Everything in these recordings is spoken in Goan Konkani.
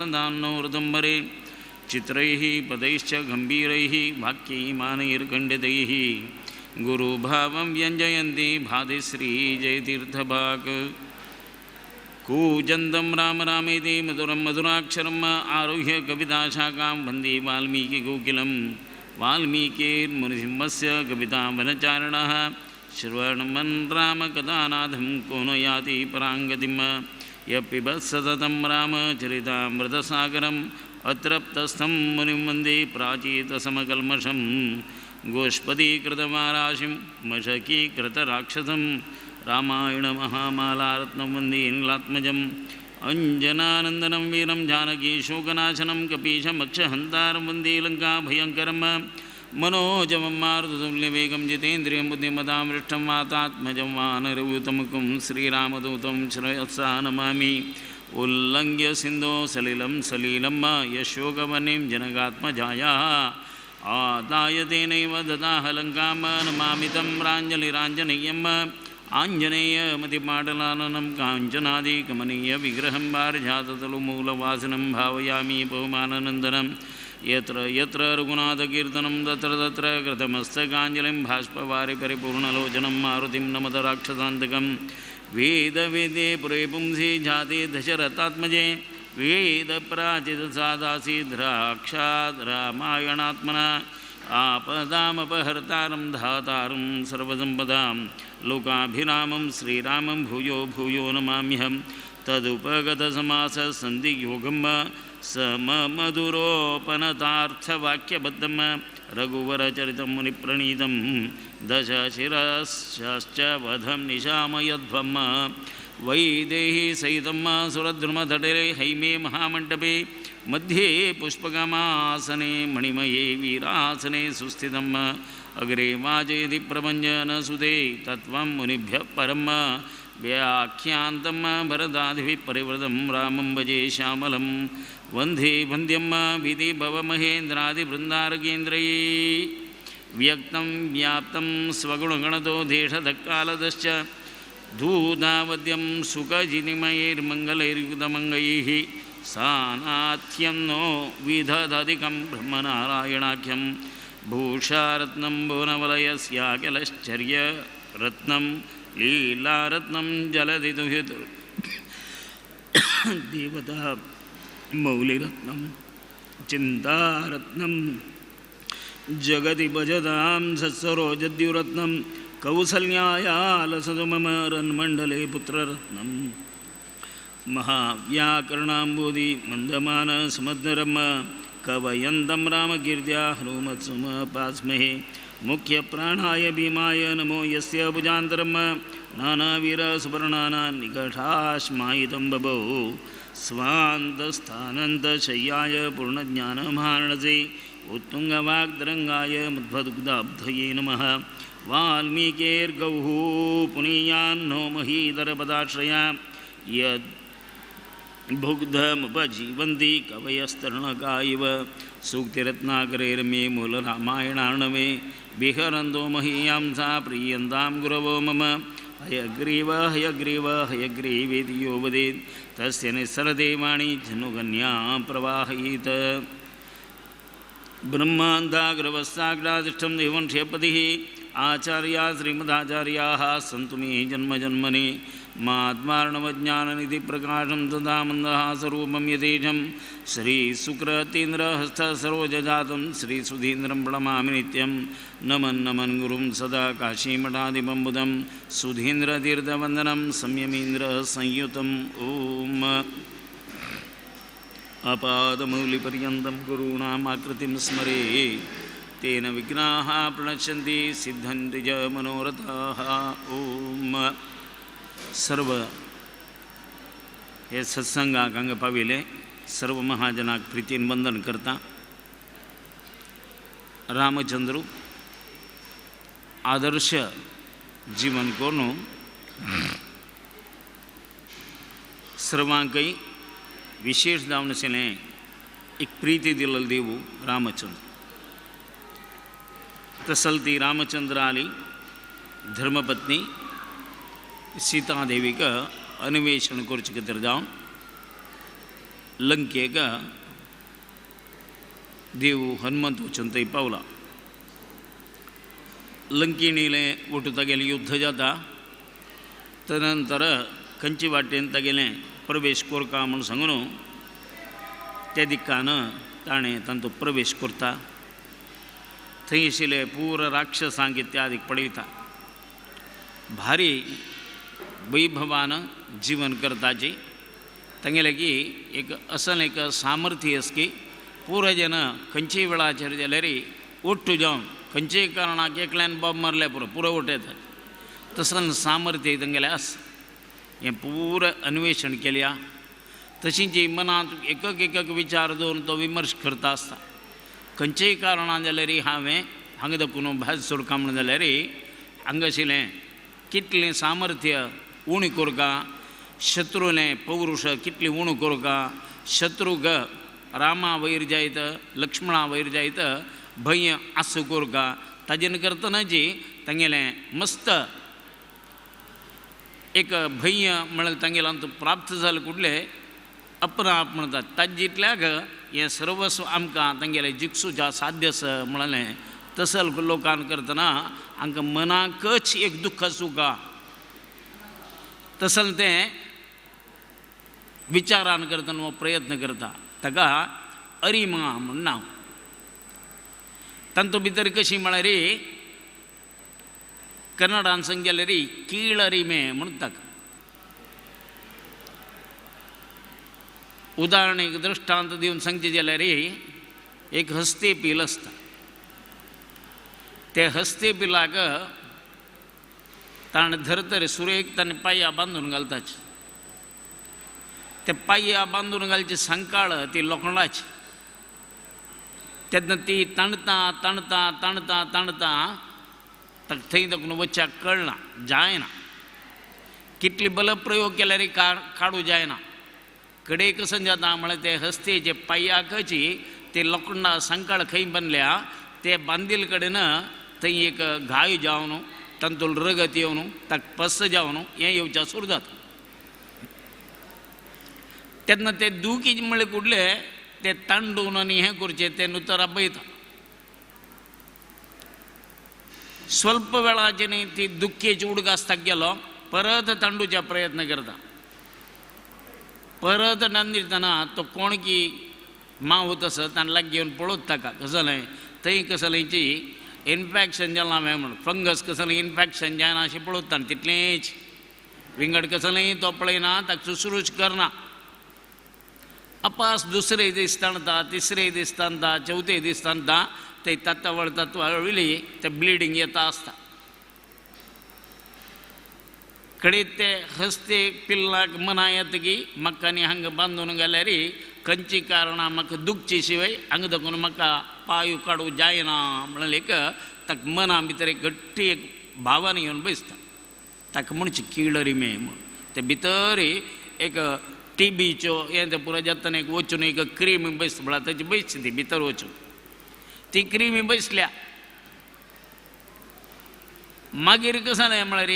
दान्नो चित्रैः पदैश्च गम्भीरैः वाक्यैः मानैर्खण्डितैः गुरुभावं व्यञ्जयन्ति भातिश्री जयतीर्थभाक्। कूजन्तं राम रामेति मधुरं मधुराक्षरम् आरुह्य कविताशाखां वन्दे वाल्मीकिकोकिलं वाल्मीकिर्मुनिसिंहस्य कवितां वनचारिणः श्रवणमन् रामकथानाथं को न याति पराङ्गतिं यः पिबत् सततं रामचरितामृतसागरम् अतृप्तस्थं मुनिं वन्दे प्राचीतसमकल्मषं गोष्पदीकृतमाराशिं मशकीकृतराक्षसं रामायणमहामालारत्नं वन्दे नीलात्मजम् अञ्जनानन्दनं वीरं जानकीशोकनाशनं कपीशमक्षहन्तारं वन्दे लङ्काभयङ्करं मनोजवं मारुततुल्यवेगं जितेन्द्रियं बुद्धिमतां वृष्टं वातात्मजं वानरयूतमुखं श्रीरामदूतं श्रेयसा नमामि। उल्लङ्घ्य सिन्धो सलिलं सलीलं यशोकवनिं जनकात्मजायाः आदाय तेनैव ददाह लङ्कां नमामि तं प्राञ्जलिराञ्जनेयम् आञ्जनेयमतिपाटलाननं काञ्चनादिकमनीयविग्रहं पारिजाततलुमूलवासिनं भावयामि बहुमाननन्दनं। यत्र यत्र रघुनाथकीर्तनं तत्र तत्र कृतमस्तकाञ्जलिं भाष्पवारि परिपूर्णलोचनं मारुतिं नमत राक्षसान्तकं। वेदवेदे पुरे पुंसि जाते दशरथात्मजे वेदप्राचितसादासीद्राक्षाद् रामायणात्मना आपदामपहर्तारं धातारं सर्वसम्पदां लोकाभिरामं श्रीरामं भूयो भूयो नमाम्यहं। तदुपगतसमाससन्धियोगं सममधुरोपनतार्थवाक्यबद्धं रघुवरचरितं मुनिप्रणीतं दशशिरश्च वधं निशामयध्वं। वैदेही सहितं सुरद्रुमतटे हैमे महामण्डपे मध्ये पुष्पकमासने मणिमये वीरासने सुस्थितम् अग्रे वाजयति प्रभञ्जनसुते तत्त्वं मुनिभ्यः परं व्याख्यान्तं भरदादिभिः परिवृतं रामं भजे श्यामलं वन्दे वन्द्यं भीतिभवमहेन्द्रादिवृन्दारकेन्द्रैः व्यक्तं व्याप्तं स्वगुणगणतो देशधक्कालदश्च धूतावद्यं सुखजिनिमयैर्मङ्गलैर्युतमङ्गैः सानाथ्यं नो विदधधिकं ब्रह्मनारायणाख्यं भूषारत्नं भुवनवलयस्याखिलश्चर्यरत्नं लीलारत्नं जलधिदुहित देवता मौलिरत्नं चिन्तारत्नं जगति भजतां सत्सरोजद्युरत्नं कौसल्याया लसतु मम रन्मण्डले पुत्ररत्नं महाव्याकरणाम्बोधि मन्दमानसमद्रम कवयन्तं रामकीर्त्या हनुमत्सुमपास्महे। मुख्यप्राणाय भीमाय नमो यस्य भुजान्तरं नानावीरसुवर्णानां निकषाश्मायितं बभौ। स्वान्तस्थानन्तशय्याय पूर्णज्ञानमार्णसे उत्तुङ्गवाग्दरङ्गाय मध्वदुग्धाब्धये नमः। वाल्मीकेर्गौः पुनीयान्नो महीधरपदाश्रया यद् भुग्धमुपजीवन्ति कवयस्तरुणका इव। सूक्तिरत्नाकरे रम्ये मूलरामायणार्णवे विहरन्तो महीयां सा प्रीयन्तां गुरवो मम। हयग्रीव हयग्रीव हयग्रीवेति यो वदेत् तस्य निःसरते वाणी जनुकन्या प्रवाहयेत। ब्रह्मान्ताग्रवस्साग्रादिष्ठं देवंशपतिः आचार्या श्रीमदाचार्याः सन्तु मे जन्म जन्मनि। मात्मार्णवज्ञाननिधिप्रकाशं तदा मन्दहासरूपं यतेजं श्रीसुक्रतीन्द्रहस्तसरोजजातं श्रीसुधीन्द्रं प्रणमामि नित्यं। नमन् नमन् गुरुं सदा काशीमठाधिपं बुधं सुधीन्द्रतीर्थवन्दनं संयमीन्द्रसंयुतम्। ॐ अपादमौलिपर्यन्तं गुरूणामाकृतिं स्मरे तेन विघ्नाः प्रणश्यन्ति सिद्धन्ति च मनोरथाः। ॐ सर्व हे सत्संगाक हांगा पाविले सर्व महाजनाक प्रीतीन वंदन करता। रामचंद्र आदर्श जीवन करून सर्वांकय विशेष जावन आशिल्लें एक प्रीती दिल्लो देव रामचंद्र। तसलती रामचंद्र आली धर्मपत्नी सीतादेवीक अन्वेषण करचे खातीर जावन लंकेक देव हनुमंत वचून थंय पावला. लंकिणीले ओटू तागेलें युद्ध जाता. तदनंतर खंयचे वाटेन तागेलें प्रवेश करका म्हूण सांगून त्या दिकान ताणें तांचो प्रवेश करता. थंय आशिल्ले पूर राक्षसांक इत्यादीक पळयता. भारी वैभवान जीवन करताची तांगेलें की एक असल एक सामर्थ्य आसा की पुरो जन खंयच्याय वेळाचेर जाल्यार ओट्टू जावन खंयच्याय कारणाक एकल्यान बॉब मारल्यार पुरो पुरो ओट येता तसलें सामर्थ्य तांगेलें आसा. हें पुरो अन्वेशण केल्या तशीं जी मनांत एकक एकक विचार दवरून तो विमर्श करता आसता. खंयच्याय कारणान जाल्यार हांवें हांगा दाखोवन भायर सोडका म्हणून जाल्यार हांगा आशिल्लें कितलें सामर्थ्य उणें करका, शत्रूलें पौरुष कितलें उणें करका, शत्रूक रामा वयर जायत लक्ष्मणा वयर जायत भंय आसूं करका ताजेन करतना जी तांगेलें मस्त एक भंय म्हळ्यार तांगेल्यान प्राप्त जालें कुडलें अपराप म्हणटात ताजे जितल्याक हें सर्वस्व आमकां तांगेलें जिखसूच्या साध्य आसा म्हणलें तसल लोकान करतना हांकां मनाकच एक दुख्ख आसूं तसल तें विचारान करतना हो प्रयत्न करता ताका अरिमा म्हूण नांव. तांतूं भितर कशी म्हळ्यार कन्नडान सांग जाल्यार कीळरिमे म्हूण ताका. उदाहरण एक दृश्टांत दिवन सांगचें जाल्यार एक हस्ती पील आसता. ते हस्ती पिलाक ताणें धरतरे सुरेक ताणें पांया बांदून घालताच. ते पांया बांदून घालची सांकाळ ती लोखणाची तेन्ना ती ताणता ताणता ताणता ताणता ताका थंय दाखोवन वच्चाक कळना जायना. कितले बलप्रयोग केल्यार काडूं जायना. कडे कसं जाता म्हळ्यार ते हस्तेचे पांयाकची ते लोखणा सांकाळ खंय बांदल्या ते बांदिल कडेन थंय एक घाय जावन तांतून रगत येवन ताका पस जावन हें येवच्या सुरू जाता. तेन्ना ते दुखी म्हळ्यार कुडले ते तांडून आनी हें करचें तें नुतर आपयता. स्वल्प वेळाचेर न्ही ती दुख्खेची उडगास ताका गेलो परत तांडूच्या प्रयत्न करता. परत नांदिरतना तो कोण की मावत आसा ताणें लागीं येवन पळोवत ताका कसलें जालें थंय कसलेंची इन्फेक्शन जालां काय म्हूण फंगस कसलें इन्फेक्शन जायना अशें पळोवता तितलेंच विंगड कसलेंय तो पळयना ताका सुश्रूश करना. अपास दुसरे दीस ताणता तिसरे दीस ताणता चवथे दीस ताणता ते तत्वळ तत्वळी ते ब्लिडींग येता आसता. कडे ते हस्ते पिल्लाक मना येता की म्हाका आनी हांगा बांदून घाल्यार खंयची कारणां म्हाका दुखची शिवाय हांगा दाखोवन म्हाका पांय काडूं जायना म्हणलें एक ताका मना भितर एक घट्टी एक भावना येवन बसता. ताका म्हणचे किळरिमे म्हूण ते भितर एक टिबीच्यो हें तें पुरो जातना एक वचून एक क्रीम बसता म्हळ्यार ताची बसची ती भितर वचून ती क्रिमी बसल्या. मागीर कशें जालें म्हळ्यार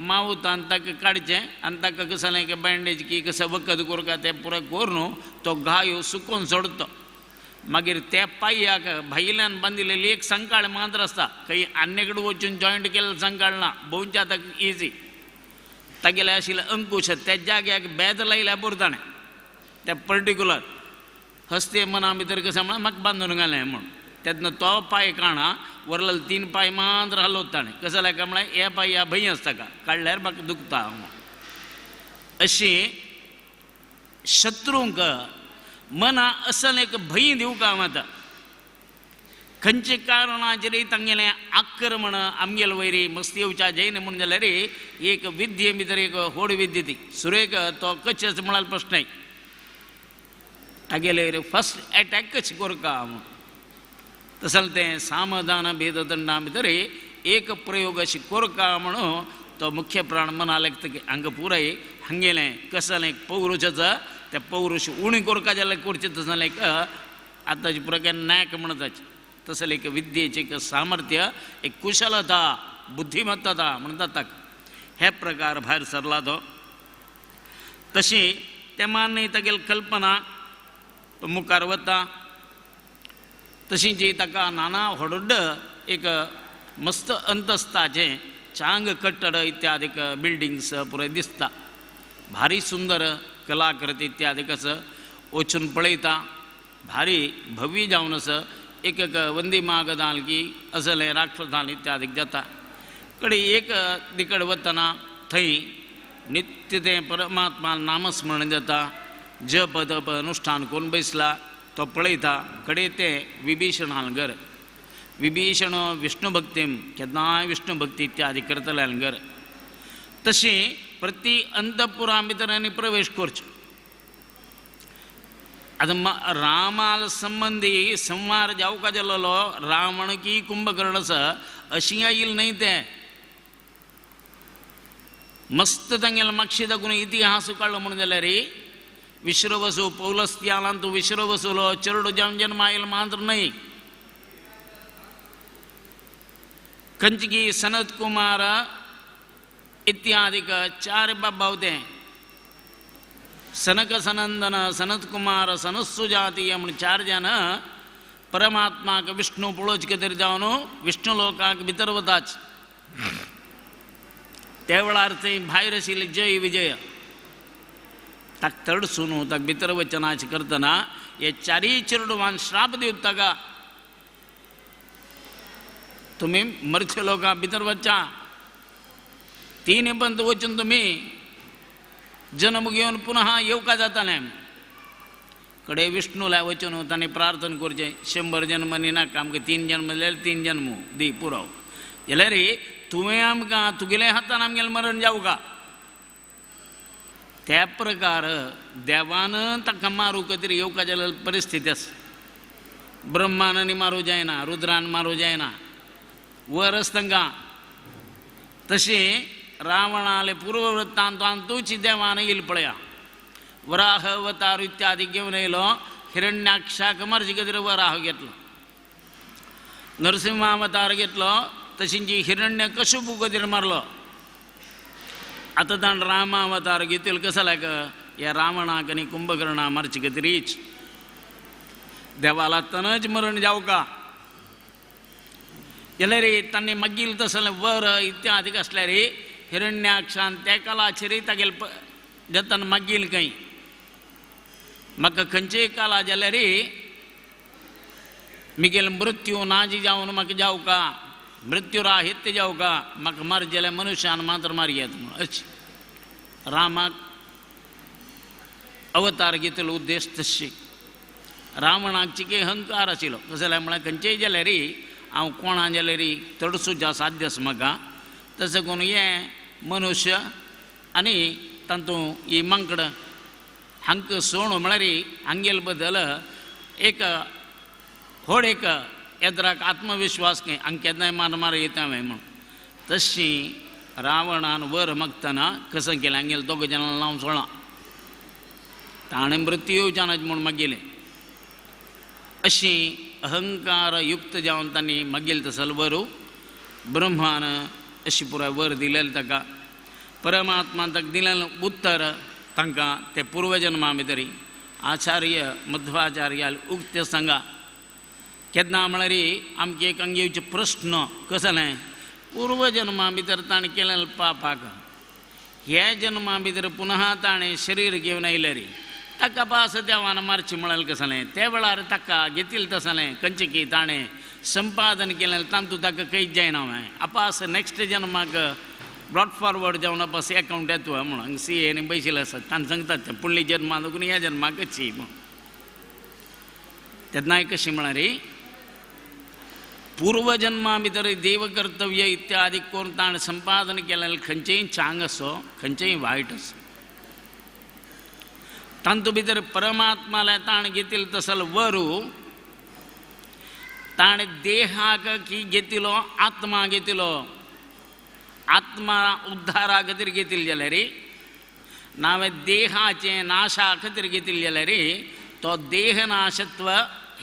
मावतान ताका काडचें आनी ताका कशें जालें की बँडेज की कशें वखद करका तें पुरो करून तो घायो सुकोवन सोडतो. मागीर त्या पांयाक भायल्यान बांदिल्ली एक सांकाळ मात्र आसता खंय आन्ने कडेन वचून जॉयंट केल्लें सांकाळ ना भोंवच्या ताका इजी तागेले आशिल्ले अंकुश त्या जाग्याक बेद लायल्या पुरो ताणें त्या पर्टिकुलर हस्ते मना भितर कशें म्हळ्यार म्हाका बांदून घालें म्हूण तेन्ना तो पांय काणा वरलेले तीन पांय मात्र हालोवता ताणें कशें जालें काय म्हळ्यार हे पांय ह्या भंय आसता ताका काडल्यार म्हाका दुखता म्हूण. अशी शत्रूंक मना असल एक भंय दिवंक वता खंयचे कारणाचेर तांगेलें आक्रमण आमगेले वयर मस्ती येवच्या जैन म्हूण जाल्यार एक विद्ये भितर एक होड विद्ये ती सुरेक तो कशें म्हळ्यार प्रश्न तागेले फर्स्ट एटॅक कशें करका म्हूण तशें तें सामदान भेददंडा भितर एक प्रयोग अशें करका म्हणून तो मुख्य प्राण मना लागता की हांगा पुराय हांगेलें कसलें पौरुशाचो त्या पौरुष उणें करका जाल्यार करचें तसलें एक आतांचे पुराय नॅक म्हणटात तसलें एक विद्येचें एक सामर्थ्य एक कुशलता बुद्धिमत्तता म्हणटात ताका. हे प्रकार भायर सरला तो तशी ते मान्य तागेली कल्पना तो मुखार वता. तशींच ताका नाना व्हड एक मस्त अंतस्ताचें चांग कट्टड इत्यादिक बिल्डिंग्स पुराय दिसता. भारी सुंदर कलाकृती इत्यादिक आसा. वचून पळयता भारी भव्य जावन आसा. एक एक वंदी मागदाल की असलें राक्षसाल इत्यादिक जाता. कडे एक दिकड वतना थंय नित्य तें परमात्मा नामस्मरण जाता. जप तप अनुष्ठान करून बसला तो पळयता. कडे तें विभीषणाल घर. विभीषण विष्णु भक्तीम केन्नाय विष्णु भक्ती इत्यादी करतल्यान घर. तशी प्रति अंतपुरा भितर आनी प्रवेश करचो. आतां रामाल संबंदी संवार जावका जाल्लो रावण की कुंभकर्ण आसा अशी आयल न्हय तें. मस्त तांगेले मागशे दाखून इतिहास काडलो म्हणून जाल्यार विश्रवसू पौलस्त्यालांतू विश्रवसुलो चेरडो जावन जन्म आयल मात्र न्हय. कंचकी सनत कुमार इत्यादिक चार बाबा होते. सनक सनंदन सनत कुमार सनस्सुजातीय म्हूण चार जाण परमात्माक विष्णु पळोवचे खातीर जावन विष्णु लोकाक भितर वताच. त्या वेळार थंय भायर आशिल्ले जय विजय ताका तडसून ताका भितर वचनाच करतना हे चारीय चेरडुवान श्राप दिवता ताका, तुमी मरचे लोकां भितर वचा, तीन पंत वचून तुमी जन्म घेवन पुनः येवका जातालें. कडे विष्णूला वचून ताणें प्रार्थना करचें 100 जन्म नाका आमकां 3 जन्म जाल्यार 3 जन्म दी पुरो. जाल्यार तुवें आमकां तुगेल्या हातान आमगेलें मरण जावका. त्या प्रकार देवान ताका मारूंक खातीर येवका जाल्यार परिस्थिती आसा. ब्रह्मान आनी मारूं जायना, रुद्रान मारूं जायना, वर आसा तांकां. तशें रावणाले पूर्ववृत्तांतूच देवान येयल पळया. वराह अवतार इत्यादी घेवन येयलो. हिरण्याक्षाक मारचे खातीर वराह घेतलो. नरसिंहावतार घेतलो. तशींच हिरण्य कशुपू खातीर मारलो. आतां ताणें रामावतार घेतलो कसो लायक ह्या रावणाक आनी कुंभकर्णा मारचे खातीरीच. देवाला तनच मरण जावका. जाल्यार तांणी मागील तसलें वर इत्यादी आसल्यार हिरण्याक्षान त्या कालाचेर तागेले जतन मागील खंय म्हाका खंयचेय काला जाल्यार मिगेल मृत्यू नाजी जावन म्हाका जावका, मृत्यू राहित्य जावका, म्हाका मार जाल्यार मनुष्यान मात्र मारयेत म्हणून अशी रामाक अवतार घेतलो उद्देश. तशी रावणाक चिके अहंकार आशिल्लो. कसो जाल्यार म्हळ्यार खंयचेय जाल्यार हांव कोणा जाल्यार तडसुजा साध्य आसा म्हाका. तशें करून हें मनुष्य आनी तातूंत ही मांकड हांकां सोणो म्हळ्यार हांगेल बद्दल एक व्हड एक येद्राक आत्मविश्वास की हांकां केन्नाय मार मार येता हांवें म्हूण. तशी रावणान वर मागतना कसं केलें हांगेले दोग जाणां लावन सोडलां. ताणें मृत्यू येवच्यानाच म्हूण मागयलें. अशी अहंकार युक्त जावन तांणी मागील तसल वरू ब्रह्मान अशी पुराय वर दिलेलें ताका. परमात्मान ताका दिलेलें उत्तर तांकां ते पूर्वजन्मा भितर आचार्य मध्वाचार्याल उक्ते सांगा. केन्ना म्हळ्यार आमचे एक हांगा येवचे प्रस्न कसलें पूर्वजन्मा भितर ताणें केलें पापाक ह्या जन्मा भितर पुनः ताणें शरीर घेवन आयलें रे ताका पास देवान मारचें म्हळ्यार कसलें त्या वेळार ताका घेतिल्लें तसलें खंयचें की ताणें संपादन केलें तातूंत ताका खंयच जायना हांवें अपास नेक्स्ट जन्माक ब्रॉड फॉरवर्ड जावन अपास एकावंट येता म्हणून हांगा सी ए आनी बशिल्ले आसात तांकां सांगतात तें पुडली जन्मा लागून ह्या जन्माक कशी म्हणून. तेन्नाय कशें म्हळ्यार पूर्वजन्मा भितर देवकर्तव्य इत्यादी करून ताणें संपादन केलें खंयचेंय चांग आसो खंयचेंय वायट आसो तातूंत भितर परमात्माले ताणें घेतिल्लो तसलो वरू ताणें देहाक की घेतिलो आत्मा घेतिलो आत्मा उद्धारा खातीर घेतिल्लो जाल्यार नावें देहाचें नाशा खातीर घेतिल्लो जाल्यार तो देहनाशत्व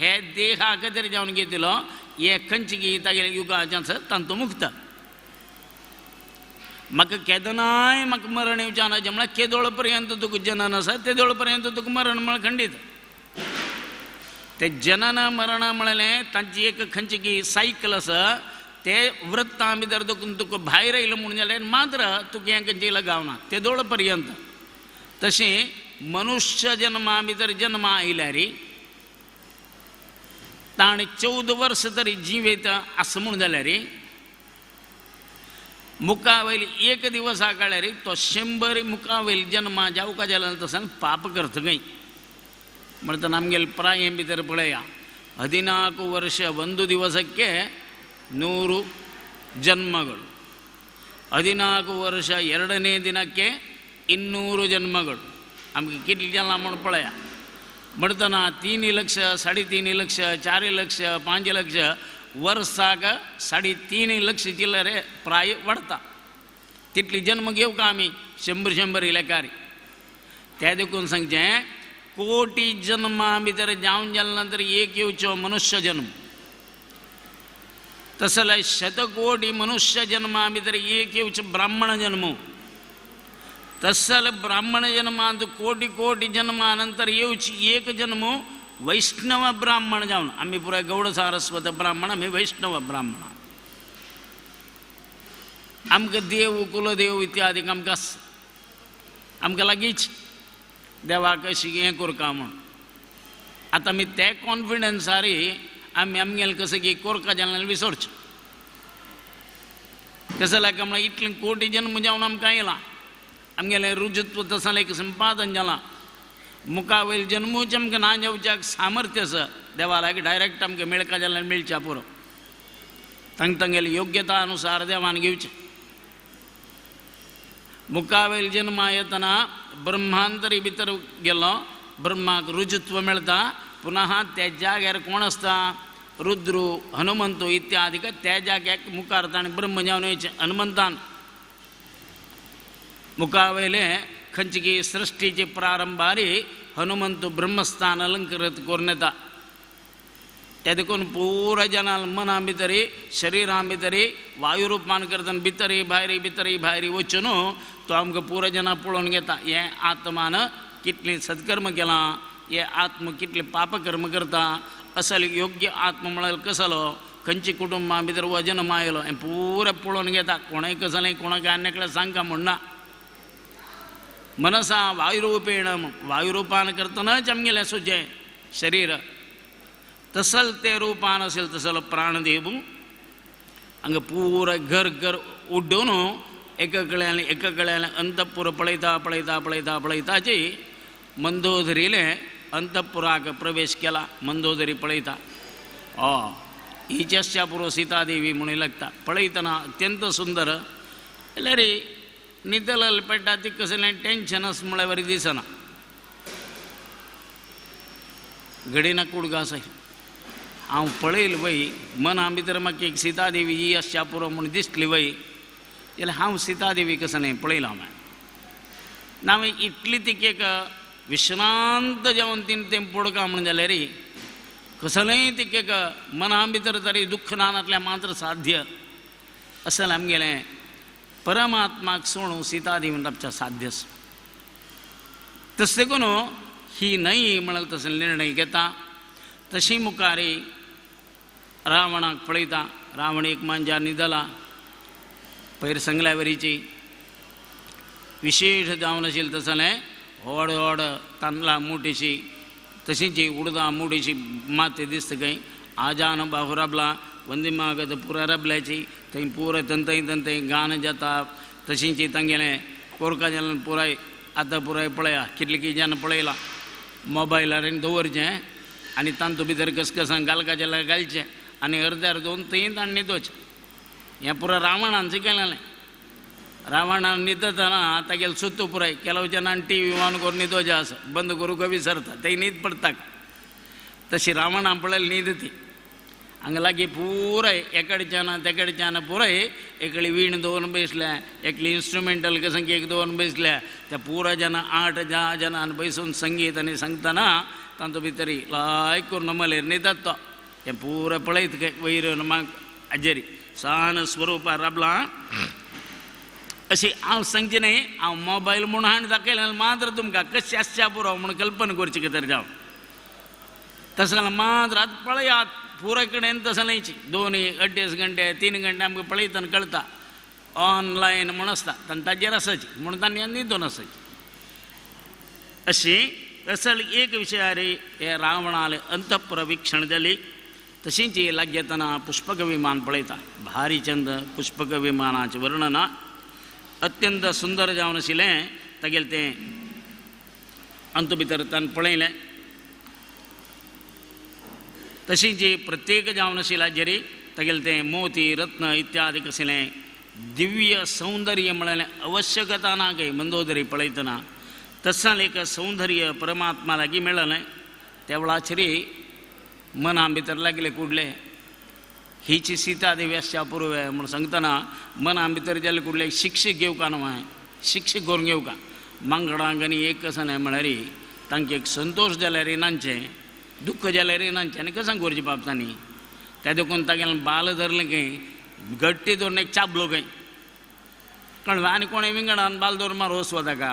हे देहा खातीर जावन घेतिलो हे खंयचे की तागेले युगाचें आसा तांतूं मुक्त. म्हाका केदनाय म्हाका मरण येवचें ना म्हळ्यार केदोळ पर्यंत तुका जनन आसा तेदोळ पर्यंत तुका मरण म्हळ्यार खंडीत. ते जनन मरण म्हणलें तांची एक खंयची की सायकल आसा ते वृत्तां भितर देखून तुका भायर येयलो म्हणून जाल्यार मात्र तुका हें खंयची लगावना ते दोळ पर्यंत. तशें मनुष्य जन्मा भितर जन्मा आयल्यार ताणें 14 वर्स तरी जिवेत आसा म्हूण जाल्यार मुखा वयली एक दिवसा काळ्यार तो 100 मुखा वयल जन्मा जावका जाल्यार तसो पाप करता खंय. म्हणटना आमगेले प्राये भितर पळया 14 ವರ್ಷ ಒಂದು ದಿವಸಕ್ಕೆ 100 ಜನ್ಮಗಳು, 14 ವರ್ಷ ಎರಡನೇ ದಿನಕ್ಕೆ 200 ಜನ್ಮಗಳು. आमकां कितले जाला म्हूण पळया. म्हणटना 3 लक्ष, 3.5 लक्ष, 4 लक्ष, 5 लक्ष वर्साक 3.5 लक्ष चिल्लरे प्राय वाडटा. तितली जन्म घेवका आमी 100 100 लेखारी. त्या देखून सांगचें कोटी जन्मा भितर जावन जाल्या नंतर एक येवचो मनुष्य जन्म, तसले शतकोटी मनुष्य जन्मा भितर एक येवचो ब्राह्मण जन्म, तसले ब्राह्मण जन्मांत कोटी कोटी जन्मा नंतर येवची एक जन्म वैष्णव ब्राह्मण जावन. आमी पुराय गौड सारस्वत ब्राह्मण, आमी वैष्णव ब्राह्मण. आमकां देव कुलदेव इत्यादी आमकां आमकां लागींच देवाक अशी हें करका म्हूण. आतां आमी ते कॉन्फिडन्सार आमी आमगेलें कसं की कोरका जाल्यार विसरचें. कसं लायक म्हळ्यार इतलें कोटी जन्म जावन आमकां येयलां, आमगेलें रुजत्व तसलें एक संपादन जालां, मुखा वयल जन्मूच आमकां ना जावच्याक सामर्थ्य आसा. देवा लागीं डायरेक्ट आमकां मेळका जाल्यार मेळच्या पुरो, तांकां तांगेली योग्यता अनुसार देवान घेवचें. मुखा वयल जन्मा येतना ब्रह्मांतरी भितर गेलो, ब्रह्माक रुजत्व मेळटा, पुनः त्या जाग्यार कोण आसता रुद्रू हनुमंतो इत्यादी त्या जाग्याक मुखार ताणें ब्रह्म जावन येवचें. हनुमंतान मुखा वयले खंयची की सृश्टीचे प्रारंभारी हनुमंत ब्रह्मस्थान अलंकृत करून येता. त्या देखून पुरा जनाल मना भितरी शरीरा भितरी वायुरूपान करतना भितरी भायरी भितरी भायरी वचून तो आमकां पुरा जना पळोवन घेता हें आत्मान कितलें सत्कर्म केलां, हे आत्म कितलें पापकर्म करता, असल योग्य आत्म म्हळ्यार कसलो, खंयच्या कुटुंबा भितर हो जन्म आयलो हें पुरा पळोवन घेता. कोणूय कसलें कोणाक आनी एकल्याक सांगका म्हणना. मनसा वायुरूपेण वायुरूपान करतनाच आमगेलें सुजें शरीर तसल ते रूपान असेल तसल प्राणदेव हांगा पुरा घर घर उड्डून एका कडल्यान एका कडल्यान अंतपुर पळयता पळयता पळयता पळयताची मंदोदरीले अंतपुराक प्रवेश केला. मंदोदरी पळयता हिच्या पुरो सीतादेवी म्हणून लागता. पळयतना अत्यंत सुंदर जाल्यार न्हिदल पेड्डा ती कसलें टेन्शनच म्हळ्यार बरी दिसना. घडिना कुडगा आसा हांव पळयल वय मना भितर म्हाका एक सीतादेवी ही आसच्या पुरो म्हूण दिसली वय जाल्यार हांव सीतादेवी कसं न्ही पळयलां हांवें ना. हांवें इतली तिका एक विश्रांत जावन तिणें तें पडका म्हूण जाल्यार कसलेंय तिका एक मना भितर तरी दुख्ख ना नासल्यार मात्र साध्य असेल आमगेलें परमात्माक सोडून सीतादेवीन राबच्या साध्य आसा. तशें देखून ही न्हय म्हणल्यार तसो निर्णय घेता. तशी मुखारी रावणाक पळयता. रावण एक मांज्यार न्हिदला पयर सांगल्या वरीची विशेष जावन आशिल्लें तसलें व्हड व्हड तांदळां मुठीशी तशींच उडदां मुठीशी माती दिसता खंय आजान बाहू राबला वंदी मागत पुरा राबल्याची थंय पुराय तंतय तंतय गान जाता. तशींच तांगेलें कोरका जाल्यान पुराय आतां पुराय पळया कितले की जाण पळयलां मोबायलार दवरचें आनी तांतू भितर कसकसान घालका जाल्यार घालचें आनी अर्द्यार दोन थंय ताणें न्हिदोचें. हें पुराय रावणान शिकयलें. रावणान न्हिदतना तागेलें सुत्त पुराय केलव जाणान टी व्ही ऑन करून न्हिदोचें आसा बंद करूंक विसरता थंय न्हीद पडटा. तशी रावणान पळयली न्हीद ती हांगा लागीं पुराय एकडच्यान तेकडच्यान पुराय एकली वीण दवरून बसल्या, एकली इन्स्ट्रुमेंटल कसं एक दवरून बसल्या. त्या पुराय जाणां 8 10 जाणां बसून संगीत आनी सांगतना तांचो भितर लायक करून मलेर न्हिदता तो हें पुराय पळयत वयर म्हाका हाजेरी सान स्वरुपार राबलां. अशी हांव सांगचें न्ही हांव मोबायल म्हूण हाणें दाखयलें मात्र तुमकां कशें आसच्या पुरो म्हूण कल्पना करची कितें जावं. तसं मात्र आतां पळयात पुराय कडेन तसं न्हयची 2-2.5 घंटे 3 घंटे आमकां पळयतना कळटा ऑनलायन म्हूण आसता तांणी ताजेर आसाची म्हणून तांणी न्हिदून आसाची अशी असल एक विशयार हे रावणाले अंतप्रवीक्षण जाली. तशींच लागेतना पुष्पक विमान पळयता भारी चंद पुष्पक विमानाचें वर्णन अत्यंत सुंदर जावन आशिल्लें तागेलें तें अंत भितर ताणें पळयलें. तशींच प्रत्येक जावन आशिल्ल्या जेरी तागेलें तें मोती रत्न इत्यादी कसलें दिव्य सौंदर्य म्हळ्यार आवश्यकता ना काय मंदोदरी पळयतना तसलें एक सौंदर्य परमात्मा लागीं मेळलें. त्या वेळाचेर मना भितर लागले कुडले हिची सीता देवी आसच्या पुर्वे म्हूण सांगतना मना भितर जाले कुडले शिक्षक घेवका न्हय शिक्षक करून घेवका मांगडांक आनी एक कसं न्हय म्हळ्यार तांकां एक संतोश जाल्यार नांचें दुख्ख जाल्यार नांचें आनी कसं करचें बाब तांणी त्या देखून तागेलें बाल धरलें खंय गट्टी धरून एक चाबलो खंय कळ्ळें आनी कोणें विंगडान बाल धरून मार वचो ताका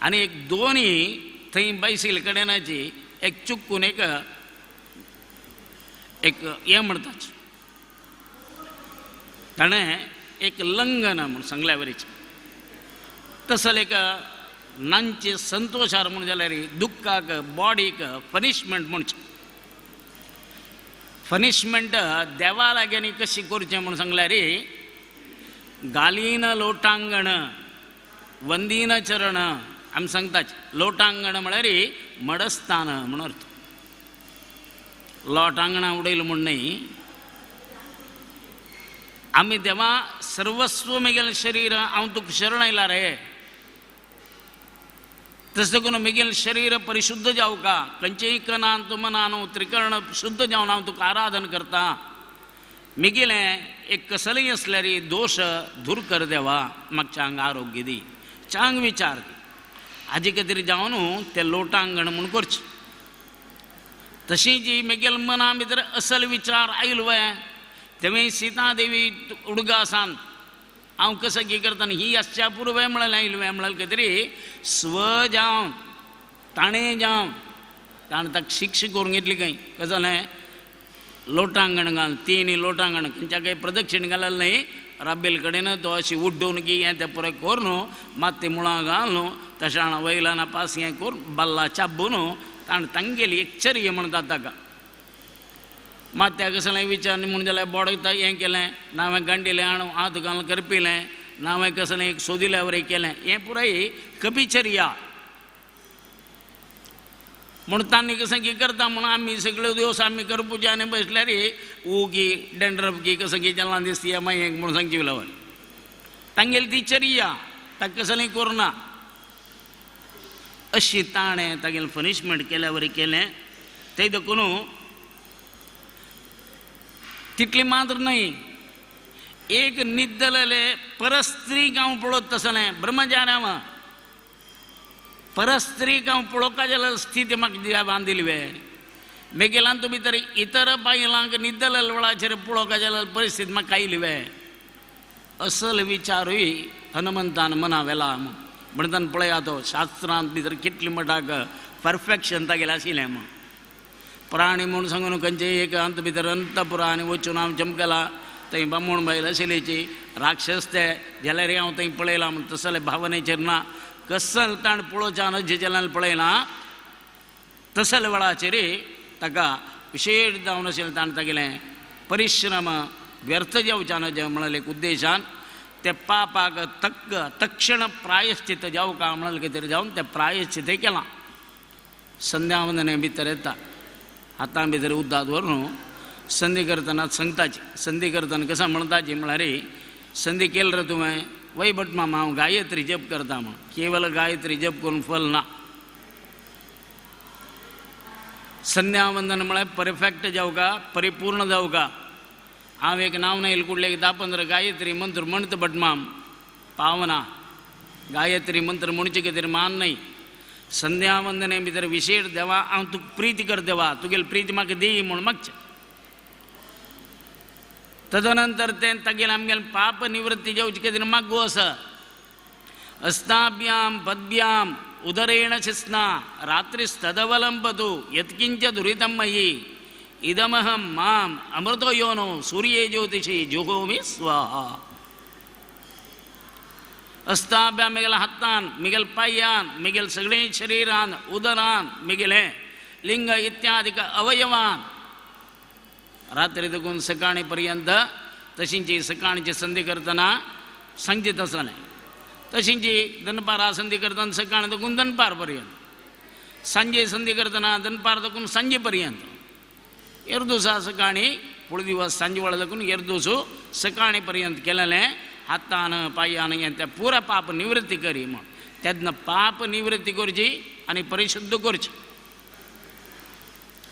आनी एक दोनी थंय बायसील कडेनाची एक चुकून एक एक हें म्हणटाच ताणें एक लंघन म्हूण सांगल्या वरीच तसलें एक नांचे संतोशार म्हूण जाल्यार दुख्खाक बॉडीक पनिशमेंट म्हणचें पनिशमेंट देवा लागीं कशी करचें म्हूण सांगल्यार गालीन लोटांगण वंदीन चरण आमी सांगताच लोटांगण म्हळ्यार मडस्थान म्हूण अर्थ लोटांगणां उडयलें म्हूण न्हय आमी देवा सर्वस्व मेगेलें शरीर हांव तुका शरण आयला रे तशें करून मेगेलें शरीर परिशुद्ध जावका खंयचेय कनान तूं मनान त्रिकर्ण शुद्ध जावन हांव तुका आराधन करता मेगेलें एक कसलेय आसल्यार दोश दूर कर देवा म्हाका चांग आरोग्य दी चांग विचार दी हाजे खातीर जावन तें लोटांगण म्हूण करचें. तशी जी मेगेल मना भितर असल विचार आयलो वे तेवें सीता देवी उडगासान हांव कसं की करतना ही आसच्या पुर्वे म्हळ्यार आयलो वे म्हळ्यार खातीर स्व जावन ताणें जावन ताणें ताका शिक्षा करून घेतली खंय कशें जालें लोटांगण घाल तीन लोटांगण खंयच्या काय प्रदक्षिण घाललें न्हय राबेल कडेन तो अशी उड्डून की हें तें पुराय करून माती मुळां घालून तशें वयल्यान पास हें करून बल्ला चाबून ताणें तांगेली एक चर्य म्हणटात ताका मात त्या कसलें विचार म्हूण जाल्यार बोडक हें केलें नांवें गांडिलें हाणून हात घालून करपिलें नांवें कसलें एक सोदिल्या वरी केलें हें पुराय कपिचर्या म्हूण तांणी कसं की करता म्हणून आमी सगळे दिवस आमी करपुजा आनी बसल्यार ऊ की डेंड्रफ की कसं की जालां दिसती मागीर म्हणून सांगची लावन तांगेली ती चर्या ताका कसलें करुना अशी ताणें तागेलें पनिशमेंट केल्या वरी केलें तें देखून तितली मात्र न्हय एक निद्दलेले परस्त्रीक हांव पळोवत तसलें ब्रह्मचारी हांव परस्त्रीक हांव पळोवपा जाल्यार स्थिती म्हाका बांदिली वे मेगेल्यान तुमी तर इतर बायलांक निद्दलेल्या वेळाचेर पळोवपा जाल्यार परिस्थिती म्हाका आयली वे असल विचारूय हनुमंतान मना वेला म्हणटान पळया तो शास्त्रांत भितर कितली मठाक परफेक्शन तागेलें आशिल्लें म्हूण प्राणी म्हूण सांगून खंयचे एक अंत भितर अंतपुरा आनी वचून हांव चमकला थंय बामण बायल आशिल्लीची राक्षस ते जाल्यार हांव थंय पळयलां म्हूण तसले भावनेचेर ना कसल ताण पळोवच्या नजे जाल्यार पळयलां तसले वेळाचेर ताका विशेश जावन आशिल्लें ताणें तागेलें परिश्रम व्यर्थ जावच्या नजे म्हळ्यार एक उद्देशान ते पापाक तक्क तक्षण प्रायश्चित जावका म्हळ्यार कितें जावन तें प्रायश्चितय केलां. संध्यावंदने भितर येता हातां भितर उद्दाद व्हरून संधी करतना सांगताची संधी करतना कसं म्हणताची म्हळ्यार संधी केल रे तुवें वय भट मामा हांव गायत्री जप करता म्हूण केवल गायत्री जप करून फल ना. संध्यावंदन म्हळ्यार परफेक्ट जावका परिपूर्ण जावका. हांव एक नांव नायल कुडले एक 10-15 गायत्री मंत्र म्हणत भटमाम पावना गायत्री मंत्र म्हणचे कितें मान न्हय. संध्यावंदने भितर विशेष देवा हांव तुका प्रीती कर देवा तुगेली प्रीती म्हाका दी म्हूण मागचें. तदनंतर तें तागेलें आमगेलें पाप निवृत्ती जावची कितें मागो आसा अस्ताभ्याम पद्भ्याम उदरेण शिस्ना रात्रिस्तदवलंबतु यत्किंच दुरितं मयि इदमहं माम अमृतो योनो सूर्ये ज्योतिषी जुहोमि स्वाहा. अस्ताभ्या मिगल हातान मिगल पांयान मिगल सगळे शरीरान उदरान मिगले लिंग इत्यादिक अवयवान रात्री देखून सकाळी पर्यंत तशींची सकाळची संधी करतना सांगची तसं नाही. तशींची दनपारा संधी करतना सकाळ देखून दनपार पर्यंत, सांजे संधी करतना दनपार देखून सांजे पर्यंत, एरदोसा सकाळी पुढे दिवस सांजे वेळा देखून एरदोसो सकाळी पर्यंत केलेलें हातान पांयान हें त्या पुरा पाप निवृत्ती करी म्हण. तेन्ना पाप निवृत्ती करची आनी परिशुद्ध करची.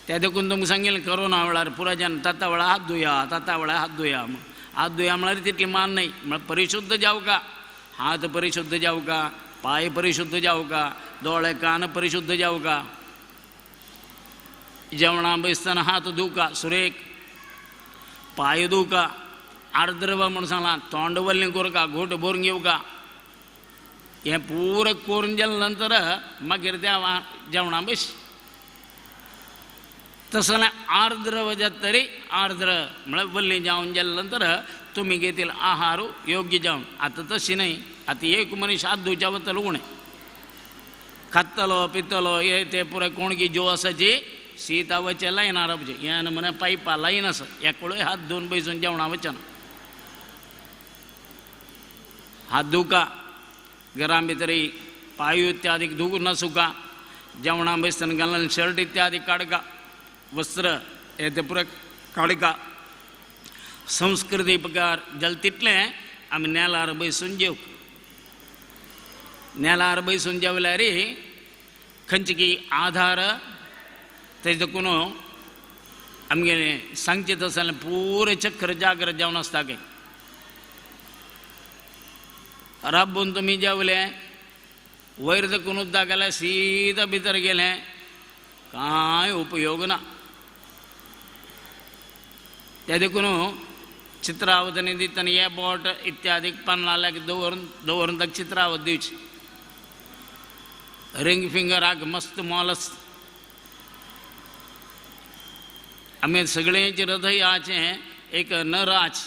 त्या देखून तुमकां सांगिल्लें करोना वेळार पुरा जन ताता वेळार हात धुया, ताता वेळार हात धुया म्हण. हात धुया म्हळ्यार तितली मान न्हय, म्हळ्यार परिशुद्ध जावका, हात परिशुद्ध जावका, पांय परिशुद्ध जावका, दोळे कान परिशुद्ध जावका. जेवणा बसतना हात धुवका सुरेख, पांय धुवका, आर्द्रव म्हूण सांगलां तोंड वल्लें करका, घोट भरून घेवका. हें पुरो करून गेले नंतर मागीर त्या जेवणा बस. तसं जाल्यार आर्द्र जाता तरी आर्द्र म्हळ्यार वल्ली जावन गेले नंतर तुमी घेतील आहार योग्य जावन. आतां तशी न्हय, आतां एक मनीस हात धुवच्या वतलो उणें खातलो पितलो हे ते पुराय कोणकी ज्यो आसाची सीता वचें लायनार रावचें हें म्हण पायपा लायन आसा एकलोय हात धुवन बैसून जेवणा वचना. हात धुवका, घरां भितरी पांय इत्यादी धुवूं नासुका, जेवणा बैसतना घालून शर्ट इत्यादी काडका, वस्त्र हे ते पुराय काडका. संस्कृती प्रकार जालें तितलें आमी नेलार बैसून जेवक. नेलार बैसून जेवल्यार खंयची की आधार तेजे देखून आमगेलें सांगचें तशें जाल्यार पुरें चक्र जागृत जावन आसता. काय राबून तुमी जेवले वयर देखून उदक गेल्यार सीधा भितर गेलें कांय उपयोग ना. ते देखून चित्रावतनी दितना हे बोट इत्यादी पानां दवरून दवरून ताका चित्रावत दिवची. रिंग फिंगराक मस्त मोल आसता. आमी सगळ्यांचे हृदयाचें एक नराच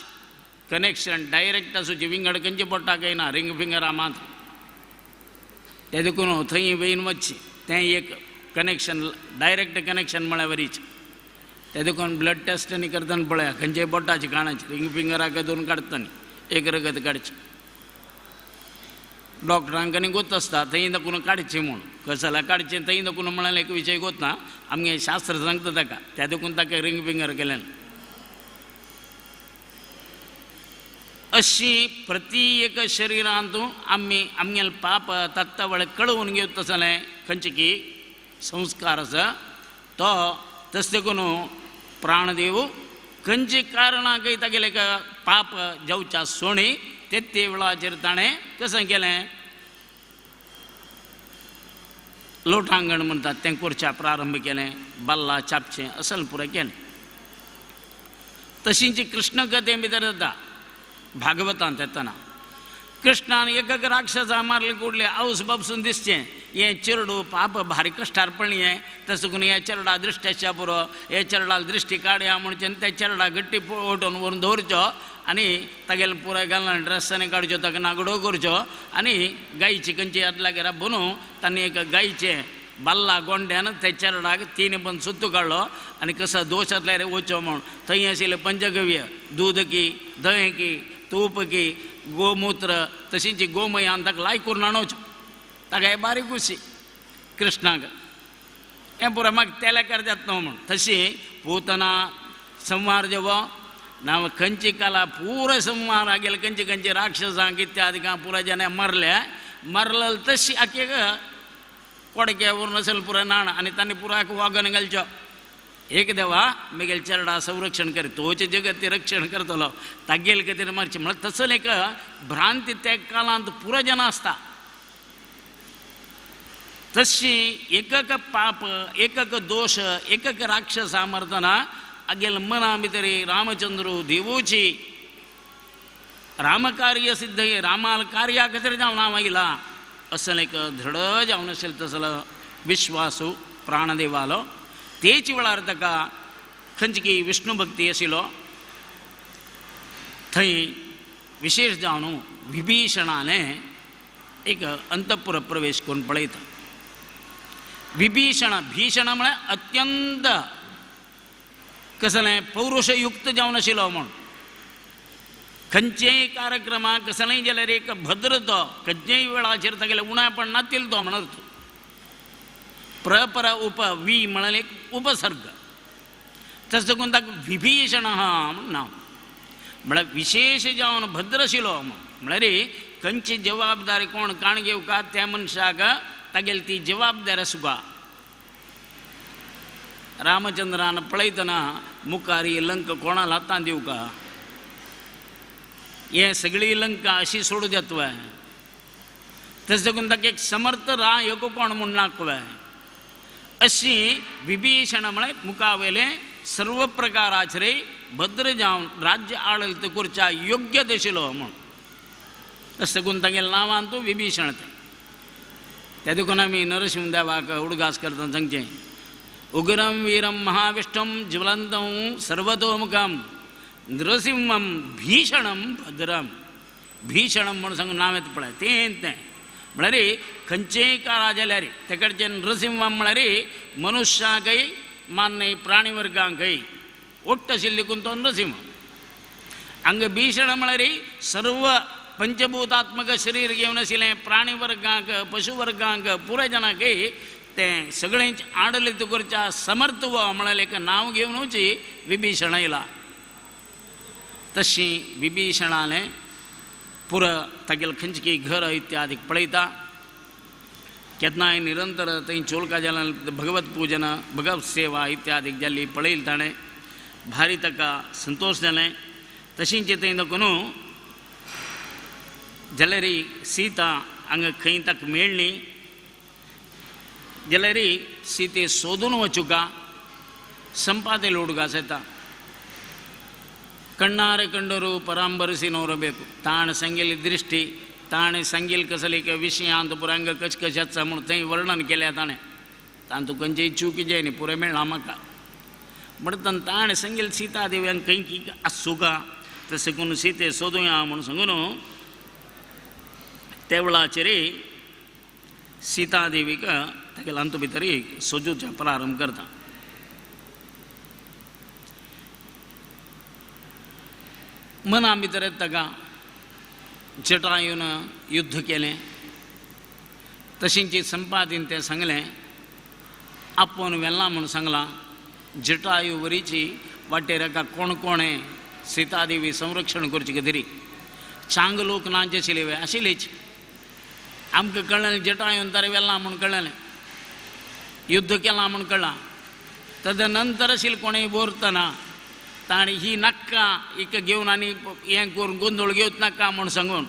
कनेक्शन डायरेक्ट आसूची, विंगड खंयचे बोटाक येना रिंग फिंगरा मात. ते देखून थंय वेन वचची तें एक कनेक्शन डायरेक्ट कनेक्शन म्हळ्यार वरीच. ते देखून ब्लड टेस्ट आनी करतना पळया खंयच्याय बोटाची काणाची रिंग फिंगराक धरून काडटा न्ही एक रगत काडचें. डॉक्टरांक आनी गोत आसता थंय देखून काडचें म्हूण कशें जाल्यार काडचें थंय देखून म्हळ्यार एक विशय गोत ना, आमगे शास्त्र सांगता ताका. त्या देखून ताका रिंग फिंगर केलें. अशी प्रति एक शरीरांत आमी आमगेले पाप तत्वळे कळोवन घेवता जालें खंयचे की संस्कार आसा तो तशें देखून प्राणदेव खंयचे कारणाक तागेलें पाप जावच्या सोणी ते ते वेळाचेर ताणें कशें केलें लोटांगण म्हणटात तें करच्या प्रारंभ केलें, बल्ला छापचें असल पुराय केलें. तशींची कृष्ण कथे भितर जाता भागवतांत येतना कृष्णान एक एक राक्षसा मारले कुडले आवस बापसून दिसचें हें चेरडू पाप भारी कश्टार पडली हें तशें करून ह्या चेरडा दृश्टाच्या पुरो हे चेरडा दृश्टी काडया म्हणचें त्या चेरडा गट्टी ओटोवन व्हरून दवरचो आनी तागेले पुराय घालून ड्रेस आनी काडच्यो ताका नागडो करच्यो आनी गायची खंयची लागीं राबून तांणी एक गायचें बाल्ला गोंड्यान त्या चेरडाक तीन पण सुत्तू काडलो आनी कसो दोश आसल्यार वचो म्हूण. थंय आशिल्लें पंचगव्य दूद की दही की तूप की गोमूत्र तशींच गोमयान ताका लायक करून हाडोवचो. ताका हे बारीक खुशी कृष्णाक हें पुरो मागीर तेल्याकार जाता न्हू म्हूण. तशी पूतना संहार जेवो ना खंयची कला पुरो संहार गेले खंयचे खंयचे राक्षसांक इत्यादिकां पुरो जेन्ना मरले मरले तशी आख्खे कोडके व्हरून असेल पुरो नाण आनी तांणी पुराक वागन घालचो. एक देवा मिगेल चेरडा संरक्षण कर तोच जगत रक्षण करतलो तागेल खातीर मारचें म्हळ्यार तसो एक भ्रांती त्या काळांत पुरो जन आसता. तशी एकक पाप एकक दोश एकक राक्षसा मरतना आगेल मना भितर रामचंद्र देवूची रामकार्य सिद्ध रामाल कार्या खातीर जावन हांव आयला असलें एक धड जावन आशिल्लो तसलो विश्वासू प्राणदेवालो. तेच वेळार ताका खंयची विष्णु भक्ती आशिल्लो. थंय विशेष जावन विभीषणाने एक अंतपुर प्रवेश करून पळयता. विभीषण भीषण म्हळ्यार अत्यंत कसलें पौरुषयुक्त जावन आशिल्लो म्हूण. खंयचेय कार्यक्रमाक कसलेंय जाल्यार एक भद्र तो खंयचेय वेळाचेर तागेलें उणापण नातील तो म्हणत. प्रपर उप वि म्हळ्यार एक उपसर्ग, तशें देखून ताका विभीषण म्हूण नांव. म्हळ्यार विशेष जावन भद्र आशिल्लो म्हळ्यार खंयची जबाबदारी कोण काण घेवका त्या मनशाक तागेली ती जबाबदारी आसूका. रामचंद्रान पळयतना मुखार ही लंका कोणाक हातान दिवका, हे सगळी लंका अशी सोडू जातवय. तशें देखून ताका एक समर्थ राय कोण म्हूण नाकवय. अशी विभीषण म्हळ्यार मुखावेलें सर्व प्रकाराचेर भद्र जावन राज्य आडळीत करच्या योग्य दिशिल्लो म्हूण. तशें देखून तागेलें नांवान तूं विभीषण तें. त्या देखून आमी नरसिंह देवाक उडगास करतना सांगचें, उग्रम वीरम महाविष्णुम ज्वलंतम सर्वतोमुखम नृसिंहम भीषणम भद्रम. भीषणम म्हूण सांगून नांव येता पळय तें तें म्हळ्यार खंयचेय काळा जाल्यार तेकडचें नृसिंहम म्हळ्यार मनुष्याकय मान्य प्राणी वर्गांकय ओट्ट आशिल्ले देखून तो नृसिंह. हांगा भीषण म्हळ्यार सर्व पंचभूतात्मक शरीर घेवन आशिल्लें प्राणी वर्गांक पशुवर्गांक पुराय जणांकय तें सगळेंच आडलित करच्या समर्थ म्हळ्यार एक नांव घेवनूच विभीषण येयला. तशी विभीषणाने पुर तागेलें खंयची घर इत्यादी पळयता. केन्नाय निरंतर थंय चोलका जाल्यान भगवत पूजन भगवत सेवा इत्यादी जाल्ली पळयली ताणें, भारी ताका संतोश जालें. तशींच थंय देखून जाल्यार सीता हांगा खंय ताका मेळ्ळी जाल्यार सीते सोदून वचुका संपादेल उडगास येता. ಕಣ್ಣಾರೆ ಕಂಡರು ಪರಾಂಬರಿಸಿ ನೋರಬೇಕು. ತಾಣ ಸಂಗಿಲ್ दृष्टी ताणें सांगील कसली विशय अंत पुराय कचकच म्हूण थंय वर्णन केलें ताणें. तांतू खंयचीय चूक जाय न्ही पुराय मेळ्ळा म्हाका. म्हणटा ताणें सांगील सीतादेवी हांगा खंय की आसूका तशें करून सीते सोदुया म्हूण सांगून त्या वेळाचेर सीतादेवीक तागेले अंत भितर सोदूच्या प्रारंभ करता. मना भितर ताका जटायून युद्ध केलें, तशेंच संपादीन तें सांगलें आपोवन व्हेलां म्हूण सांगलां. जटायू वरीची वाटेर एका कोण कोणें सीतादेवी संरक्षण करचे खातीर चांग लोक नाचे आशिल्ले आशिल्लेच. आमकां कळ्ळें जटायून तारे व्हेलां म्हूण कळ्ळें, युद्ध केलां म्हूण कळ्ळां. तदनंतर आशिल्लें कोणें बोरतना ताणें ही नाका एक घेवन आनी हें करून गोंदळ घेवच नाका म्हूण सांगून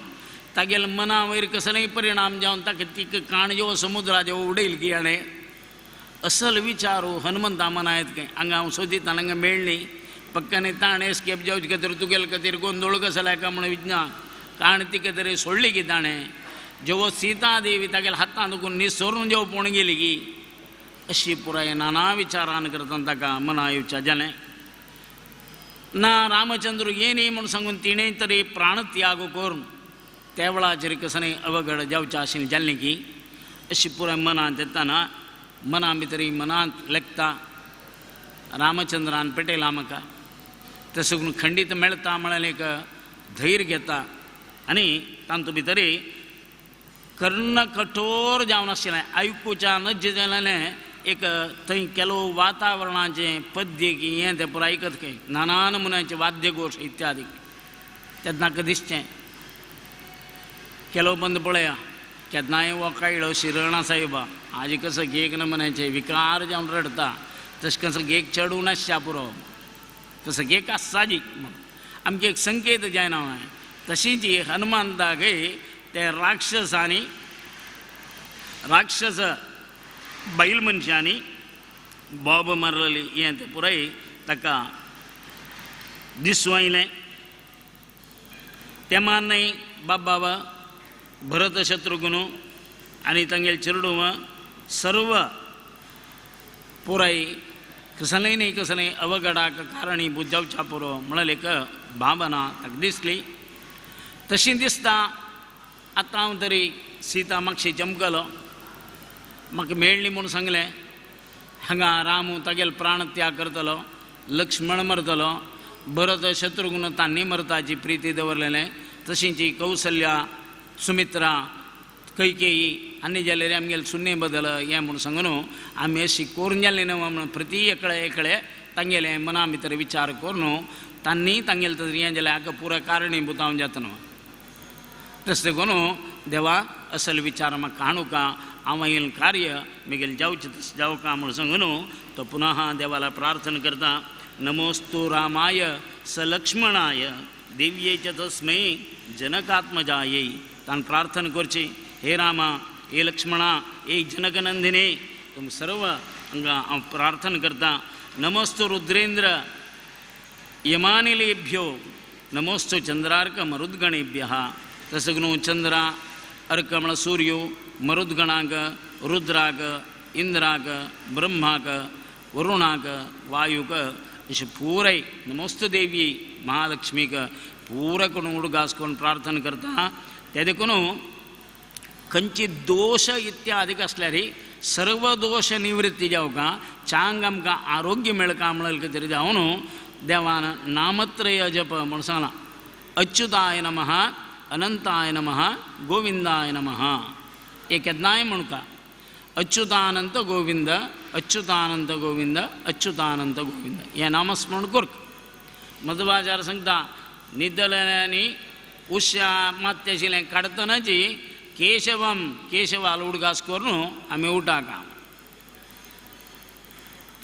तागेले मना वयर कसलेय परिणाम जावन ताका तिका काण जेवो समुद्रा जेवो उडयल की हाणें असल विचार हनुमंता मना येत काय हांगा हांव सोदिता हांगा मेळ्ळी पक्काने ताणें एस्केप जावचे खातीर तुगेले खातीर गोंदळ कसलो काय म्हूण विज्ञान काण तिका तरी सोडली की ताणें जेवो सीता देवी तागेले हातान दुखून निसरून जेवो पोण गेली की अशी पुराय नाना विचारान करतना ताका मना येवच्या जालें. ना रामचंद्र येनी म्हूण सांगून तिणें तरी प्राणत्याग करून त्या वेळाचेर कसलें अवघड जावचें आशिल्लें जालें की अशी पुराय मनांत येतना मना भितर मनांत लेखता रामचंद्रान पेटयला म्हाका तशें करून खंडीत मेळटा म्हळ्यार एक धैर्य घेता आनी तातूंत भितर कर्ण कठोर जावन आशिल्लें आयकुच्या नज्ज जालें एक थंय ಕೆಲವು वातावरणाचें पद्य की हें तें पुराय आयकत खंय नाना नमुन्याचे वाद्यघोश इत्यादी तेन्ना दिसचें ಕೆಲವು ಬಂದು पळया केन्नाय हो काडलो शिरणा साहेबा आज कसं घेक नमुन्याचे विकार जावन रडटा तशें कसं घेक चडूं नासच्या पुरो तसं घेक आसता म्हूण आमचे एक संकेत जायना तशीच हनुमंताकय ते राक्षसांनी राक्षस बैल मनशांनी बॉब मारलेली हें तें पुराय ताका दिसूं आयलें. ते मान्नय बाबा भरत शत्रुघ्न आनी तांगेले चेडूं सर्व पुराय कसलें न्ही कसलें अवघडाक कारणीभूत जावच्या पुरो म्हणलें एक भावना ताका दिसली. तशी दिसता आतां हांव तरी सीता मातशी चमकलो, म्हाका मेळ्ळी म्हूण सांगलें. हांगा रामू तागेलो प्राणत्याग करतलो, लक्ष्मण मरतलो, भरत शत्रुघ्न तांणी मरताची प्रिती दवरलेलें. तशींची कौसल्या सुमित्रा कैकेयी आनी जाल्यार आमगेले सुन्ने बदल हें म्हूण सांगून आमी अशी करून जाली न्हय म्हणून प्रती एकळे एकळे तांगेले मना भितर विचार करून तांणी तांगेले तरी हें जाल्यार हाका पुरो कारणीभूत हांव जाता न्हू. तशें करून देवा असल विचार म्हाका हाणूका, हांव येयलें कार्य म्हगेलें जावचें तशें जावका म्हूण सांगून तो पुनः देवाला प्रार्थना करता. नमोस्तु रामाय सलक्ष्मणाय देव्ये च तस्मै जनकात्मजायै. ताणें प्रार्थना करची, हे रामा, हे लक्ष्मणा, हे जनकनंदिनी, तुम सर्व हांगा हांव प्रार्थना करता. नमोस्तु रुद्रेंद्र यमानिलेभ्यो नमोस्तु चंद्रार्क मरुद्गणेभ्यः. तशें करून चंद्रा अर्क म्हळ्यार सूर्यो, मरुद्गणाक, रुद्राक, इंद्राक, ब्रह्माक, वरुणाक, वायूक अशें पुराय नमोस्तु देवी महालक्ष्मीक पुराय करून उडगास करून प्रार्थना करता. ते देखून खंयची दोश इत्यादीक आसल्यार सर्व दोश निवृत्ती जावका, चांग आमकां आरोग्य मेळका म्हणलें तरी जावन देवान नामत्रय जप म्हूण सांगलां. अच्युताय नमः, अनंताय नमः, गोविंदाय नमः. हे केन्नाय म्हणका अच्युतानंत गोविंद, अच्युतानंत गोविंद, अच्युतानंत गोविंद हें नामस्मरण करक. मध्वाचार्य सांगता न्हिदल्यांनी उश्या मात्य आशिल्लें काडटनाची केशवम केशवाल उडगास करून आमी उठाका.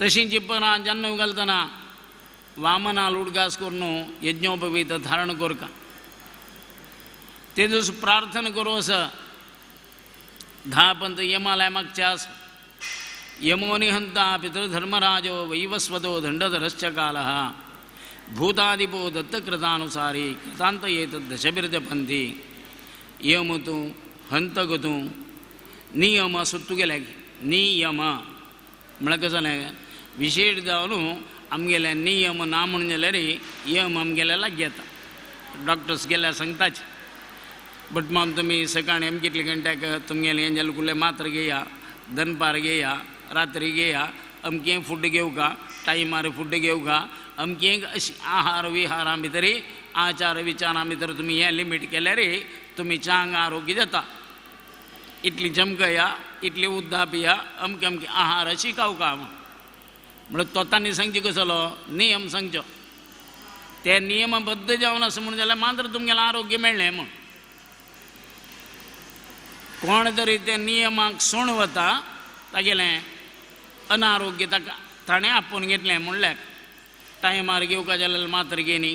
तशींची परां जन्म घालतना वामनाल उडगास करून यज्ञोपवीत धारण करका. ते दिवस प्रार्थना करू असं धा पंत यमालय मागच्या यमो निहंता पितृधर्मराजो वैवस्वतो दंडधरश्च कालः भूतादिपो दत्तकृतानुसारी कृतांत एतद् दशबिर्जपंथी. यम तूं हंतक तूं नियम असो तुगेले नियम म्हळ्यार कसो जालें विशेश जावन आमगेले नियम ना म्हणून जाल्यार यम आमगेले लागीं येता. डॉक्टर्स गेल्यार सांगताच बट माम तुमी सकाळीं अमके कितले घंट्याक तुमगेलें हें जालें कुल्लें मात्र घेया, दनपार घेया, रात्री घेया, अमकें फूड घेवका, टायमार फूड घेवका, अमकें अशी आहार विहारां भितर आचार विचारां भितर तुमी हें लिमीट केल्यार तुमी चांग आरोग्य जाता. इतली जमकया, इतली उद्दा पिया, अमके अमके आहार अशी खावका. म्हणल्यार तो तांणी सांगचे कसलो नियम सांगचो, ते नियमबद्ध जावन आसा म्हणून जाल्यार मात्र तुमगेलें आरोग्य मेळ्ळें म्हूण. कोण तरी ते नियमाक सोण वता तागेलें अनारोग्य ताका ताणें आपोवन घेतलें म्हणल्यार टायमार घेवका जाल्यार मात्र घेनी,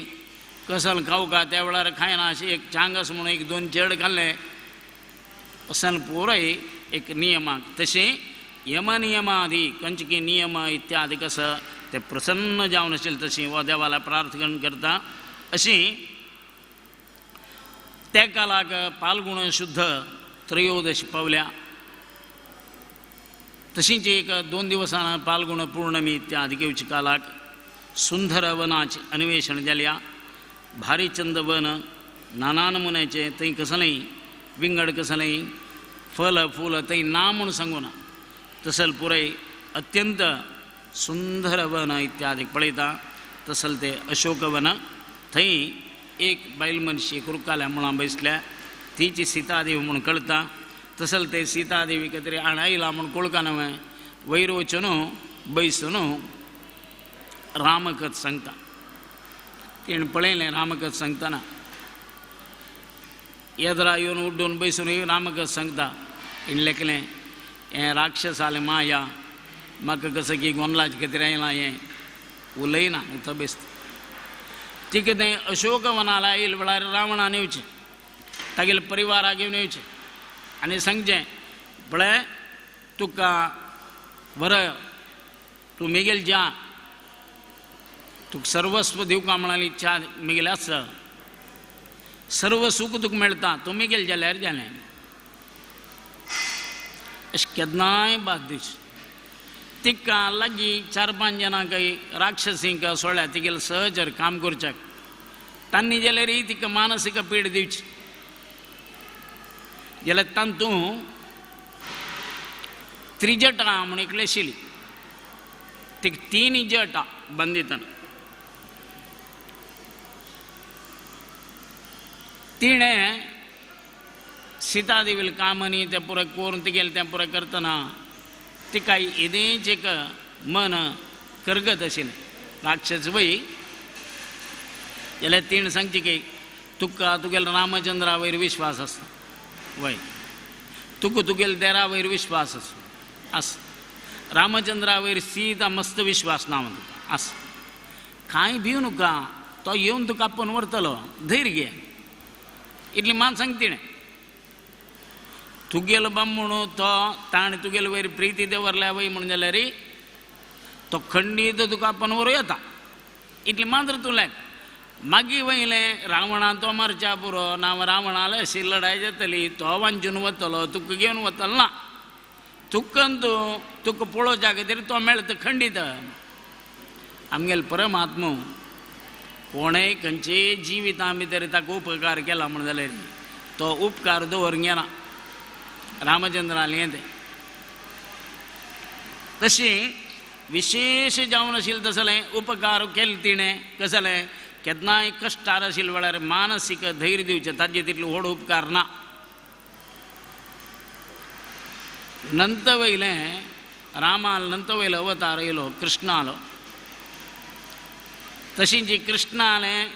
कसल खावका त्या वेळार खायना अशें एक चांग आसा म्हणून एक दोन चेड खाल्लें असन पुराय एक नियमाक. तशें यमनियमादी कंचकी नियम इत्यादी कसं ते प्रसन्न जावन आशिल्लें तशें हो देवाला प्रार्थना करता. अशी त्या कालाक पाल्गुण शुद्ध त्रयोदश पावल्या. तशींच एक दोन दिवसां पाल्गुण पौर्णमी इत्यादी घेवच्या कालाक सुंदर वनाचें अन्वेषण जाल्या. भारी चंद वन नाना नमुन्याचें थंय कसलेंय विंगड कसलेंय फल फूल थंय ना म्हूण सांगूना तसल पुराय अत्यंत सुंदर वन इत्यादी पळयता. तसल ते अशोकवन थंय एक बायल मनशी एक रुखाल्या मुळां बसल्या, तिची सीतादेवी म्हूण कळटा. तसल ते सीतादेवी तरी आण आयला म्हूण कळका न्हय, वयर वचून बैसून रामकथ सांगता. तेणें पळयलें रामकथ सांगतना येदरा येवन उड्डून बैसून रामकथ सांगता. तेणें लेखलें हें राक्षसालें माया म्हाका कसं की गोंदळाचें खातीर आयलां हें उलयना थंय बेसता. तिका तें अशोकवनाला आयल वेळार रावणान येवचें, तागेले परिवाराक घेवन येवचें आनी सांगचें पळय तुका बरं तूं मेगेल जा, तुका सर्वस्व दिवका म्हणाली इच्छा मेगेली आसा, सर्व सूख तुका मेळटा, तूं मेगेल जाल्यार जालें. अशें केन्नाय भास दिवची. तिका लागीं 4-5 जाणां काही राक्षसींक सोळ्या तिगेले सहचर काम करच्याक तांणी जाल्यार तिका मानसीक पीड दिवची. जाल्यार तातूंत त्रिजटा म्हूण एकली आशिल्ली, तिका 3 जटा बंदितना. तिणें सीतादेवील कामनी तें पुराय करून तिगेलें तें पुराय करतना तिका येदेंच एक मन करगत आशिल्लें. राक्षस वय जाल्यार तिणें सांगची की तुका तुगेल्या रामचंद्रा वयर विश्वास आसता वय, तुका तुगेल्या देरा वयर विश्वास आसता आस, रामचंद्रा वयर सीता मस्त विश्वास ना म्हणटा तुका आस, कांय भिव नका, तो येवन तुका आपोवन व्हरतलो, धैर्य घे. इतली मान सांग तिणें. तुगेलो बामण तो ताणें तुगेले वयर प्रिती दवरल्या वय म्हणून जाल्यार तो खंडीत तुका आपोवन व्हरूं येता, इतली मात्र तूं लायक. मागीर वयलें रावणा तो मारच्या पुरो ना, रावणाले अशी लडाय जातली, तो वांचून वतलो, तुका घेवन वतलो ना, तुकन तूं तुका पळोवच्या खातीर तो मेळटा खंडीत. आमगेलो परमात्मो कोणेय खंयचेय जिविता भितर ताका उपकार केला म्हण जाल्यार तो उपकार दवरूंक येना. रामचंद्रालें हें तें तशी विशेश जावन आशिल्लें तसलें उपकार केले तिणें. कसलें केन्नाय कश्टार आशिल्ले वेळार मानसीक धैर्य दिवचें, ताजे तितलो व्हड उपकार ना. नंतर वयलें रामाल नंतर वयलो अवतार येयलो कृष्णालो. तशीं जी कृष्णालें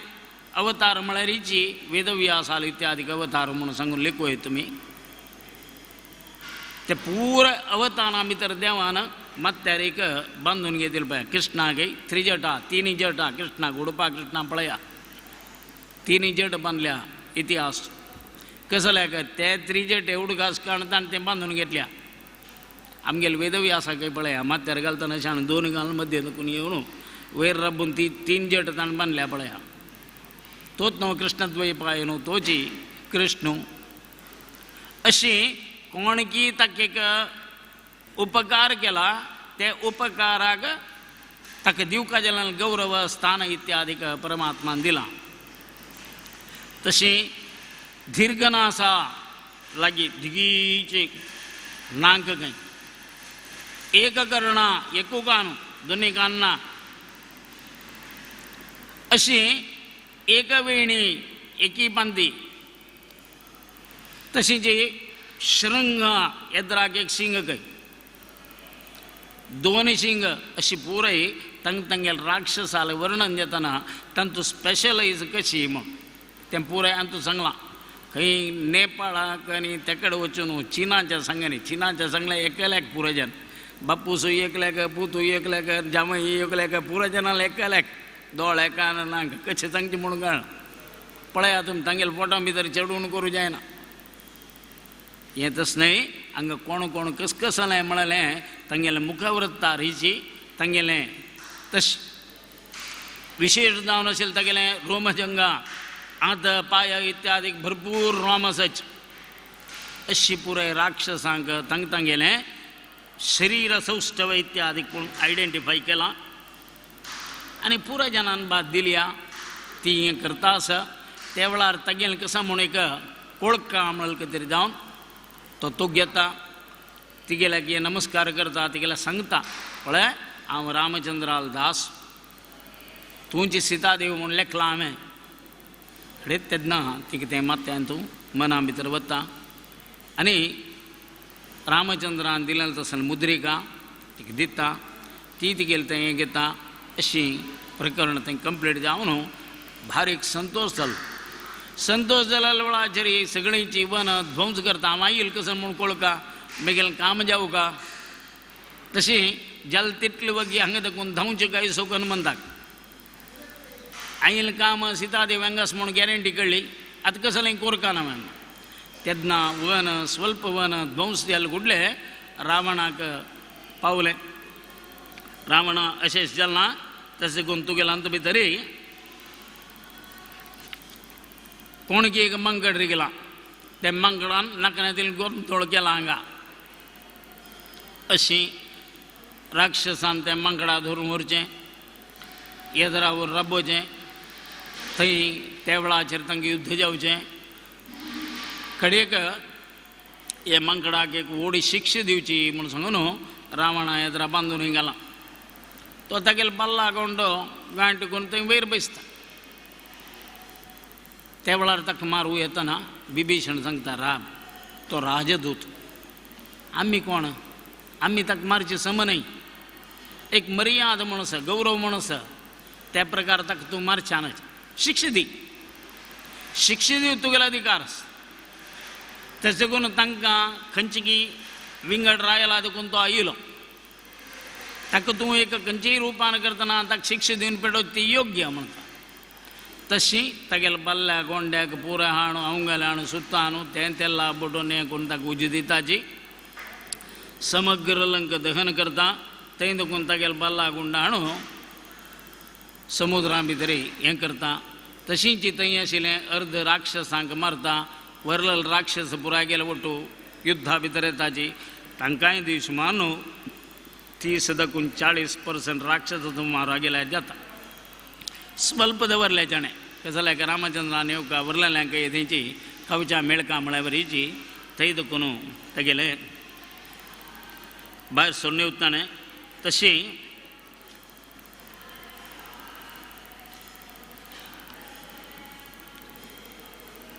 अवतार म्हळ्यारीची वेदव्यासाल इत्यादी अवतार म्हणून सांगून लेखूं तुमी. ते पुराय अवतारा भितर देवान मात्यार एक बांदून घेतिल्लें पळय कृष्णाक त्रिजटा 3 जटा कृष्णाक उडपा कृष्णा पळया 3 जट बांदल्या इतिहास कसल्याक ते त्रिजटे उडगास काडून ताणें तें बांदून घेतल्या. आमगेले वेदव्यासाकय पळया माथ्यार घालतना शाण 2 घालून मध्य कोण येवन वयर राबून ती 3 जट ताणें बांदल्या पळया. तोच न्हू कृष्णद्वैपाय न्हू तोची कृष्ण. अशी कोण की ताका एक उपकार केला ते उपकाराक ताका दिवका जाल्यार गौरव स्थान इत्यादी परमात्मान दिलां. तशी दीर्घना आसा लागीं धिगीचे नांक खंय एक करणा एकू कान दोनी कान ना अशी एक वेणी एकी पांदी. तशी जी शृंग येद्राक एक शिंग खंय 2 शिंग अशी पुराय तंग तंगेल राक्षसाले वर्णन जातना तांतू स्पेशलायज कशी मग तें पुराय अंतू सांगलां. खंय नेपाळाक आनी तेकडे वचून चिनाच्या सांगांनी चिनाच्या सांगल्या एकल्याक पुराय जन बापूस एकल्याक पुतू एकल्याक जामय एकल्याक पुराय जनाल एकल्याक दोळे कान नाक कशें सांगचें म्हणून कळना. पळया तुमी तांगेले पोटा भितर चेडून करूं जायना. हें तशें न्हय, हांगा कोण कोण कसकसलें म्हणलें तांगेलें मुखवृत्तार हिची तांगेलें तशें विशेश जावन आशिल्लें तागेलें रोमजंगा हात पांय इत्यादी भरपूर रोम आसाच. अशी पुराय राक्षसांक तांग तांगेलें शरीर सौष्ठव इत्यादी कोण आयडेंटिफाय केलां आनी पुराय जनान बाद दिल्या. ती हें करता आसा त्या वेळार तागेलें कसा म्हूण एक कोळका म्हणल्यार कितें तरी जावन तो तोग घेता तिगेल्याक हे नमस्कार करता तिगेल्या सांगता पळय हांव रामचंद्राल दास तुमची सीतादेव म्हूण लेखलां हांवें. खडेच तेन्ना तिका तें माथ्यान तूं मना भितर वता आनी रामचंद्रान दिलें तसलें मुद्रिका तिका दिता ती तिगेलें तें हें घेता. अशी प्रकरण तें कंप्लीट जावन भारीक संतोश जालो. संतोष जाल्या वेळाचेर सगळींची वन ध्वंस करता हांव आयल कसो म्हूण कोळका मेगेलें काम जावं का तशी जाल तितले वगी हांगा देखून धांवचें काय सोकन म्हणटात. आयल काम सीतादेव हांगास म्हूण गॅरंटी कळ्ळी आतां कसलें कोरका ना हांवें. तेन्ना वन स्वल्प वन ध्वंस जालें कुडले रावणाक पावलें. रावणा अशेंच जालें ना तशें करून तुगेलें अंत भितरी कोण की एक मंकड रिगला त्या मंकडान नाका तिणें गोंदळ केला हांगा. अशी राक्षसान तें मांकडा धरून व्हरचें येदरावर राबोवचें थंय त्या वेळाचेर तांकां युद्ध जावचें कडेक हे मांकडाक एक व्हड शिक्षा दिवची म्हूण सांगून रावणा येदरा बांदून घाला तो तागेलो बल्ला गोंडो गांठ करून थंय वयर बसता त्या वेळार ताका मारू येतना बिभीषण सांगता राम तो राजदूत आमी कोण आमी ताका मारचे सम न्हय एक मर्याद म्हूण आसा गौरव म्हूण आसा त्या प्रकार ताका तूं मारच्या न्हय शिक्षा दी शिक्षा दिव तुगेलो अधिकार आसा तशें करून तांकां खंयची की विंगड रायला देखून तो आयलो ताका तूं एक खंयचीय रुपान करतना ताका शिक्षा दिवन पेटोवची ती योग्य म्हणटा तशी तागेल्या बल्ल्या गोंड्याक पुरा हाणू अवंगले हाणू सुत्ता हाणू तें तेल्ला बोटून हें करून ताका उजो दिताची समग्र लंक दहन करता थंय देखून तागेल्या बल्ला गुंडा हाणू समुद्रा भितर हें करता तशींच थंय आशिल्लें अर्द राक्षसांक मारता वरलल राक्षस पुराय गेले वटू युद्धा भितर येताची तांकांय दीस मानू 30 दकून 40% राक्षस मारा गेल्यार जाता स्वल्प दवरले जाणें कशें जाल्यार रामचंद्रान येवका वरलेल्यांक थंयची कवचा मेळका म्हळ्यार वरीची थंय देखून तेगेले भायर सरून येवताने तशी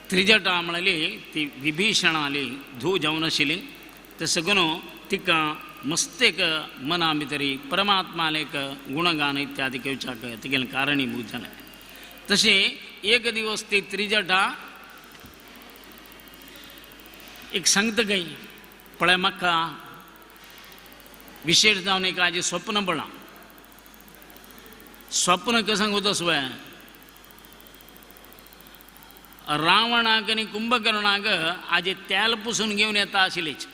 त्रिजटा म्हळ्याली ती विभीषणाली धूव जावन आशिल्ली तशें करून तिका मस्त एक मना भितरी परमात्माले एक गुणगान इत्यादी घेवच्याक तिगेलें कारणीभूत जालें. तशें एक दिवस ती त्रिजटा एक सांगता गई पळय म्हाका विशेश जावन एक आजी स्वप्न पडलां. स्वप्न कशें सांगू तसवें रावणाक आनी कुंभकर्णाक आजी तेल पुसून घेवन येता आशिल्लीच.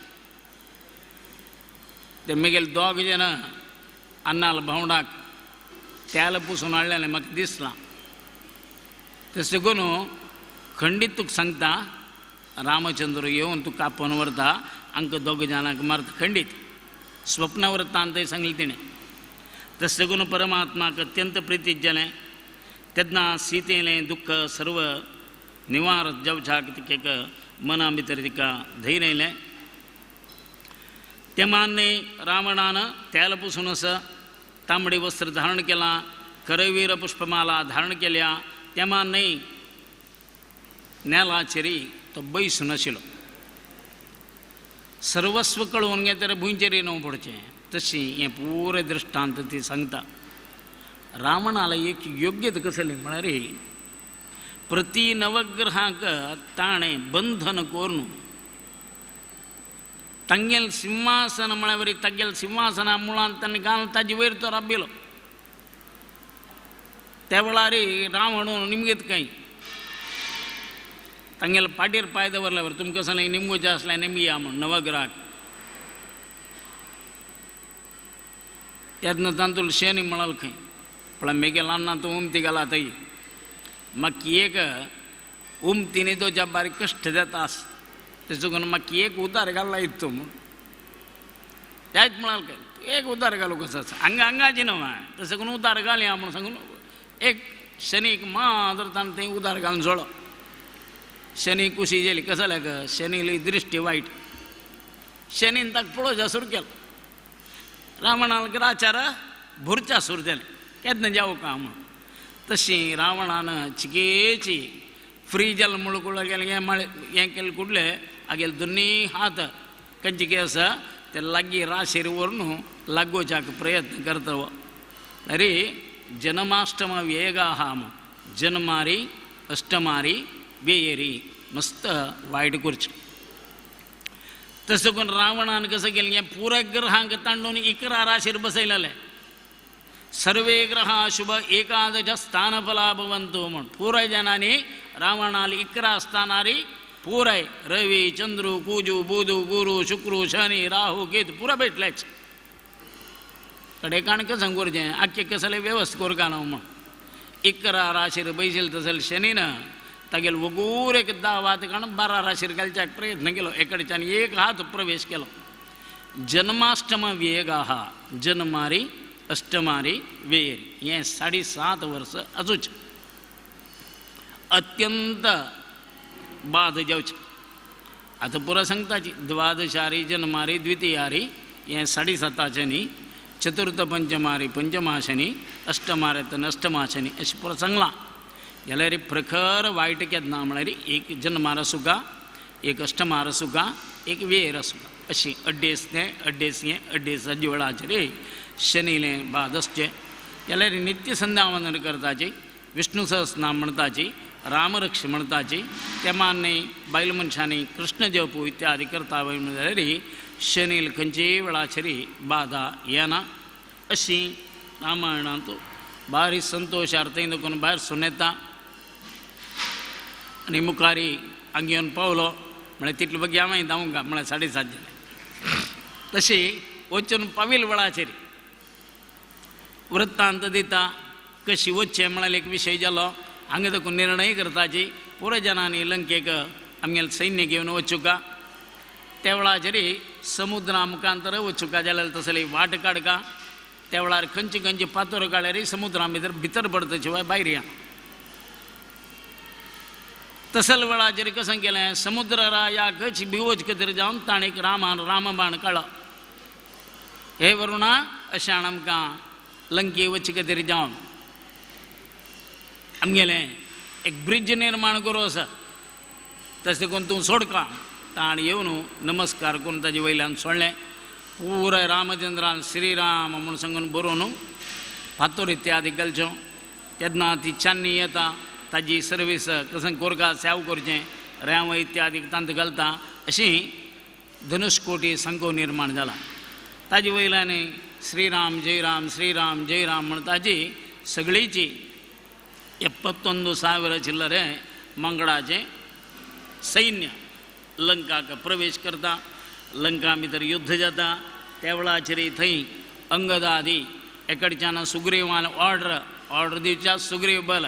ते मेगेले दोग जाण अन्नाल भावंडाक तेल पुसून हाडलेलें म्हाका दिसलां. तशें करून खंडीत तुका सांगता रामचंद्र येवन तुका आपोवन व्हरता आमकां दोग जाणांक मारता खंडीत स्वप्न वृत्तांतय सांगलें तिणें. तशें करून परमात्माक अत्यंत प्रितीत जालें. तेन्ना सीतेलें दुख्ख सर्व निवार जावच्याक तिका मना भितर तिका धैर्य येयलें. ते मान्य रावणान तेल पुसून आसा तांबडी वस्त्र धारण केलां करवीर पुष्पमाला धारण केल्या. ते मान्य नेलाचेर तो बैसून आशिल्लो. सर्वस्व कळोवन घेतल्यार भुंयचेर न्हू पडचें तशी हें पुरें दृश्टांत ती सांगता. रावणाला एक योग्यता कसली म्हळ्यार प्रति नवग्रहाक ताणें बंधन करून तांगेल सिंहासन म्हळ्यार तागेल सिंहासना मुळान ताणें घालून ताजे वयर तो राबिलो. त्या वेळार रावण निमगीत कांय तांगेले पाटीर पांय दवरल्यावर तुमकां सांगलें निमगोचें आसलें निमया म्हूण नवग्रहाक. तेन्ना तातूंत शनी म्हणाल खंय पण मेगेल अन्ना तूं उमती घाला थंय म्हाका एक उमतीने तो ज्या बारीक कश्ट जाता आस तेचो करून म्हाका एक उदार घालला येत म्हूण त्याच म्हणाल काय एक उदार घालू कसो आसा हांगा हांगाची न्हू तशें करून उदार घालया म्हूण सांगून एक शनीक माजर ताणें थंय उदार घालून सोडलो. शनी कुशी जेली कसो जाल्यार शनीली दृश्टी वायट शनीन ताका पळोवच्या सुरू केलो. रावणान ग्राचार भुरच्या सुरू जालें केन्ना जावं का म्हूण. तशी रावणान चिकेची फ्रीजल मुळकुळ गेलें हें माळे हें केलें कुडलें आगेले दोनी हात खंयचे कितें आसा ते लागीं राशीर व्हरून लागोवच्याक प्रयत्न करता. अरे जन्माष्टम वेगाः जन्मारी अष्टमारी वेयरी मस्त वायट करचें. तशें करून रावणान कसं केलें हें पुराय ग्रहांक तांडून 11 राशीर बसयलेलें. सर्वे ग्रहा शुभ एकादश स्थानफला भवंतु म्हूण पुराय जनांनी रावणाली 11 स्थानारी पुराय रवी चंद्रू कुजू बुधू गुरू शुक्रू शनी राहू केतू पुरा भेटलेच. कडे काण कसं करचें आख्खे कसले व्यवस्था करका न्हू म्हूण 11 राशीर बैशील तसले शनीन तागेले वगूर एक 10 वात काडून 12 राशीर घालच्याक प्रयत्न केलो. एकडच्यान एक हात प्रवेश केलो. जन्माष्टम वेग आहा, जन्मारी अष्टमारी वेर हें 7.5 वर्सां आसूच अत्यंत बाद जावचें. आतां पुरो सांगताची द्वादशारी जन्मारी द्वितीयारी हें 7.5 न्ही, चतुर्थ पंचमारी पंचमाशनी, अष्टमारे अष्टमाशनी अशें पुरो सांगलां. जाल्यार प्रखर वायट केन्ना म्हळ्यार एक जन्मार आसूका, एक अष्टमार आसूका, एक वेर आसूका, अशी अड्डेस तें अड्डेस हें अड्डेस हाजे वेळाचेर शनीलें बाद आसचें. जाल्यार नित्य संध्यावंदन करताची, विष्णु सहस्रनाम म्हणताची, रामरक्ष म्हणताची, तेमान्नी बायल मनशांनी कृष्ण जप इत्यादी करता जाल्यार शनील खंयचेय वेळाचेर बादा येना. अशी रामायणांत बारी संतोशार्थी देखून भायर सून येता आनी मुखारी हांगा येवन पावलो म्हळ्यार तितले बगी हांवें धांवूंक म्हळ्यार 7.5 जालें. तशी वचून पावील वेळाचेर वृत्तांत दिता कशी वचचें म्हळ्यार एक विशय जालो. हांगा देखून निर्णय करताची पुरो जनांनी लंकेक आमगेलें सैन्य घेवन वचुका, त्या वेळाचेर समुद्रा मुखांतर वचुका जाल्यार तसली वाट काडका, त्या वेळार खंयचे खंयचे पातोर काडल्यार समुद्रा भितर भितर पडता शिवाय भायर या. तसल वेळाचेर कशें केलें समुद्र राजाकच भिवोच खातीर जावन ताणें एक रामान रामबाण काडलो, हे वरुणा अशें आमकां लंके वचचे खातीर जावन आमगेलें एक ब्रिज निर्माण करूं आसा, तशें करून तूं सोडका. ताणें येवन नमस्कार करून ताजे वयल्यान सोडलें. पुराय रामचंद्रान श्रीराम म्हूण सांगून बरोवन फातोर इत्यादी घालच्यो. तेन्ना ती चान्नी येता ताजी सर्वीस कशें कोरका सेव करचें रेंव इत्यादी तांत घालता, अशी धनुष्कोटी संको निर्माण जाला. ताजे वयल्यान श्रीराम जय राम श्रीराम जय राम म्हण ताजी सगळीची 71,000 चिल्लरे मंगळाचें सैन्य लंकाक प्रवेश करता. लंका भितर युद्ध जाता. त्या वेळाचेर थंय अंगदादी एकडच्यान सुग्रीवान ऑर्डर ऑर्डर दिवच्या सुग्रीव बल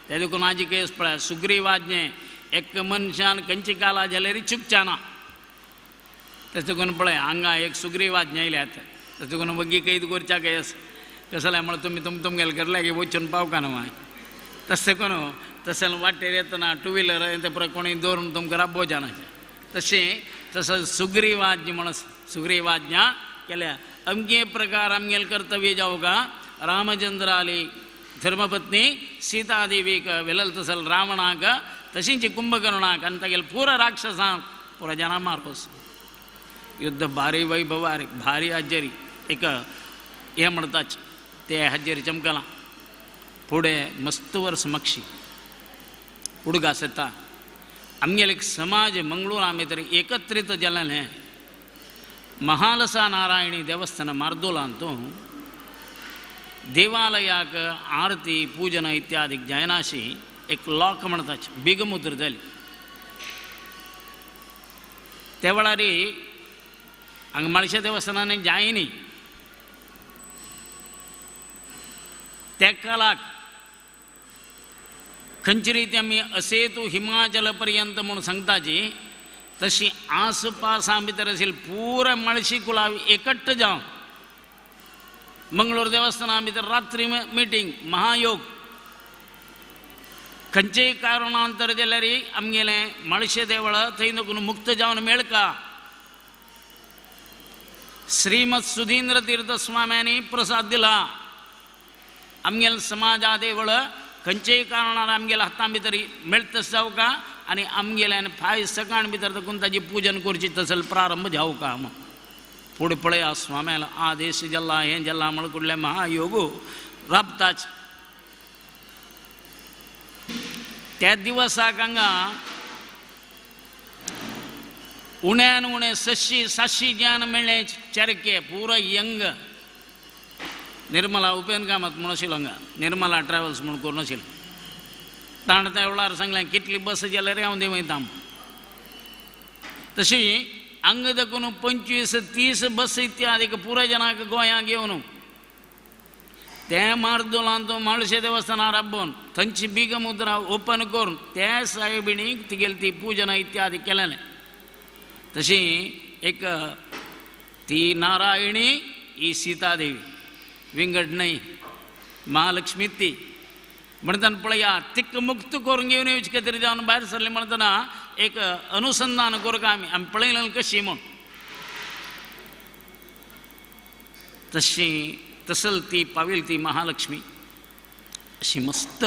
ते देखून आजी केस पळय सुग्रीवाज्ञे एक मनशान खंयची काला जाल्यार चुकच्या ना. तेच देखून पळय हांगा एक सुग्रीवाज्ञा आयल्यात, तेच देखून वग्गी कैद करच्या केस कसलें म्हळ्यार तुमी तुमगेले करले की वचून पावका न्हू हांवें. तशें करून तशें वाटेर येतना टू व्हिलर ते पळय कोणूय दवरून तुमकां राबोवच्या ना. तशें तसो सुग्रीवाज्ञ म्हण सुग्रीवाज्ञा केल्या. अमके प्रकार आमगेलें कर्तव्य जावं का रामचंद्राली धर्मपत्नी सीतादेवीक वेलल तसल रावणाक तशींच कुंभकर्णाक आनी तागेले पुरा राक्षसांक पुरा जाणां मारपोस. युद्ध भारी वैभवारी भारी हाजेरी एक हें म्हणटाच ते हाजेर चमकलां. फुडें मस्त वर्स मागशी उडगास येता आमगेले एक समाज मंगळूर भितर एकत्रीत जाल्लें महालसा नारायणी देवस्थान मार्दोलांत देवालयाक आरती पूजन इत्यादी जायनाशी एक लॉक म्हणटाच बिगमुद्र जाली. त्या वेळार हांगा माळशे देवस्थानांनी जायनी त्या कालाक खंयचे रिती आमी असेतू हिमाचल पर्यंत म्हूण सांगताची तशी आसपासा भितर आशिल्ले पुराय माळशी कुळां एकट्ट जावन मंगळूर देवस्थाना भितर रात्री मिटींग महायोग खंयचेय कारणांतर जाल्यार आमगेलें माळशे देवळ थंय नकून मुक्त जावन मेळका. श्रीमद सुधींद्र तीर्थ स्वाम्यांनी प्रसाद दिला. आमगेले समाजा देवळ खंयचेय कारणान आमगेल्या हातां भितर मेळतस जावं का आनी आमगेल्यान फाय सकाळ भितर देखून ताजी पूजन करची तसल प्रारंभ जावं का. मग फुडें पळया स्वाम्याला आदेश जाला हें जाला म्हण कुडले महायोग राबताच. त्या दिवसाक हांगा उण्यान उणें 600-700 ज्ञान मेळ्ळें चरके पुरो यंग निर्मला उपेन कामत म्हूण आशिल्लो हांगा निर्मला ट्रॅव्हल्स म्हूण करून आशिल्लो. ताणें त्या वेळार सांगलें कितली बस जाल्यार हांव दी वयता. तशी हांगा देखून 25-30 बस इत्यादी पुराय जनांक गोंयांक घेवन ते मार्दोलांत माळशे देवस्थानार राबोवन थंयची बिगमुद्रा ओपन करून त्या साहेबिणीक तिगेली ती पूजन इत्यादी केलेलें. तशी एक ती नारायणी ही सीतादेवी विंगड न्हय महालक्ष्मी ती म्हणताना पळया तिक मुक्त करून घेवन येवचे खातीर जावन भायर सरले म्हणटना एक अनुसंधान करूंक आमी आमी पळयलें कशी म्हूण तशी तसल ती पाविल ती महालक्ष्मी अशी मस्त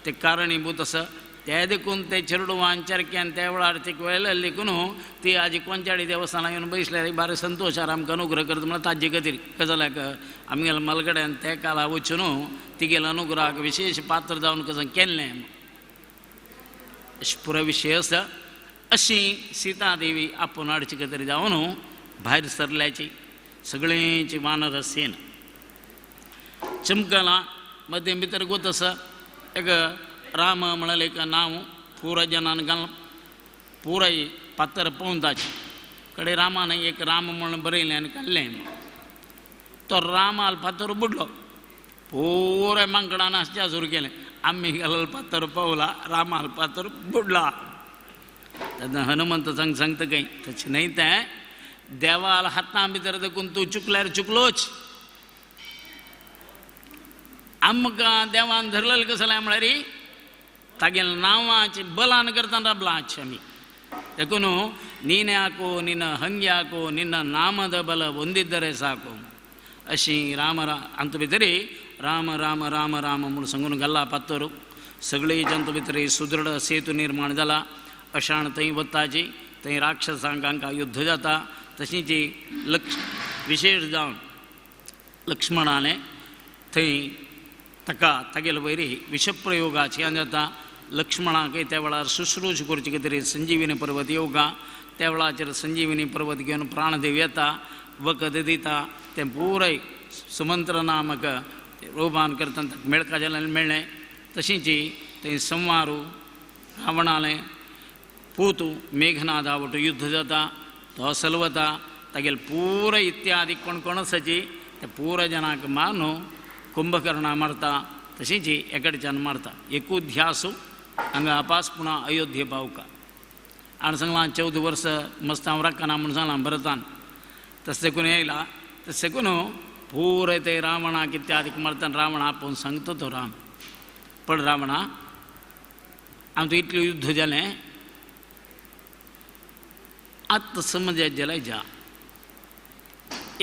ते कारणीभूत आसा ते देखून ते चेरडुवान चरक्यान त्या वेळार ते वेळेले देखून ती आजी कोंचाडी देवस्थानाक येवन बसल्यार बारे संतोशार आमकां अनुग्रह करता म्हणल्यार ताजे खातीर कजाल्याक आमगेल्या मलगड्यान ते काला वचून तिगेल्या अनुग्रहाक विशेष पात्र जावन कसं केल्लें अशें पुरो विशय आसा. अशी सीतादेवी आपूण हाडचे खातीर जावन भायर सरल्याची सगळेंची वानर सेन चमकला मदें भितर गोत आसा एक राम म्हळ्यार एक नांव पुराय जनान घाल पुराय पात्र पळोवन कडे रामान एक राम म्हणून बरयलें आनी काडलें तो रामाल फातर बुडलो पुराय मांकडान आसच्या सुरू केलें आमी घालल फातर पावला रामाल फातर बुडला. तेन्ना हनुमंत सांग सांगता खंय तशें न्हय तें देवाल हाता भितर देखून तूं चुकल्यार चुकलोच आमकां देवान धरलेलें कसलें म्हळ्यार तागेल्या नांवाचे बलान करतना राबला आमी देखून ನೀನೇ ಹಾಕು ನಿನ್ನ ಹಂಗೆ ಹಾಕು ನಿನ್ನ ನಾಮದ ಬಲ ಹೊಂದಿದ್ದರೆ ಸಾಕು ಅಶಿ ರಾಮರ ಅಂತ ಭಿತರಿ ರಾಮ ರಾಮ ರಾಮ ರಾಮ म्हणून सांगून गल्ला पात्तोर सगळी जंतु भितरी सुदृढ सेतू निर्माण जाला अशाण थंय वताची थंय राक्षसांक हांकां युद्ध जाता तशींच लक्ष विशेष जावन लक्ष्मणाने थंय ताका तागेले वयर विषप्रयोगाची आनी जाता लक्ष्मणाकय त्या वेळार शुश्रूष करचे खातीर संजीविनी पर्वत येवका त्या वेळाचेर संजीविनी पर्वत घेवन प्राणदेव येता वखद दिता तें पुराय सुमंत्र नामक रोबान करतना ताका मेळका जाल्यार मेळ्ळें. तशींच थंय संवारू रावणालें पूत मेघनादा वटू युद्ध जाता तो सलवता तागेले पुराय इत्यादी कोण कोण आसाची ते पुराय जनाक मारून कुंभकर्णा मारता तशींच एकडच्यान मारता एकूच ध्यासू हांगा अपास पुणा अयोध्ये पावका आनी सांगलां 14 वर्स मस्त हांव राखना म्हूण सांगलां भरतान तशें देखून येयला तशें देखून पुराय ते रावणाक इत्यादीक मारतना रावण आपोवन सांगता तो राम पण रावणा आमचें इतलें युद्ध जालें आतां समज जाल्यार जा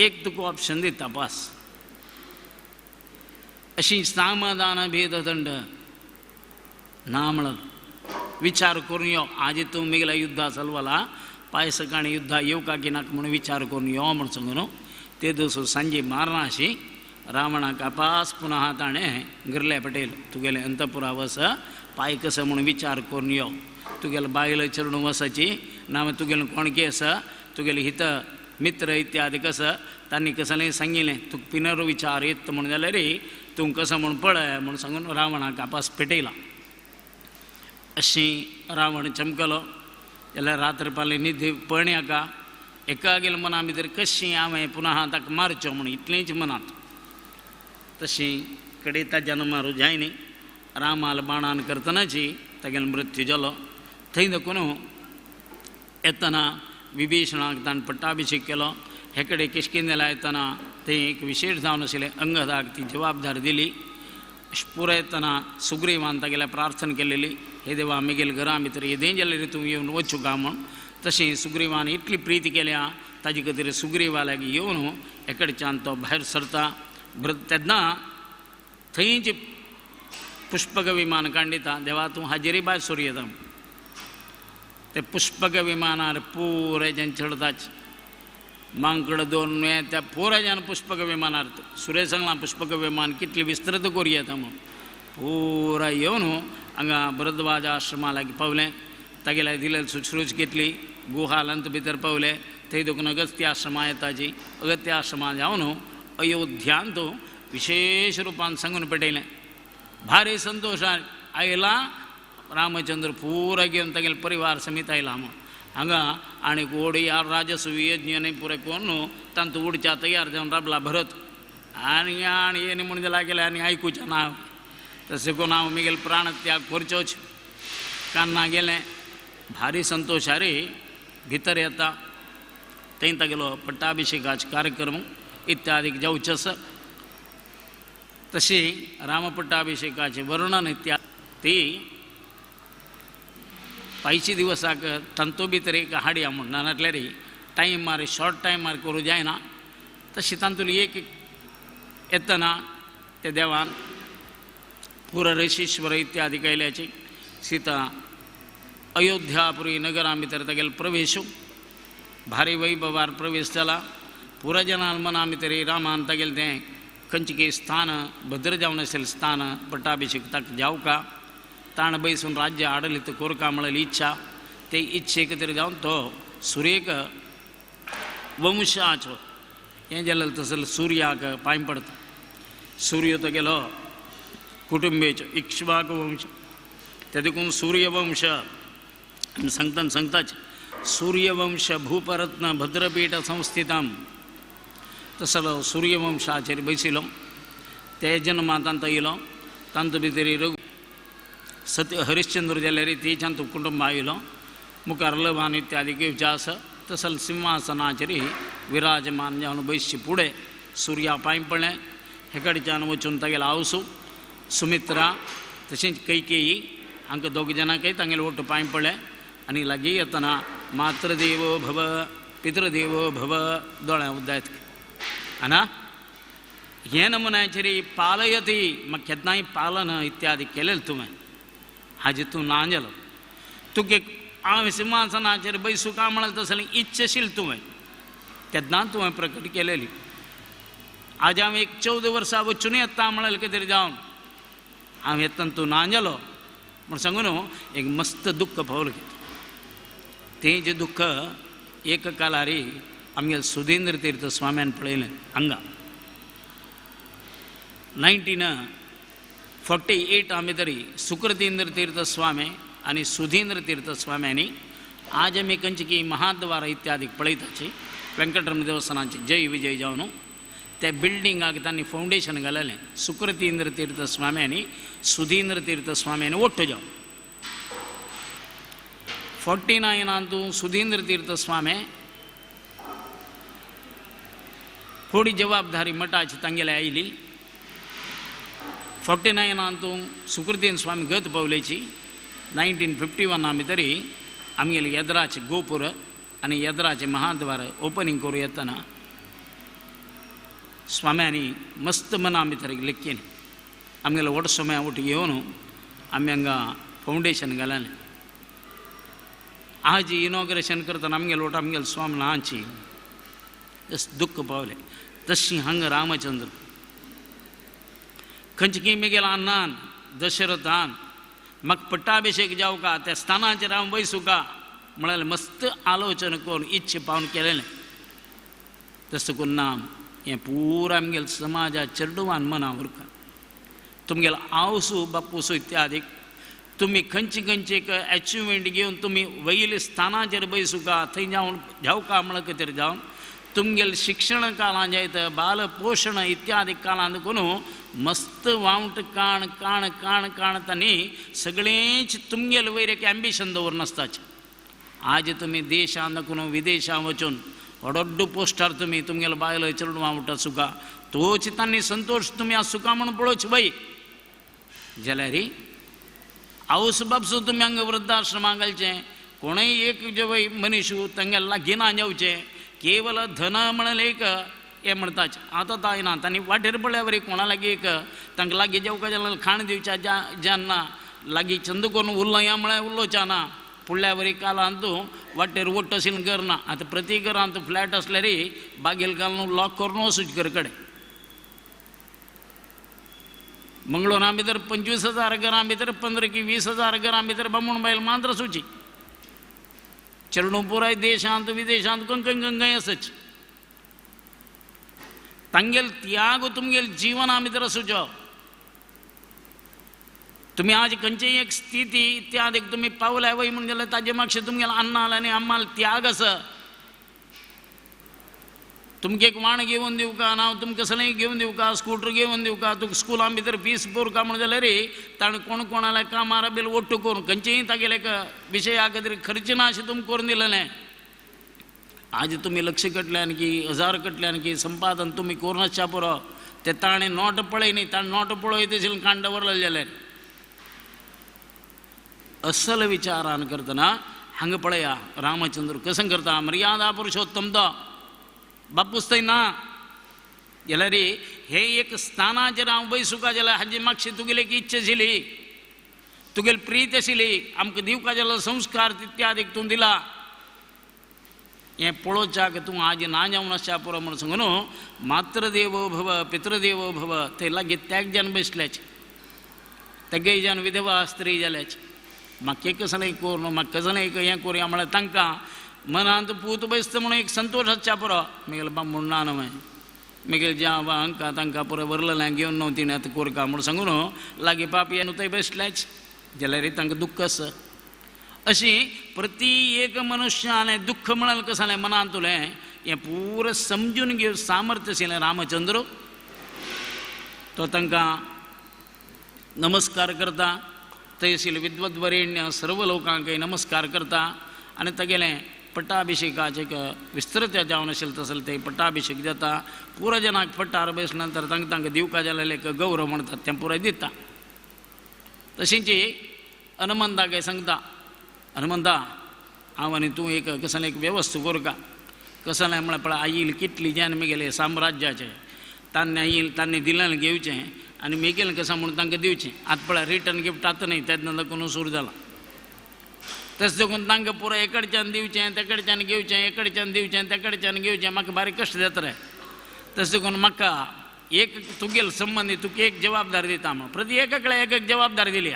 एक तुका ऑप्शन दिता बस अशी सामदान भेददंड ना म्हणत विचार करून यो आजी तूं मिगल्या युद्धा चलवला पांय सकाळी युद्धा येवका की नाका म्हणून विचार करून यो म्हण सांगून ते दिवस सांजे मारनाशी रावणाक अपास पुनः ताणें गिरले पटेल तुगेलें अंतपुरा वस पांय कसो म्हणून विचार करून यो तुगेले बायल चेडूं वसाची ना तुगेलें कोणके आसा तुगेलें हित मित्र इत्यादी कसं तांणी कसलें सांगिल्लें तुका पिनर विचार येत म्हणून जाल्यार तूं कसो म्हूण पळय म्हूण सांगून रावणाक आपास पेटयला. अशी रावण चमकलो जाल्यार रात्र पाली निधी पळण्याका एका गेल्या मना भितर कशी हांवें पुनः ताका मारचो म्हूण इतलेंच मनांत तशी कडे ताज्यान मारू जायनी रामाल बाणान करतनाची तागेलो मृत्यू जालो. थंय देखून येतना विभीषणाक ताणें पट्टाभिशेक केलो. हे कडेन किश्किंदेला येतना थंय एक विशेष जावन आशिल्लें अंगदाक ती जबाबदारी दिली. पुराय येतना सुग्रीवान तागेल्या प्रार्थना केलेली हे देवा मिगेल घरा भितर येदें जाल्यार तूं येवन वचूं काय म्हूण. तशें सुग्रीवान इतली प्रिती केल्या ताजे खातीर सुग्रीवा लागीं येवन एकडच्यान तो भायर सरता. तेन्ना थंयच पुष्पक विमान कांडिता देवा तूं हाजेरी भायर सरू येता. ते पुष्पक विमानार पुरायच्यान चडताच मांकड दोन त्या पुरायच्यान पुष्पक विमानार सुरेश सांगलां पुष्पक विमान कितलें विस्तृत करूं येता म्हूण पुराय येवन हांगा भरद्वाज आश्रमा लागीं पावलें. तागेल्या दिले शुश्रूष घेतली गुहालंत भितर पावले थंय देखून अगस्त्य आश्रमा येताची अगस्त्य आश्रमा जावन अयोध्यांत विशेष रुपान सांगून पेटयलें. भारी संतोशान आयला रामचंद्र पुराय घेवन तागेले परिवार समेत आयला म्हूण हांगा आनी ओडी राजसूय यज्ञ न्ही पुराय करून तांतू उडच्या तयार जावन राबला भरत आनी आनी येनी म्हूण जाल्यार गेलें आनी आयकुचें ना तशें करून हांव मिगेल प्राणत्याग करचोच कान्ना गेलें. भारी संतोशारी भितर येता थंय तागेलो पट्टाभिषेकाचो कार्यक्रम इत्यादी जावचें आसा. तशी रामपट्टाभिषेकाचें वर्णन इत्यादी ती पांयशी दिवसाक तांतू भितर एक हाडया म्हूण ना नाटल्यार टायमार शॉर्ट टायमार करूं जायना. तशी तांतूली एक येतना ते देवान पुरा ऋषीश्वर इत्यादी कैल्याची सीता अयोध्यापुरी नगरा भितर तागेलो प्रवेश भारी वैभवार प्रवेश जाला. पुरा जनान मना भितर रामान तागेलें तें खंयचें स्थान भद्र जावन आशिल्लें स्थान पट्टाभिषेक ताका जावका ताण बैसून राज्य आडलित कोरका म्हळ्यार इच्छा ते इच्छेक तरी जावन तो सुरेक वंशाचो हें जालें तसो सुर्याक पांय पडता. सूर्य तो गेलो कुटुंबेचो इक्ष्वाक वंश ते देखून सूर्यवंश सांगता सांगताच सूर्यवंश भूपरत्न भद्रपीठ संस्थितम तसलो सूर्यवंशाचेर बैसिलो ते जन्मा तांतो येयलो तांतो भितर रघु सत्य हरिश्चंद्र जाल्यार तेच्यान कुटुंब आयलो मुखार लवान इत्यादी घेवचें आसा तसल सिंहासनाचेर विराजमान जावन बैसचे फुडें सुर्या पांय पडलें हे कडच्यान वचून तागेलो आवसू सुमित्रा तशेंच कैकेयी हांकां दोग जाणांकय तांगेले ओट्ट पांय पडलें आनी लागीं येतना मातृदेवो भव पितृदेवो भव दोळ्यां उद्दायत आना हें नमुन्याचेर पालयती म्हाका केन्नाय पालन इत्यादी केलें तुवें हाजें तूं ना जालो तुगे हांव सिंहासनाचेर बैसुका म्हणलें तसलें इच्छशील तुवें तेन्ना तुवें प्रकट केलेली. आज हांव एक 14 वर्सां वचून येता म्हणलें कितें तरी जावन हांव येतना तूं ना जालो म्हूण सांगू न्हू एक मस्त दुख्ख पावल घेता. तें जें दुख्ख एक कालारी आमगेले सुधींद्र तीर्थ स्वाम्यान पळयलें हांगा 1948 आमी तरी सुकृतींद्र तीर्थ स्वामी आनी सुधींद्र तीर्थ स्वाम्यांनी आज आमी खंयची की महाद्वार इत्यादी पळयताची वेंकटरमण देवस्थानाचे जय विजय जावन त्या बिल्डिंगाक तांणी फावंडेशन घाललें सुकृतींद्र तीर्थ स्वाम्यांनी सुधींद्र तीर्थ स्वाम्यांनी ओट्ट जावन 49 सुधींद्र तीर्थ स्वामी थोडी जबाबदारी मठाची तांगेले आयली. 49 सुकृतीन स्वामी गत पावलेची 1951 आमी तरी आमगेले येद्राचे गोपूर आनी येद्राचे महाद्वार ओपनींग करूं येतना स्वाम्यांनी मस्त मना भितर लेखकेन आमगेले व्हड सोम्या वट येवन आमी हांगा फावंडेशन घाललें. आज इनॉग्रेशन करतना आमगेले वट आमगेले स्वामी नाची दुख्ख पावलें. तशी हांगा रामचंद्र खंयची मेगेल अन्नान दशरथान म्हाका पट्टाभिषेक जावका त्या स्थानाचेर हांव बैसुका म्हळ्यार मस्त आलोचन करून इच्छे पावन केलेलें. तशें करून ना हें पुरा आमगेले समाजा चेडवान मना उरका तुमगेलो आवसू बापूसू इत्यादी तुमी खंयची खंयची एक एचिवमेंट घेवन तुमी वयले स्थानाचेर बैसुका थंय जावन जावका म्हळ्यार कितें जावन तुमगेले शिक्षण काळान जायत बाल पोशण इत्यादी काळान करून मस्त वावट काण काण काण काण तांणी सगळेंच तुमगेले वयर एक एम्बिशन दवरून आसताचें. आज तुमी देशांत करून विदेशां वचून व्हड पोस्टार तुमी तुमगेले बायल चेडवां वावटा सुखा तोच तांणी संतोश तुमी आज सुखा म्हणून पळोवची बाई जाल्यार आवस बापसू तुमी हांगा वृद्धाश्रमां घालचें कोणूय एक जे मनीस तांगेले लागीं ना जावचें केवल धन म्हणलें एक हें म्हणटाच आतां ताय ना तांणी वाटेर पळ्ळ्या वरी कोणा लागीं एक तांकां लागीं जेवका जाल्यार खाण दिवच्या ज्या ज्यांना लागीं चंद करून उरलो या म्हळ्यार उलोवच्या ना फुडल्या वरी कालांत तूं वाटेर वट्ट अशीन करना. आतां प्रति घरांत फ्लॅट आसल्यार बागेल घालून लॉक करून वचूच घर कडेन. मंगळूरा भितर 25,000 घरां भितर 15 की 20,000 घरां भितर बामण बायल मात्र आसूची. चेडूं पुराय देशांत विदेशांत खंय खंय खंय आसच. तांगेल त्याग तुमगेल जिवना भितर आसूचो. तुमी आज खंयचीय एक स्थिती इत्यादी तुमी पावल्या वय म्हूण जाल्यार ताजे मागशे तुमगेले अन्नाल आनी अम्माल त्याग आसा. तुमकां एक वाण घेवन दिवका ना तुमकां कसलेंय घेवन दिवका स्कूटर घेवन दिवका तुका स्कुलां भितर फीस भरका म्हूण जाल्यार ताणें कोण कोणाल्या कामार बील ओट्टू करून खंयचेय तागेले एक विशया खातीर खर्च ना अशें तुमकां करून दिलेलें. आज तुमी लक्ष कटल्यान की हजार कटल्यान की संपादन तुमी कोरनाच्या पुरो ते ताणें नोट पळय न्ही, ताणें नोट पळय तेशील काण दवरलें जाल्यार असल विचारान करतना हांगा पळया रामचंद्र कसं करता मर्यादा पुरुषोत्तम तो बापूस थंय ना जाल्यार हे एक स्थानाचेर हांव बैसुका जाल्यार हाजी मातशी तुगेली एक इच्छा आशिल्ली, तुगेली प्रीत आशिल्ली, आमकां दिवका जाल्यार संस्कार इत्यादीक तूं दिला, हें पळोवच्याक तूं आज ना जावन आसच्या पुरो म्हूण सांगू न्हू. मातृदेवो भव पितृदेवो भव ते लागीं त्याग जावन बसल्याचे, तेगेय जावन विधवा स्त्री जाल्याचे. म्हाका कसलें कोर न्हू, म्हाका कसलें हें कोरया म्हळ्यार तांकां मनांत पूत बसता म्हणून एक संतोश आसच्या पुरो. मागीर बाब म्हूण ना न्हय मागीर ज्या हांकां तांकां पुरो व्हरलेलें घेवन न्हू तिणें आतां कोरका म्हूण सांगू न्हू लागीं पापया न्हू थंय बसल्याच जाल्यार तांकां दुख्ख आसा. अशी प्रति एक मनुष्यालें दुख्ख म्हळ्यार कसलें मनांतलें हें पुरो समजून घेवन सामर्थ्य आशिल्लें रामचंद्र तो तांकां नमस्कार करता. थंय आशिल्ले विद्वद्वरेण्य सर्व लोकांकय नमस्कार करता आनी तागेलें पट्टाभिशेकाचें विस्तृत जावन आशिल्लें तसलें तें पट्टाभिशेक जाता. पुरो जनाक पट्टार बसले नंतर तांकां तांकां दिवका जालेलें एक गौरव म्हणटात तें पुराय दिता. तशेंच हनुमंताक सांगता, हनुमंता हांव आनी तूं एक कसलें एक वेवस्था करका. कसलें म्हळ्यार पळय आईल कितली जेन मेगेलें साम्राज्याचें तान्ने आईल तान्ने दिलें घेवचें आनी मेगेलें कशें म्हूण तांकां दिवचें. आतां पळय रिटर्न गिफ्ट आतां न्ही तेन्ना देखून सुरू जाला. तशें देखून तांकां पुरो एकडच्यान दिवचें तेकडच्यान घेवचें एकडच्यान दिवचें तेकडच्यान घेवचें म्हाका बारीक कश्ट जाता रे. तशें देखून म्हाका एक तुगेल संबंदी तुका एक जबाबदारी दिता म्हूण प्रति एककडे एक एक जबाबदारी दिली.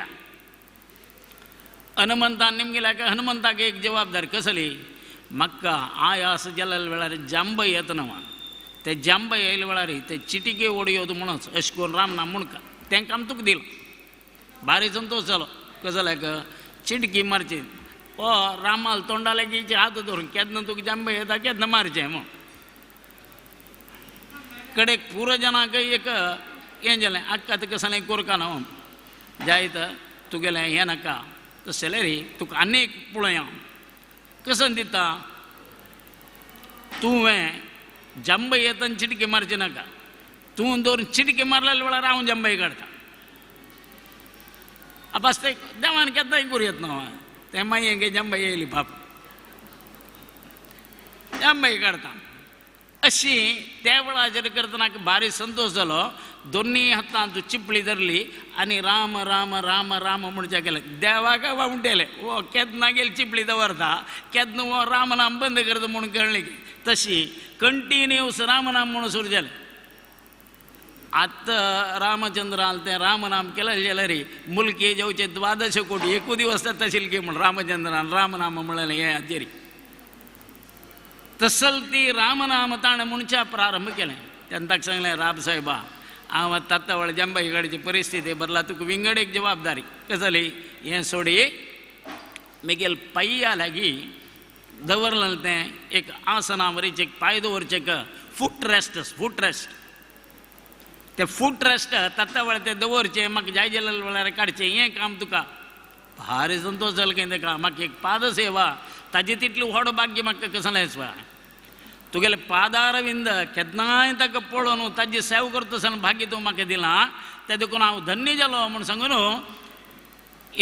हनुमंतान निमगेल्या हनुमंताक एक जबाबदारी कसली, म्हाका आयास जाल्ल्या वेळार जांबय येता न्हू ते जांबय येयल्या वेळार ते चिटिके ओडयो म्हणूच अशें करून रामनाम म्हणका तें काम तुका दिलां. बारी संतोश जालो कसो जाल्याक चिटकी मारची ओ रामाल तोंडा लागीं हात धरून केन्ना तुका जांबय येता केन्ना मारचें म्हूण. कडेक पुरो जनाक एक हें जालें आक्का तुका कसलें कोरका न्हू जायत तुगेलें हें नाका तशें जाल्यार तुका आनी एक पळोवया कसो दिता तुवें जांबय येता आनी चिटकी मारची नाका, तूं दोन चिटकी मारल्या वेळार हांव जांबय काडटा. आपास ते देवान केन्नाय करूं येत न्हू तें मागीर गे जांबय येयली बाप जांबय काडटा. अशी त्या वेळाचेर करतना भारी संतोश जालो. दोन्ही हातांत चिपळी धरली आनी राम राम राम राम म्हणच्या केलें देवाक वावटेलें ओ केन्ना गेली चिपळी दवरता केन्ना हो रामनाम बंद करता म्हणून कळ्ळें की तशी कंटिन्यूस रामनाम म्हणून सुरू जालें. आतां रामचंद्रान तें रामनाम केलें जाल्यार मुलकी जेवचे 12 कोटी एकू दिवस जाता आशिल्लें की म्हूण रामचंद्रान रामनाम म्हणलें हें हाचेर तसल ती रामनाम ताणें म्हणच्या प्रारंभ केलें. तेन्ना ताका सांगलें राब साहेबा हांव आतां वेळ जांबाई गाडीची परिस्थिती बदला तुका विंगड एक जबाबदारी कसली हें सोडी मेगेल पांया लागीं दवरलें तें एक आसना वरीच एक पांय दवरचें एक फूट रेस्ट फूट रेस्ट ते फूट रेस्ट तात्ता वेळ तें दवरचें म्हाका जाय जाल्या वेळार काडचें हें काम तुका. भारी संतोश जालो खंय तेका म्हाका एक पादसेवा ताजे तितली व्हड भाग्य म्हाका कसलें आसपा तुगेले पादारविंद केन्नाय ताका पळोवन ताजी सेवा करता आसतना भाग्य तूं म्हाका दिलां तें देखून हांव धन्य जालो म्हूण सांगू न्हू.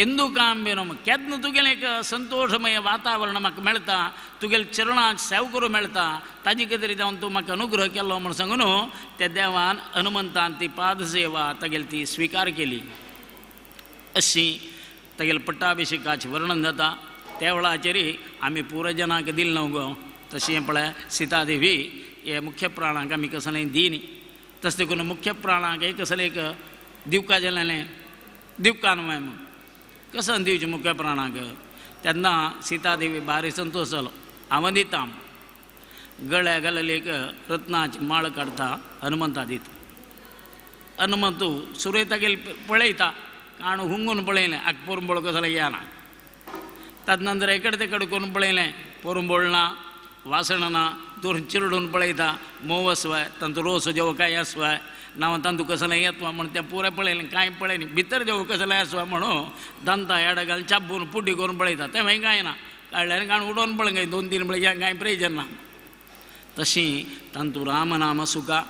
इंदू काम बी न्हू केन्ना तुगेलें एक संतोशमय वातावरण म्हाका मेळटा तुगेले चरणाक सेवा करूंक मेळटा ताजे खातीर जावन तूं म्हाका अनुग्रह केलो म्हूण सांगू न्हू. त्या देवान हनुमंतान ती पादसेवा तागेली ती स्विकार केली. अशी तागेले पट्टाभिशेकाचें वर्णन जाता. त्या वेळाचेर आमी पुरजनाक दिलें न्हू गो तशें पळय सीतादेवी हे मुख्य प्राणांक आमी कसलें दिनी तशें देखून मुख्य प्राणांक एक कसलें एक दिवका जालें दिवका न्हू म्हूण कसं दिवचें मुख्य प्राणांक. तेन्ना सीतादेवी भारी संतोश जालो हांव दिता गळ्या घालेली एक रत्नाची माळ काडटा हनुमंता दिता. हनुमंतू सुरयता गेली पळयता काण हुंगून पळयलें आक पोरंबोळ कसलें येना. तदनंतर एकडे तेकडे करून पळयलें पोरंबोळ ना वासण ना दूर चिरडून पळयता मोव आसवाय तांचो रोस जेव कांय आसवाय ना तांतू कसलें येतवा म्हूण तें पुरें पळयलें कांय पळयलें भितर जेव कसलें आसवाय म्हणून दंता एडा घालून चाबून पुटी करून पळयता तें मागीर कांय ना काडल्यार काण उडोवन पळय 2-3 पळय कांय प्रयोजन ना. तशी तांतू रामनाम सुखा,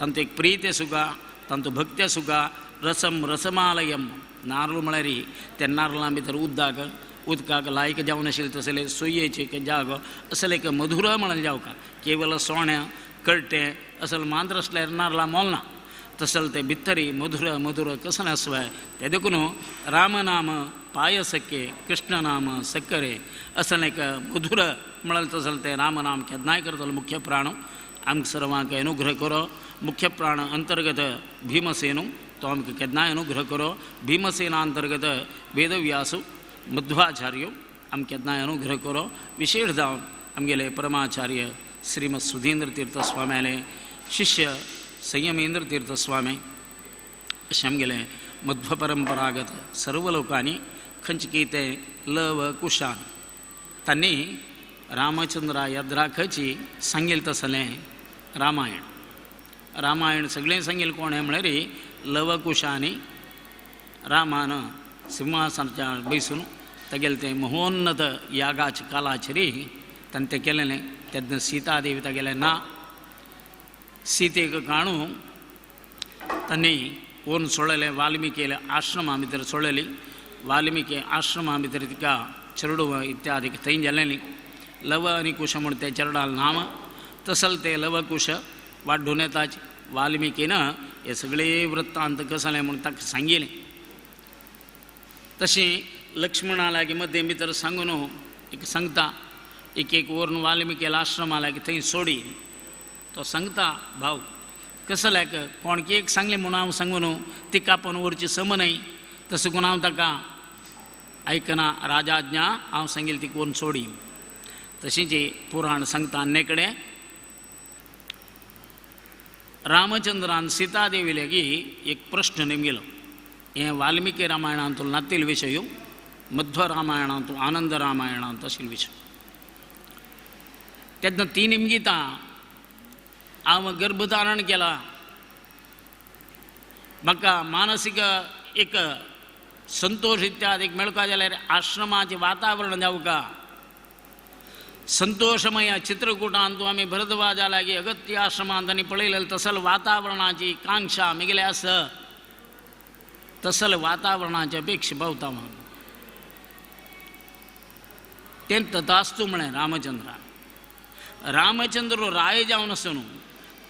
तांतू एक प्रीते सुखा, तांतू भक्त्य सुखा. रसम रसमालयम नारळ म्हळ्यार त्या नारळां भितर उदक उदकाक लायक जावन आशिल्लें तसलें सोयेचें एक जागो असलें एक मधुर म्हणलें जावका. केवल सोण्या कळटें असल मांद्र आसल्यार नारळां मोलना, तसल ते भितरी मधुर मधुर कसलें आसवाय. तें देखून रामनाम पायसके कृष्णनाम सक्करे असलें एक मधुर म्हणलें तसल तें रामनाम केन्नाय करतलो मुख्य प्राण. आमकां सर्वांक अनुग्रह करो. मुख्य प्राण अंतर्गत भीमसेनु तो आमकां केन्नाय अनुग्रह करो. भीमसेना अंतर्गत वेदव्यासु मध्वाचार्यो आमकां केन्नाय अनुग्रह करो. विशेष जावन आमगेले परमाचार्य श्रीमद सुधींद्र तीर्थ स्वाम्याले शिष्य संयमेंद्र तीर्थ स्वामी अशें आमगेले मध्व परंपरागत सर्व लोकांनी खंयचे कितें लव कुशान तांणी रामचंद्रा याद्राखची सांगेल तसलें रामायण. रामायण सगळें सांगेल कोण म्हळ्यार लवकुशांनी रामान सिंहासनाच्या बैसून तागेलें तें महोन्नत यागाचे कालाचेर ताणें तें केलेलें. तेन्ना सीतादेवी तागेलें ना सीतेक काणू तांणी कोण सोडलें वाल्मिकेले आश्रमा भितर सोडलेली. वाल्मिकी आश्रमा भितर तिका चेरडूव इत्यादी थंय जालेली. लव आनी कुश म्हूण ते चेरडाल नाम तसल ते लवकुश वाड्डून येताच वाल्मिकीन हे सगळे वृत्तांत कसलें म्हूण ताका सांगिलें. तशें लक्ष्मणा लागीं मदें भितर सांगून एक सांगता एक एक व्हरून वाल्मिकेला आश्रमा लागीं थंय सोडी. तो सांगता भाव कसल्याक कोण की एक सांगलें म्हूण हांव सांगून तिका आपोवन व्हरची सम न्हय, तसो कोण हांव ताका आयकना राजाज्ञा हांव सांगील ती कोण सोडी. तशेंच पुराण सांगता आन्ने कडेन रामचंद्रान सीतादेवी लागीं एक प्रश्न नेमलो. हें वाल्मिकी रामायणांतलो नातील विशय, मध्व रामायणांत आनंद रामायणांत अशील विशय. तेन्ना ती निमगिता हांव गर्भधारण केला, म्हाका मानसीक एक संतोष इत्यादी मेळपा जाल्यार आश्रमाचें वातावरण जावका. संतोषमय चित्रकूटांत आमी भरद्वाजा लागीं अगत्य आश्रमांत आनी पळयलें तसल वातावरणाची कांक्षा मिगेले आसा, तसल वातावरणाची अपेक्षा पावता म्हणून तें तथास्तु म्हळें रामचंद्रान. रामचंद्र राय जावन आसून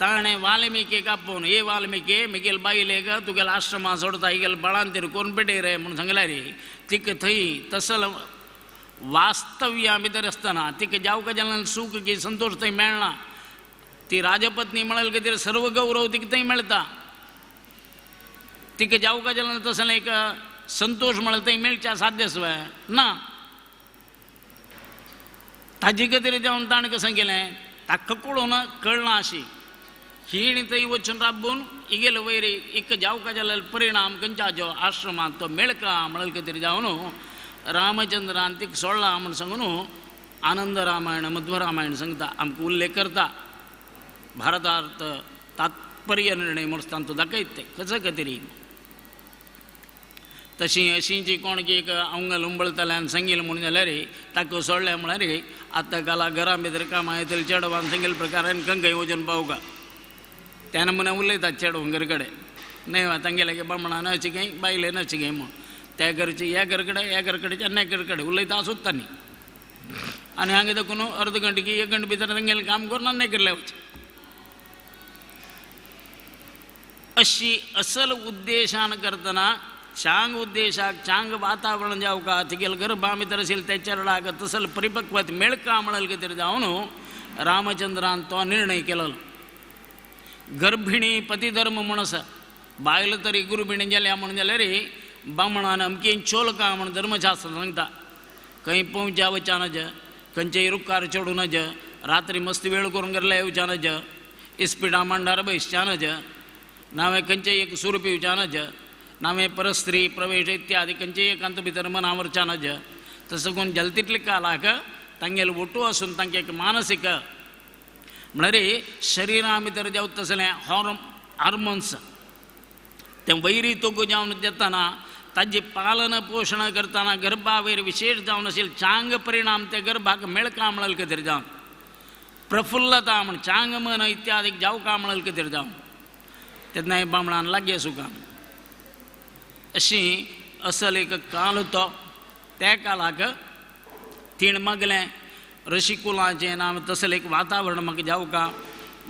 ताणें वाल्मिकेक आपोवन हे वाल्मिके मिगेल बायलेक तुगेल्या आश्रमा सोडता हिगेल बळांतीर कोण पेटय रे म्हूण सांगल्यार तिका थंय तसल वास्तव्या भितर आसतना तिका जावका जाल्यार सूख की संतोष थंय मेळना. ती राजपत्नी म्हणल खातीर सर्व गौरव तिका थंय मेळटा. तिका जावका जाल्यार तसलें एक संतोष म्हणल्यार थंय मेळच्या साध्य शिवाय ना. ताजे खातीर जावन ताणें कशें केलें ताका कळून कळना अशी हिणी थंय वचून राबून हिगेले वयर एक जावका जाल्यार परिणाम खंयच्या आश्रमांत तो मेळका म्हणल खातीर जावन रामचंद्रान तिका सोडला म्हूण सांगून आनंद रामायण मध्व रामायण सांगता आमकां उल्लेख करता. भारतार्थ तात्पर्य निर्णय म्हूण तांचो दाखयत ते कसो खातीर. तशी अशींची कोण की एक अंगल उंबळतलें आनी सांगील म्हूण जाल्यार ताका सोडलें म्हळ्यार आतां काला घरा भितर कामां येतली चेडवान सांगील प्रकारान खंय वचून पावका. त्या नमुन्या उलयतात चेडवां घर कडेन न्हय तांगेले बामणां नची काय बायले नची काय म्हूण त्या घरची ह्या घरकडे ह्या घरकडेच्या आनी ह्या घरकडे उलयता आसूत तांणी. आनी हांगा देखून अर्द घंटे की एक घंटे भितर तांगेलें काम करून आनी करले वचचें. अशी असल उद्देशान करतना चांग उद्देशाक चांग वातावरण जावका तिगेल गर्भा भितर आशिल्लें त्या चेरडाक तसल परिपक्वत मेळका म्हणल खातीर जावन रामचंद्रान तो निर्णय केलो. गर्भिणी पतिधर्म म्हूण आसा, बायल तरी गुरुभिणी जाल्या म्हूण जाल्यार बामणान अमकी चोलका म्हूण धर्मशास्त्र सांगता. खंय पोंवच्या वच्या नज, खंयचेय रुखार चडूं नज, रात्री मस्त वेळ करून घरल्या येवच्या नज, इस्पिटा मांडार बसच्या नज, नावें खंयचेय एक सूर पिवच्या नज, नावें परस्त्री प्रवेश इत्यादी खंयचेय एकांत भितर मनावरच्या नज. तसो करून जलतितले कालाक तांगेलो ओटू आसून तांकां एक मानसीक म्हळ्यार शरिरा भितर जावं तसलें हार्मोन्स तें वैरी तोगो जावन येतना ताजें पालन पोशण करतना गर्भा वयर विशेष जावन आशिल्ले चांग परिणाम ते गर्भाक मेळका म्हणल खातीर जावन प्रफुल्लता म्हण चांग मन इत्यादी जावं का म्हणल कितें जावं तेन्ना बामणान लागये सुका अशी असल एक काल तो त्या कालाक तीण मागलें ऋषिकुलाचें नाम तसलें एक वातावरण म्हाका जावं का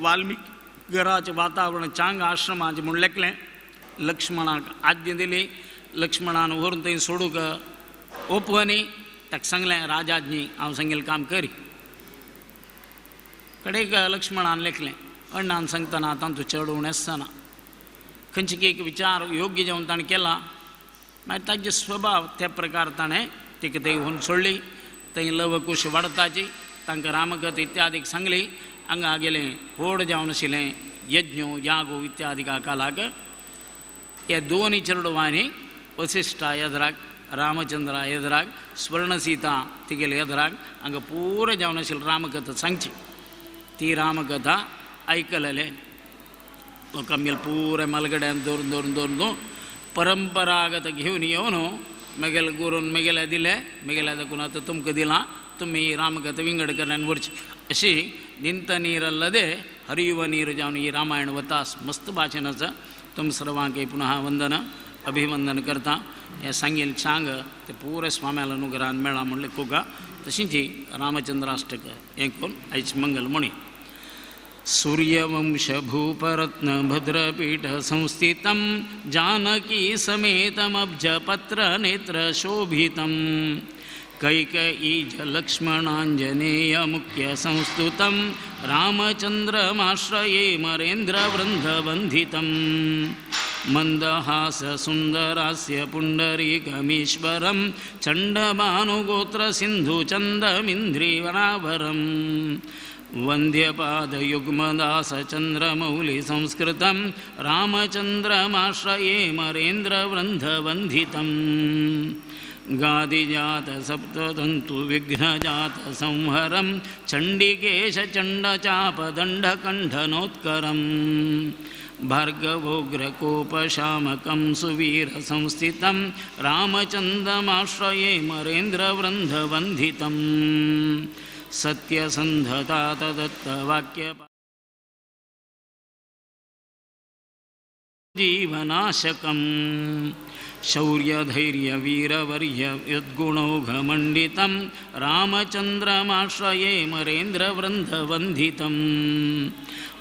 वाल्मीक घराचें वातावरण चांग आश्रमाचें म्हूण लेखलें. लक्ष्मणाक आज्ञा दिली. लक्ष्मणान व्हरून थंय सोडूंक ओपवनी ताका सांगलें राजाज्ञी हांव सांगेलें काम करी. कडेक लक्ष्मणान लेखलें अण्णान सांगतना तांतू चड उणें आसतना खंयचे एक विचार योग्य जावन ताणें केला मागीर ताजे स्वभाव त्या प्रकार ताणें तिका थंय व्हरून सोडली. थंय लवकुश वाडताची तांकां रामकथा इत्यादीक सांगली. हांगा गेलें व्हड जावन आशिल्लें यज्ञ यागो इत्यादी कालाक ह्या दोनूय चेडवांनी वसिश्ठा एदराक रामचंद्रा एदराक स्वर्णसीता तिगेले एदराक हांगा पुरो जावन आशिल्लें रामकथा सांगची. ती रामकथा आयकलेले लोकां आमगेले पुरे मलगड्यान दवरून दवरून दवरून परंपरागत घेवन येवन मेगेले गुरून मेगेले दिले मेगेल्या दाखून आतां तुमकां दिलां तुमी रामकथा विंगड करल्यान व्हरची अशी निंत नीर अल्लदे हरियुव नीर जावन ही रामायण वता मस्त भाशेन आसा. तुम सर्वांक पुनः वंदन अभिवंदन करता. हें सांगेल चांग ते पुरे स्वाम्याला अनुग्रहान मेळ्ळां म्हणलें कोगा तशींच रामचंद्राष्टक हें करून आयज मंगल म्हणी. सूर्यवंशभूपरत्नभद्रपीठसंस्थितं जानकी समेतमब्जपत्रनेत्रशोभितं कैकयीजलक्ष्मणाञ्जनेयमुख्यसंस्तुतं रामचन्द्रमाश्रये मरेन्द्रवृन्दबन्धितं मन्दहाससुन्दरास्य पुण्डरीकमीश्वरं चण्डभानुगोत्रसिन्धुचन्दमिन्द्रिवराभरं वन्द्यपादयुग्मदासचन्द्रमौलिसंस्कृतं रामचन्द्रमाश्रये मरेन्द्रवृन्दबन्धितं गादिजातसप्ततन्तुविघ्नजातसंहरं चण्डिकेशचण्डचापदण्डकण्ठनोत्करं भार्गवोग्रकोपशामकं सुवीरसंस्थितं रामचन्द्रमाश्रये मरेन्द्रवृन्दबन्धितं सत्यसन्धता तदत्तवाक्य जीवनाशकं शौर्यधैर्यवीरवर्य यद्गुणौघमण्डितं रामचन्द्रमाश्रये मरेन्द्रवृन्दवन्दितं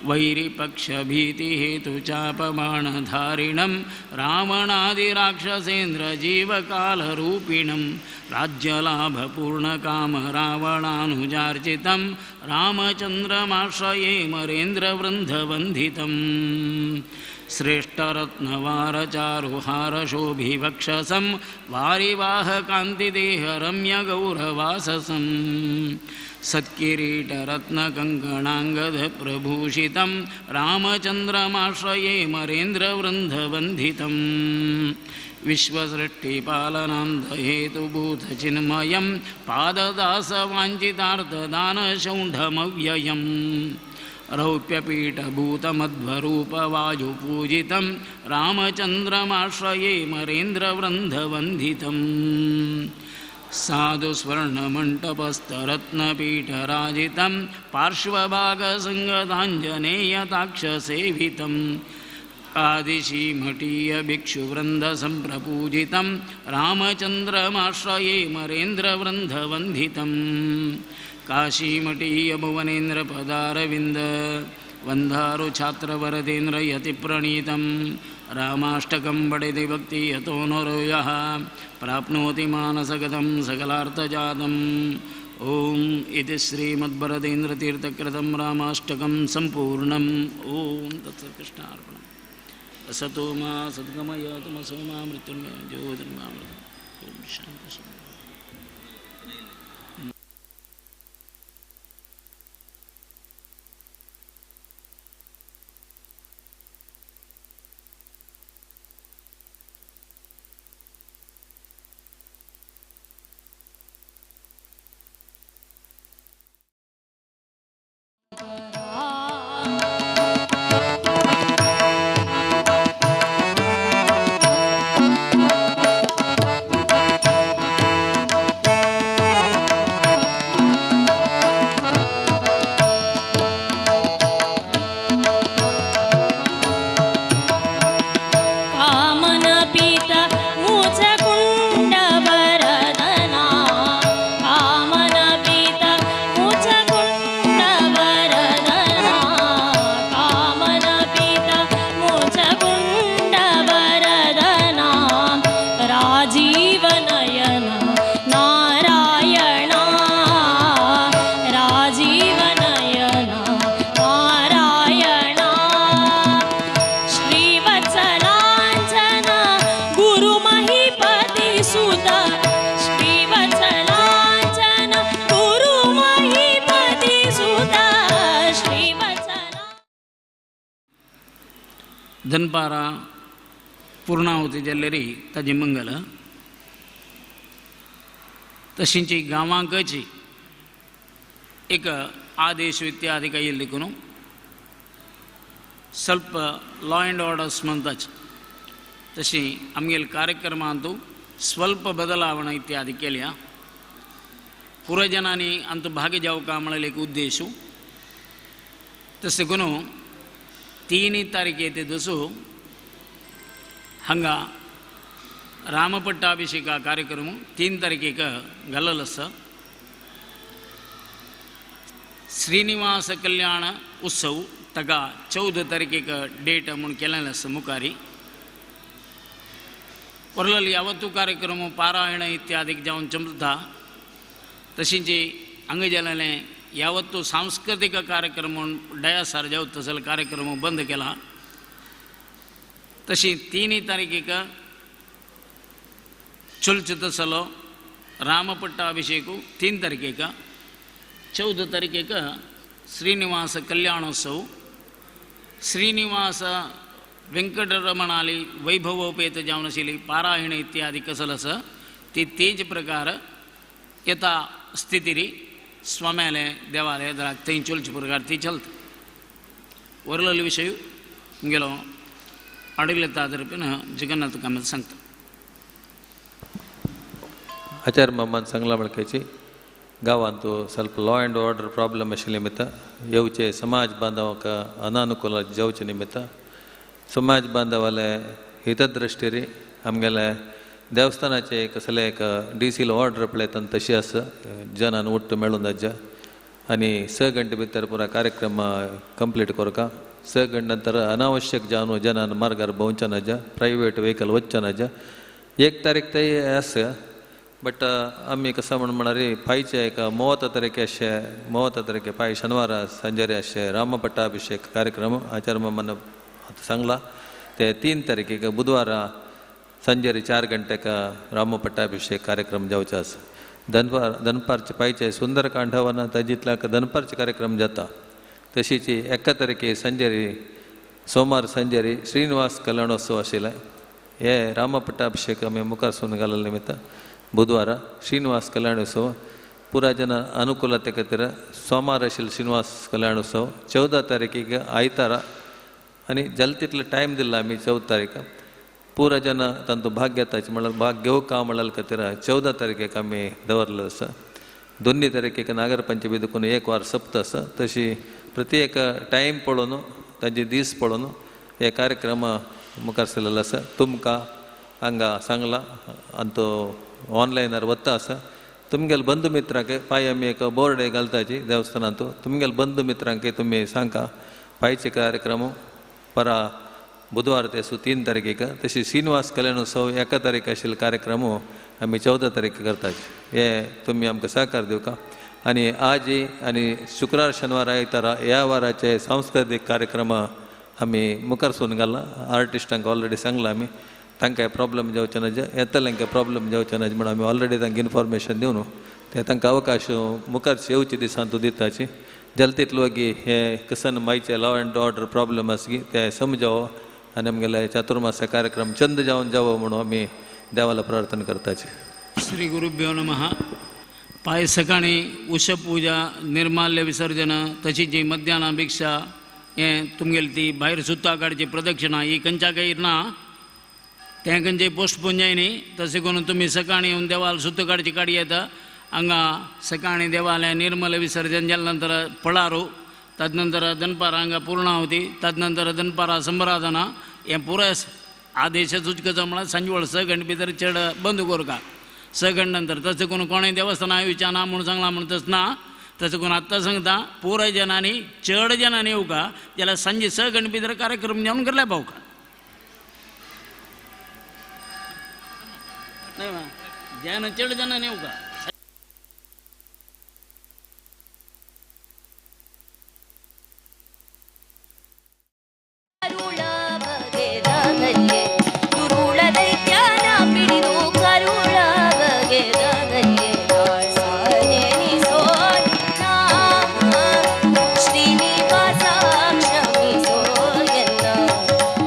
वैरिपक्षभीतिहेतुचापबाणधारिणं रावणादिराक्षसेन्द्रजीवकालरूपिणं राज्यलाभपूर्णकामरावणानुजार्जितं रामचन्द्रमाश्रये मरेन्द्रवृन्दवन्दितं श्रेष्ठरत्नवारचारुहारशोभिवक्षसं वारिवाहकान्तिदेहरम्यगौरवाससं सत्किरीटरत्नकङ्कणाङ्गदप्रभूषितं रामचन्द्रमाश्रये मरेन्द्रवृन्दवन्दितं विश्वसृष्टिपालनान्तहेतुभूतचिन्मयं पाददासवाञ्छितार्थदानशौण्ढमव्ययम् रौप्यपीठभूतमध्वरूपवायुपूजितं रामचन्द्रमाश्रये मरेन्द्रवृन्दवन्दितं साधुस्वर्णमण्टपस्थरत्नपीठराजितं पार्श्वभागसङ्गताञ्जनेयताक्षसेवितं आदिशीमठीयभिक्षुवृन्दसम्प्रपूजितं रामचन्द्रमाश्रये मरेन्द्रवृन्दवन्दितं काशीमठीयभुवनेन्द्रपदारविन्द वन्दारु छात्रवरदेन्द्र यतिप्रणीतं रामाष्टकं पठति भक्ति यतो नरो यः प्राप्नोति मानसगतं सकलार्थजातम्. ॐ इति श्रीमद्भरतेन्द्रतीर्थकृतं रामाष्टकं सम्पूर्णम्. ॐ तत्सत्कृष्णार्पणम्. असतो मा सद्गमय तमसो मा मृत्युर्मा ज्योतिर्मामृतम्. ॐ शान्ति शान्ति. Thank you. दनपारां पुर्णाहुती जाल्ली ताजें मंगल. तशींच गांवांकच एक आदेश इत्यादी काही देखून ಸ್ವಲ್ಪ ಲಾ ಆ್ಯಂಡ್ ಆರ್ಡರ್ಸ್ म्हणताच तशी आमगेले कार्यक्रमांतू ಸ್ವಲ್ಪ बदलावण इत्यादी केल्या. पुरजनांनी अंतू भागी जावका म्हणलें एक उद्देश. तशें करून 3 तारखे ते दसो हांगा रामपट्टाभिषेका कार्यक्रम 3 तारखेक घाललो आसा. श्रीनिवास कल्याण उत्सव ताका 14 तारखेक डेट म्हूण केलेलें आसा मुखारी. उरलेलो यावत्तू कार्यक्रम पारायण इत्यादी जावन चमता. तशींच हांगा जालेलें यावत्तू सांस्कृतीक कार्यक्रम म्हूण डयासार जावत तसलो कार्यक्रम बंद केला. तशी 3 तारखेक चलचो तसलो रामपट्टाभिषेक 3 तारखेक, 14 तारखेक श्रीनिवास कल्याणोत्सव, श्रीनिवास वेंकटरमणाली वैभवोपेत जावन आशिल्ली पारायण इत्यादी कसल आसा ती तेज प्रकार यथा स्थितीरी स्वाम्याले देवालय थंय चलचे प्रकार ती चलता. वरलेलो विशय गेलो अडगले तादरपीन जगन्नाथ कामत सांगता. आचार्य मामान सांगला म्हणकाची गांवांत ಸ್ವಲ್ಪ ಲಾ ಆ್ಯಂಡ್ ಆರ್ಡರ್ ಪ್ರಾಬ್ಲಮ್ आशिल्ले निमित्त येवचे समाज बांधवांक अनानुकूल जावचे निमित्त समाज बांधवाले हितदृष्टीरी आमगेले देवस्थानाचे कसले एक डी सील ऑर्डर पळयता तशी आसा जनान ಒಟ್ಟು मेळून जाता आनी 6 गंटे भितर पुरा कार्यक्रम कंप्लीट करका. 6 गंटे नंतर अनावश्यक जावन जनान मार्गार भोंवचे नाजा, प्रायवेट व्हेकल वचचे नाजा. 1 तारीख तय आसा बट आमी कसं म्हण म्हणारी फायचे एक 30 तारखे अशे 30 तारखे फाय शनिवार संजेरे अशे रामपट्टाभिषेक कार्यक्रम आचार्य मामान आतां सांगला. ते 3 तारखेक बुधवार संजेरे 4 गंटेक रामपट्टाभिषेक कार्यक्रम जावचो आसा. दनपारचे पायचे सुंदरकांडवन ताजितल्याक दनपारचे कार्यक्रम जाता. तशीच 1 तारखे संजेरी सोमार संजेरी श्रीनिवास कल्याणोत्सव आशिल्ले हे रामपट्टाभिषेक आमी मुखार सून घालले निमित्त बुधवार श्रीनिवास कल्याणोत्सव पुरा जन ಅನುಕೂಲತೆ खातीर सोमार आशिल्लो श्रीनिवास कल्याणोत्सव 14 तारखेक आयतारा आनी जाता तितलो टायम दिला आमी 14 तारीख पुरा जन तांचो भाग घेताची म्हणल्यार भाग घेवंक म्हणल्यार खातीर 14 तारखेक आमी दवरलेलो आसा. 2 तारखेक नागरपंचमी देखून 1 वार सप्त आसा. तशी प्रत्येक टायम पळोवन तांचे दीस पळोवन हे कार्यक्रम मुखार सरलेलो आसा. तुमकां हांगा सांगला आनी तो ऑनलायनार वता आसा. तुमगेले बंधू मित्रांक पांय आमी एक बोर्ड घालताची देवस्थानांत तुमगेले बंधू मित्रांक तुमी सांगा पांयचे कार्यक्रम परा बुधवार ते 3 तारखेक. तशी श्रीनिवास कल्याणोत्सव 1 तारीख आशिल्लो कार्यक्रम आमी 14 तारखेक करताची. हे तुमी आमकां सहकार दिवका. आनी आज आनी शुक्रार शनिवार आयतारा ह्या वाराचे सांस्कृतीक कार्यक्रम आमी मुखार सून घाला. आर्टिस्टांक ऑलरेडी सांगला आमी तांकां प्रॉब्लम जावचे ना, येतल्यांक प्रॉब्लम जावचे ना म्हूण आमी ऑलरेडी तांकां इन्फॉर्मेशन दिवन ते तांकां अवकाश मुखार येवचे दिसांत दिताची. जाता तितलो वगी हे कसन मायचे लॉ एंड ऑर्डर प्रॉब्लम आसा की ते समजावो आनी आमगेले चातुर्मास कार्यक्रम चंद जावन जावो म्हणून आमी देवाला प्रार्थना करताची. श्री गुरुभ्यो नमः. पाय सकाळी उषपूजा निर्माल्य विसर्जन तशीच मध्यान्ह भिक्षा हें तुमगेली ती भायर सुत्ता काडची प्रदक्षिणा ही खंयच्या काही ना तें खंयचे पोस्टपोन जाय न्ही. तशें करून तुमी सकाळीं येवन देवाल सुत्त काडची काडी येता. हांगा सकाळीं देवालय निर्मल विसर्जन जाल्या नंतर फळारू, तदनंतर दनपारां हांगा पूर्णाहुती, तदनंतर दनपारां संबराधना हें पुराय आदेश सुचकचो म्हळ्यार सांजवेळ 6 गंटे भितर चड बंद करका. 6 गंटे नंतर तशें करून कोणें देवस्थानां येवचें ना म्हूण सांगलां म्हूण तशें ना. तशें करून आत्तां सांगता पुराय जनांनी चड जनांनी येवका जाल्यार सांजे 6 गंटे भितर कार्यक्रम जावन घरल्या पावका. जन चड जनांनी येवका. श्रीनिवासा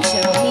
क्षमिसो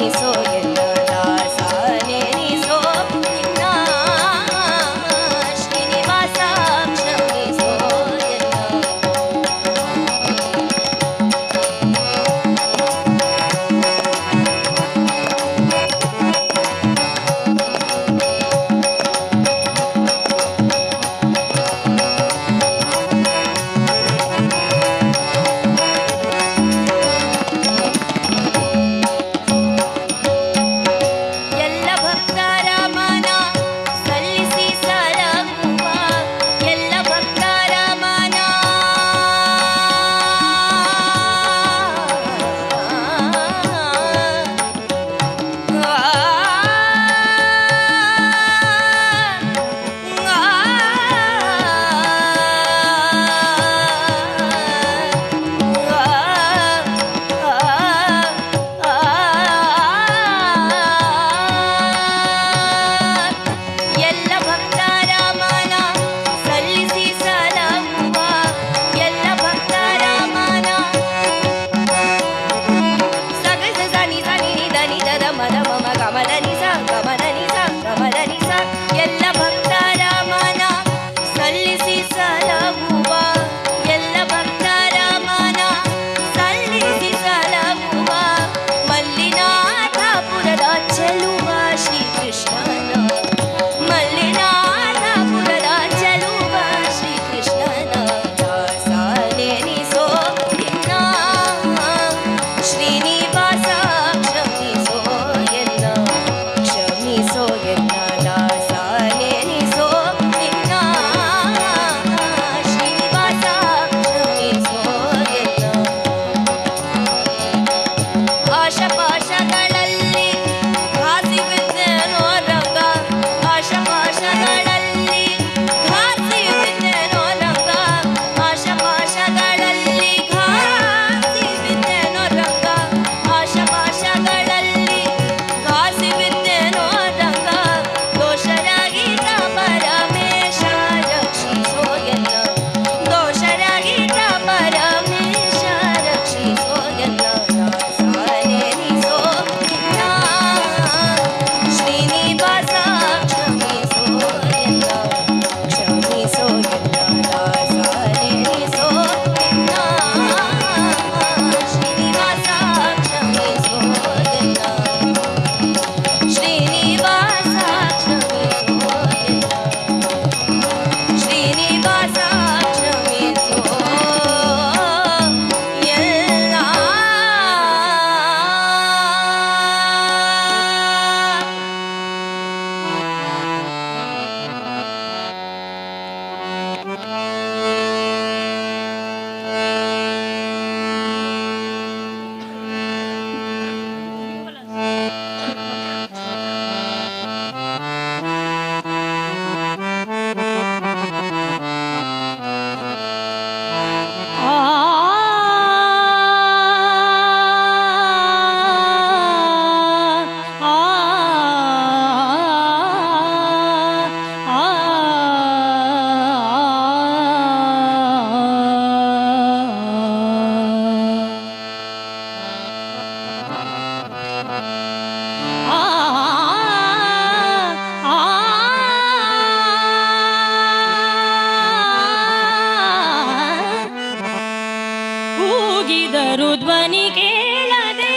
ಧ್ವನಿ ಕೇಳದೆ,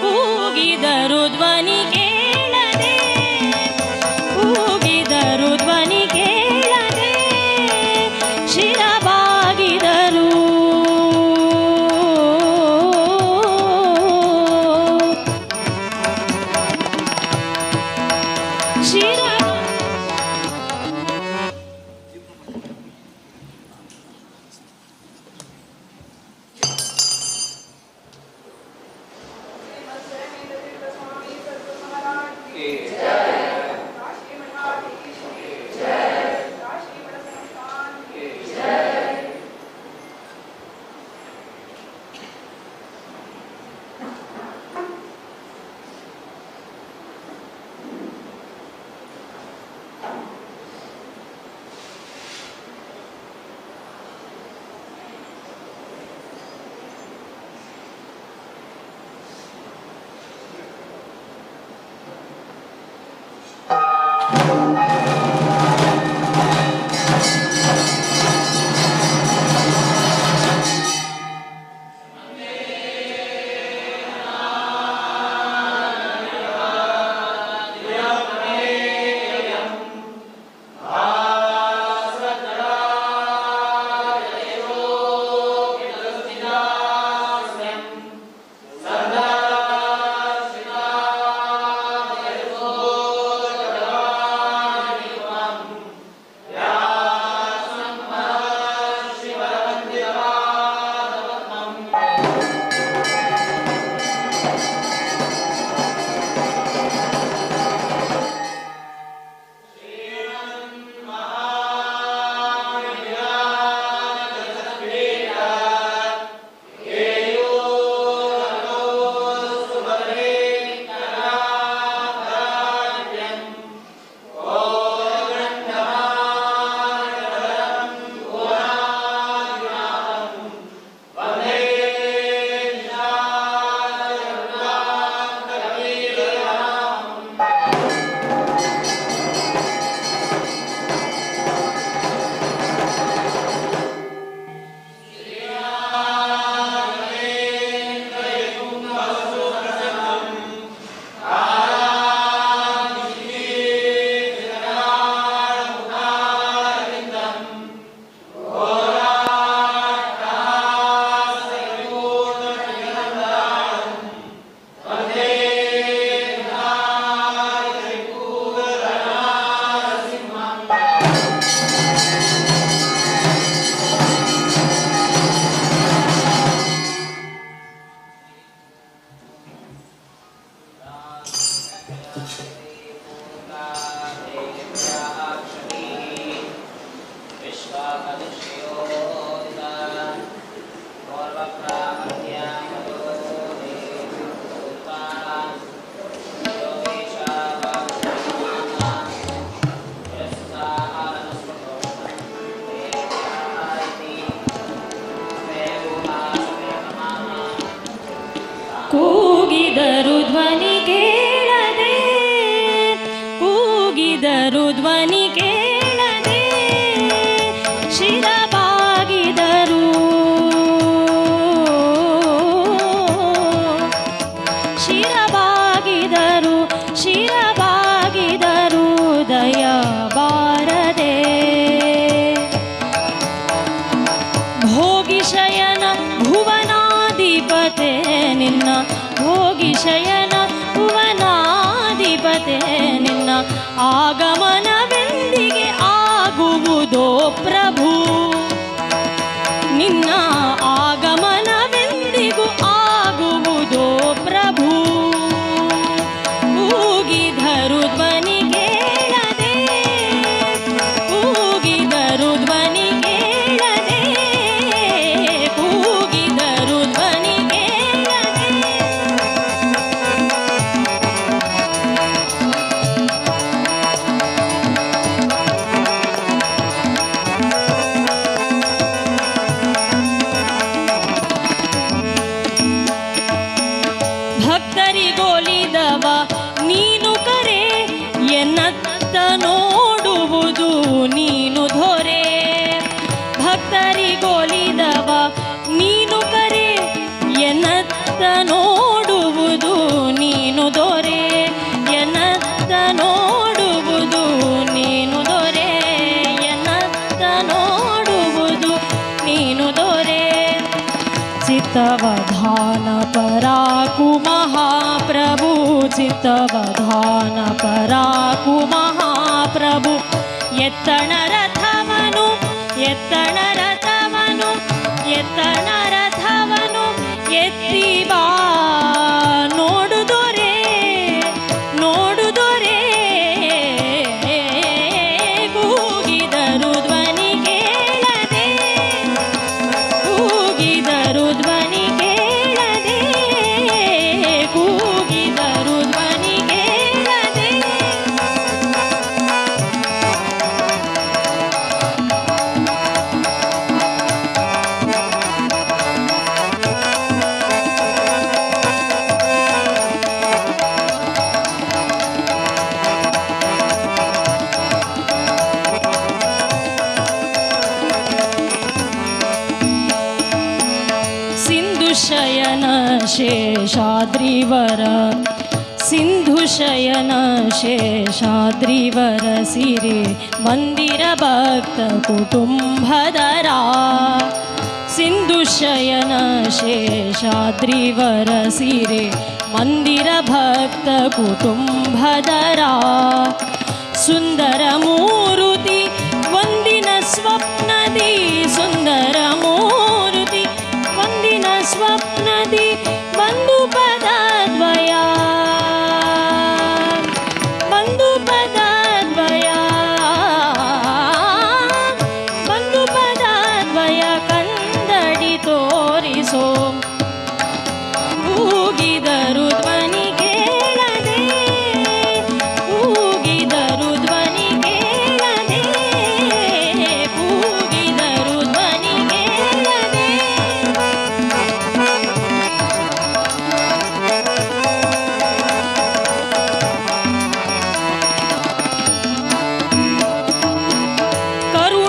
ಕೂಗಿದರು ಧ್ವನಿ ಕೇಳದೆ, ಕೂಗಿದರು ಧ್ವನಿ ಕೇಳದೆ ಶಿರಬಾಗಿದರು. ಶಿರ ಕೂಗಿದರು ಧ್ವನಿ ಕೇಳದೆ, ಕೂಗಿದರು ಧ್ವನಿ ಕೇಳದೆ ಶಿರಬಾಗಿದರು. ಶಿರಬಾಗಿದರು ಶಿರಬಾಗಿದರು ದಯ ಬಾರದೆ. ಭೋಗಿ ಶಯನ ಭುವನಾಧಿಪತೆ ನಿನ್ನ, ಭೋಗಿ ಶಯನ ಭುವನಾಧಿಪತೆ ನಿನ್ನ ಆಗಮನವೆಂದಿಗೆ ಆಗುವುದೋ ಪ್ರಭು, ನಿನ್ನ ಆಗಮನವೆಂದಿಗೂ ಆಗುವುದೋ ಪ್ರಭು. ಕೂಗಿದರು ಧ್ವನಿ ಕೇಳದೆ, ಕೂಗಿದರು ಧ್ವನಿ ಕೇಳದೆ, ಕೂಗಿದರು ಧ್ವನಿ ಕೇಳದೆ. ಚಿತ್ತವಧಾನ ಪರಾಕು ಮಹಾಪ್ರಭು ಚಿತ್ತವಧಾನ ಪರಾಕು ಮಹಾಪ್ರಭು ಎತ್ತಣ ರಥವನು ಎತ್ತಣ ರಥವನು ಎತ್ತಣ ರಥವನು ಎತ್ತಿ ಬಾ ನೋಡುದೊರೆ ನೋಡುದೊರೆ ಕೂಗಿದರು ಧ್ವನಿ ಕೇಳದೆ ಕೂಗಿದರು ಧ್ವನಿ ಕೇಳದೆ ಕೂಗಿದರು ಧ್ವನಿ ಕೇಳದೆ. ಸಿಂಧುಶಯನ ಶೇಷಾದ್ರಿವರ ಸಿಂಧುಶಯನ ಶೇಷಾದ್ರಿವರ ಸಿರಿ ಮಂದಿರ ಭಕ್ತ ಕುಟುಂಬದರ ಸಿಂಧುಶಯನ ಶೇಷಾದ್ರಿವರ ಸಿರಿ ಮಂದಿರ ಭಕ್ತ ಕುಟುಂಬದರ ಸುಂದರ ಮೂರುತಿ ಒಂದಿನ ಸ್ವಪ್ನದಿ ಸುಂದರ ಮೂರುತಿ ಒಂದಿನ ಸ್ವಪ್ನದಿ ಬಂದು ಪದದ್ವಯ ಬಂದು ಪದದ್ವಯ ಬಂದು ಪದದ್ವಯ ಕಂದಡಿ ತೋರಿಸೋ ಕೂಗಿದರು ಧ್ವನಿ ಕೇಳದೆ ಕೂಗಿದರು ಧ್ವನಿ ಕೇಳದೆ ಕೂಗಿದರು ಧ್ವನಿ ಕೇಳದೆ.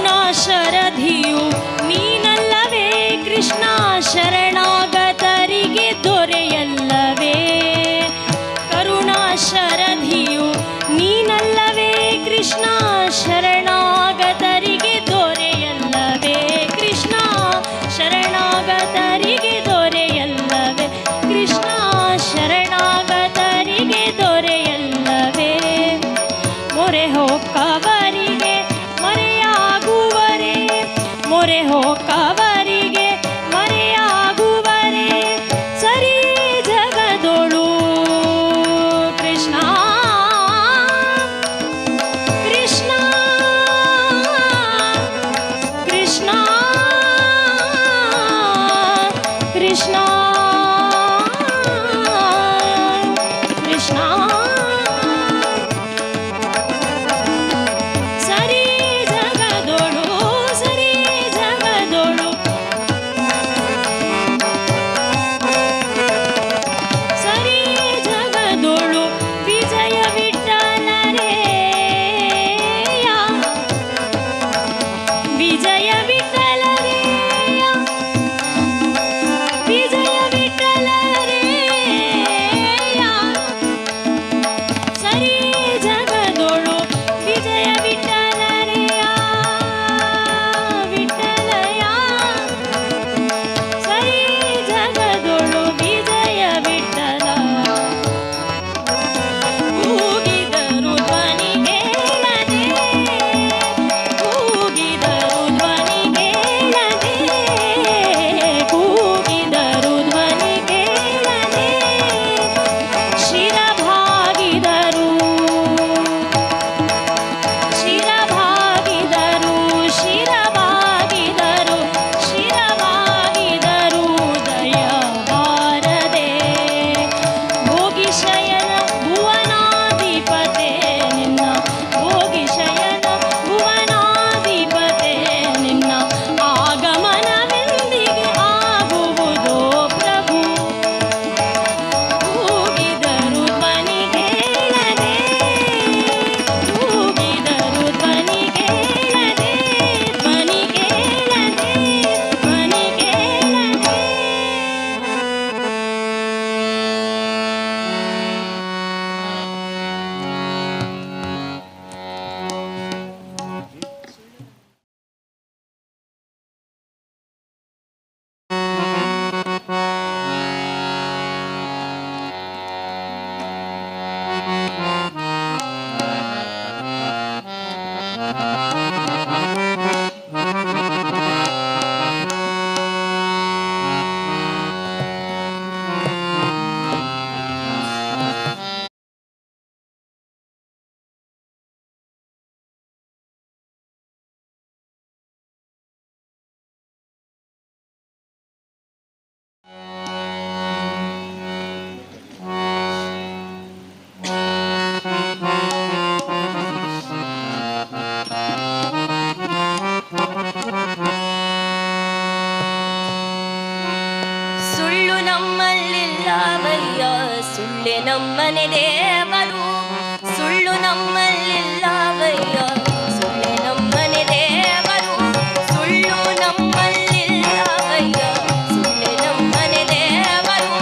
ಕರುಣಾಶರಧಿಯು ನೀನಲ್ಲವೇ ಕೃಷ್ಣ ಶರಣಾಗತರಿಗೆ ದೊರೆಯಲ್ಲವೇ ಕರುಣಾಶರಧಿಯು ನೀನಲ್ಲವೇ ಕೃಷ್ಣ ಶರಣಾಗತರಿಗೆ ದೊರೆಯಲ್ಲವೇ ಕೃಷ್ಣ ಶರಣಾಗತರಿಗೆ ದೊರೆಯಲ್ಲವೇ ಕೃಷ್ಣ ಶರಣಾಗತರಿಗೆ ದೊರೆಯಲ್ಲವೇ ಮೊರೆ ಹೊಕ್ಕವರಿಗೆ ಮರೆಯಾಗುವರೆ ಮೊರೆ ಹೊಕ್ಕವರಿಗೆ ಮರೆಯಾಗುವರೆ ಸರಿ ಜಗದೊಳು ಕೃಷ್ಣ ಕೃಷ್ಣ ಕೃಷ್ಣ ಕೃಷ್ಣ ಕೃಷ್ಣ ಸರಿ ಜಗದೊಳು ಸರಿ ಜಗದೊಳು ಸರಿ ಜಗದೊಳು ವಿಜಯ ವಿಠಲರೇಯ ವಿಜಯ ವಿಠಲರೇಯ ವಿಜಯ ನಮ್ಮನೆ ದೇವರು ಸುಳ್ಳು ನಮ್ಮಲ್ಲಿಲ್ಲವಯ್ಯ ಸುಳ್ಳೆ ನಮ್ಮನೆ ದೇವರು ಸುಳ್ಳು ನಮ್ಮಲ್ಲಿಲ್ಲವಯ್ಯ ಸುಳ್ಳೆ ನಮ್ಮನೆ ದೇವರು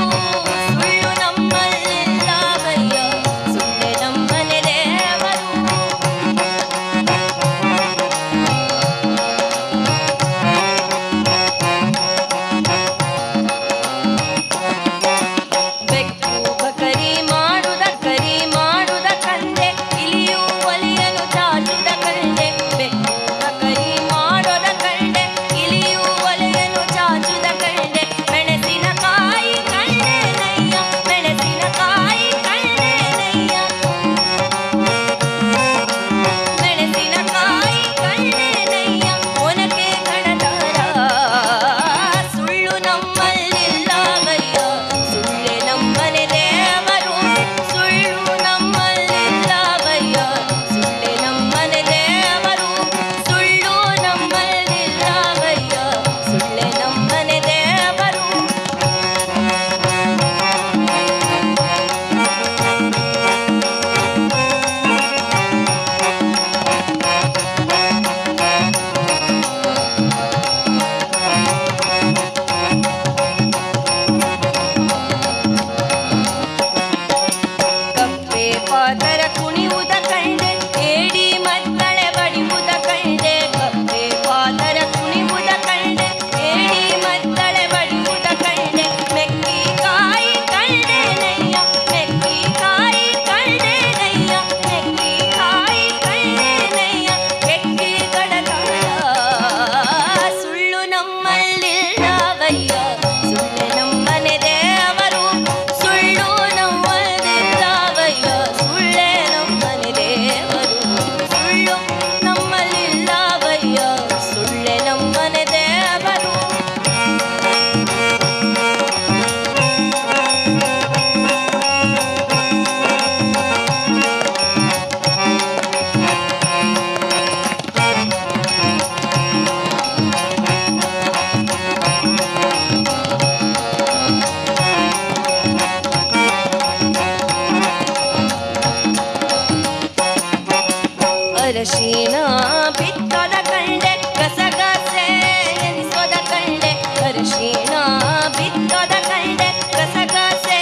ಸುಳ್ಳು ನಮ್ಮಲ್ಲಿಲ್ಲವಯ್ಯ ಸುಳ್ಳೆ ನಮ್ಮನೆ ದೇವರು. ಬೆಕ್ಕು ಬಕರಿ ಮಾಡುದ ಕರಿ ಮಾಡುದ ಕಂದೆ ಇಲಿಯು ಒಲಿಯನು ಚಾಚುದ ಕಂಡೆ ಬೆಕ್ಕು ಬಕರಿ ಮಾಡೋದ ಕಂಡೆ ಇಲಿಯು ಒಲೆಯನು ಚಾಚುದ ಕಂಡೆ ಮೆಣಸಿನಕಾಯಿ ಕಂಡೆನಯ್ಯ ಮೆಣಸಿನಕಾಯಿ ಕಂಡೆನಯ್ಯ ಮೆಣಸಿನಕಾಯಿ ಕಂಡೆನಯ್ಯ ಒನಕೆ ಕಣದಾರ ಸುಳ್ಳು ನಮ್ಮಲ್ಲಿಲ್ಲವಯ್ಯ ಸುಳ್ಳೆ ನಮ್ಮನೆ ದೇವರು ಸುಳ್ಳು ನಮ್ಮಲ್ಲಿಲ್ಲವಯ್ಯ ಸುಳ್ಳೆ ನಮ್ಮನೆ ದೇವರು ಸುಳ್ಳು ನಮ್ಮಲ್ಲಿಲ್ಲವಯ್ಯ ಸುಳ್ಳೆ ನಮ್ಮನೆ ದೇವರು. ಕಪ್ಪೆ ಪಾತರ ಕುಣಿಯುವುದ ಕಂಡೆ ಏಡಿ ಮದ್ದಳೆ ಬಡಿಯುವುದ ಕಂಡೆ ಕಪ್ಪೆ ಪಾತರ ಕುಣಿಯುವುದ ಕಂಡೆ ಏಡಿ ಮದ್ದಳೆ ಬಡಿಯುವುದ ಕಂಡೆ ಮೆಕ್ಕಿಕಾಯಿ ಕಂಡೆನಯ್ಯ ಮೆಕ್ಕಿಕಾಯಿ ಕಂಡೆನಯ್ಯ ಮೆಕ್ಕಿಕಾಯಿ ಕಂಡೆನಯ್ಯ ಕೆಕ್ಕಿ ಕಡತಾಳ ಸುಳ್ಳು ನಮ್ಮಲ್ಲಿಲ್ಲವಯ್ಯ ಸುಳ್ಳೆ ನಮ್ಮನೆ ದೇವರು ಸುಳ್ಳು ನಮ್ಮಲ್ಲಿಲ್ಲವಯ್ಯ ಸುಳ್ಳೆ ನಮ್ಮನೆ ದೇವರು ಸುಳ್ಳು ನಮ್ಮಲ್ಲಿಲ್ಲವಯ್ಯ ಸುಳ್ಳೆ ನಮ್ಮನೆ ದೇವರು. ಅರಶಿನ ಬಿತ್ತದ ಕಂಡೆ ಗಸಗಸೆ ಎನಿಸೋದ ಕಂಡೆ ಅರಶಿನ ಬಿತ್ತದ ಕಂಡೆ ಗಸಗಸೆ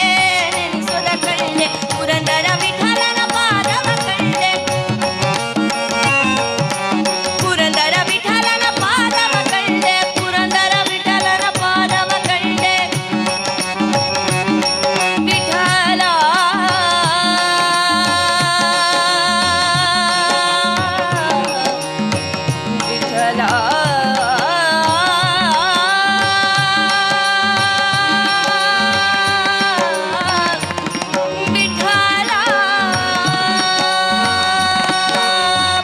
ನೆನೆಸೋದ ಕಂಡೆ ಪುರಂದರ ವಿಠಲನ ಪಾದವ ಕಂಡೆ ಪುರಂದರ ವಿಠಲನ ಪಾದವ ಕಂಡೆ ಪುರಂದರ ವಿಠಲನ ಪಾದವ ಕಂಡೆ ವಿಠಲ ವಿಠಲ ವಿಠಲ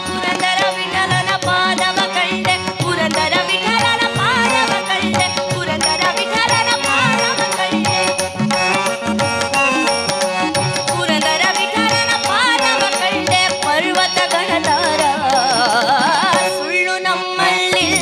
ಪುರಂದರ ವಿಠಲನ ಪಾದವ ಕಂಡೆ ಪುರಂದರ ವಿಠಲನ ಪಾದವ ಕಂಡೆ ಪುರಂದರ ವಿಠಲನ ಪಾದವ ಕಂಡೆ ಪುರಂದರ ವಿಠಲನ ಪಾದವ ಕಂಡೆ ಪರ್ವತ ಗಣತಾರ ಸುಳ್ಳು ನಮ್ಮಲ್ಲಿಲ್ಲವಯ್ಯ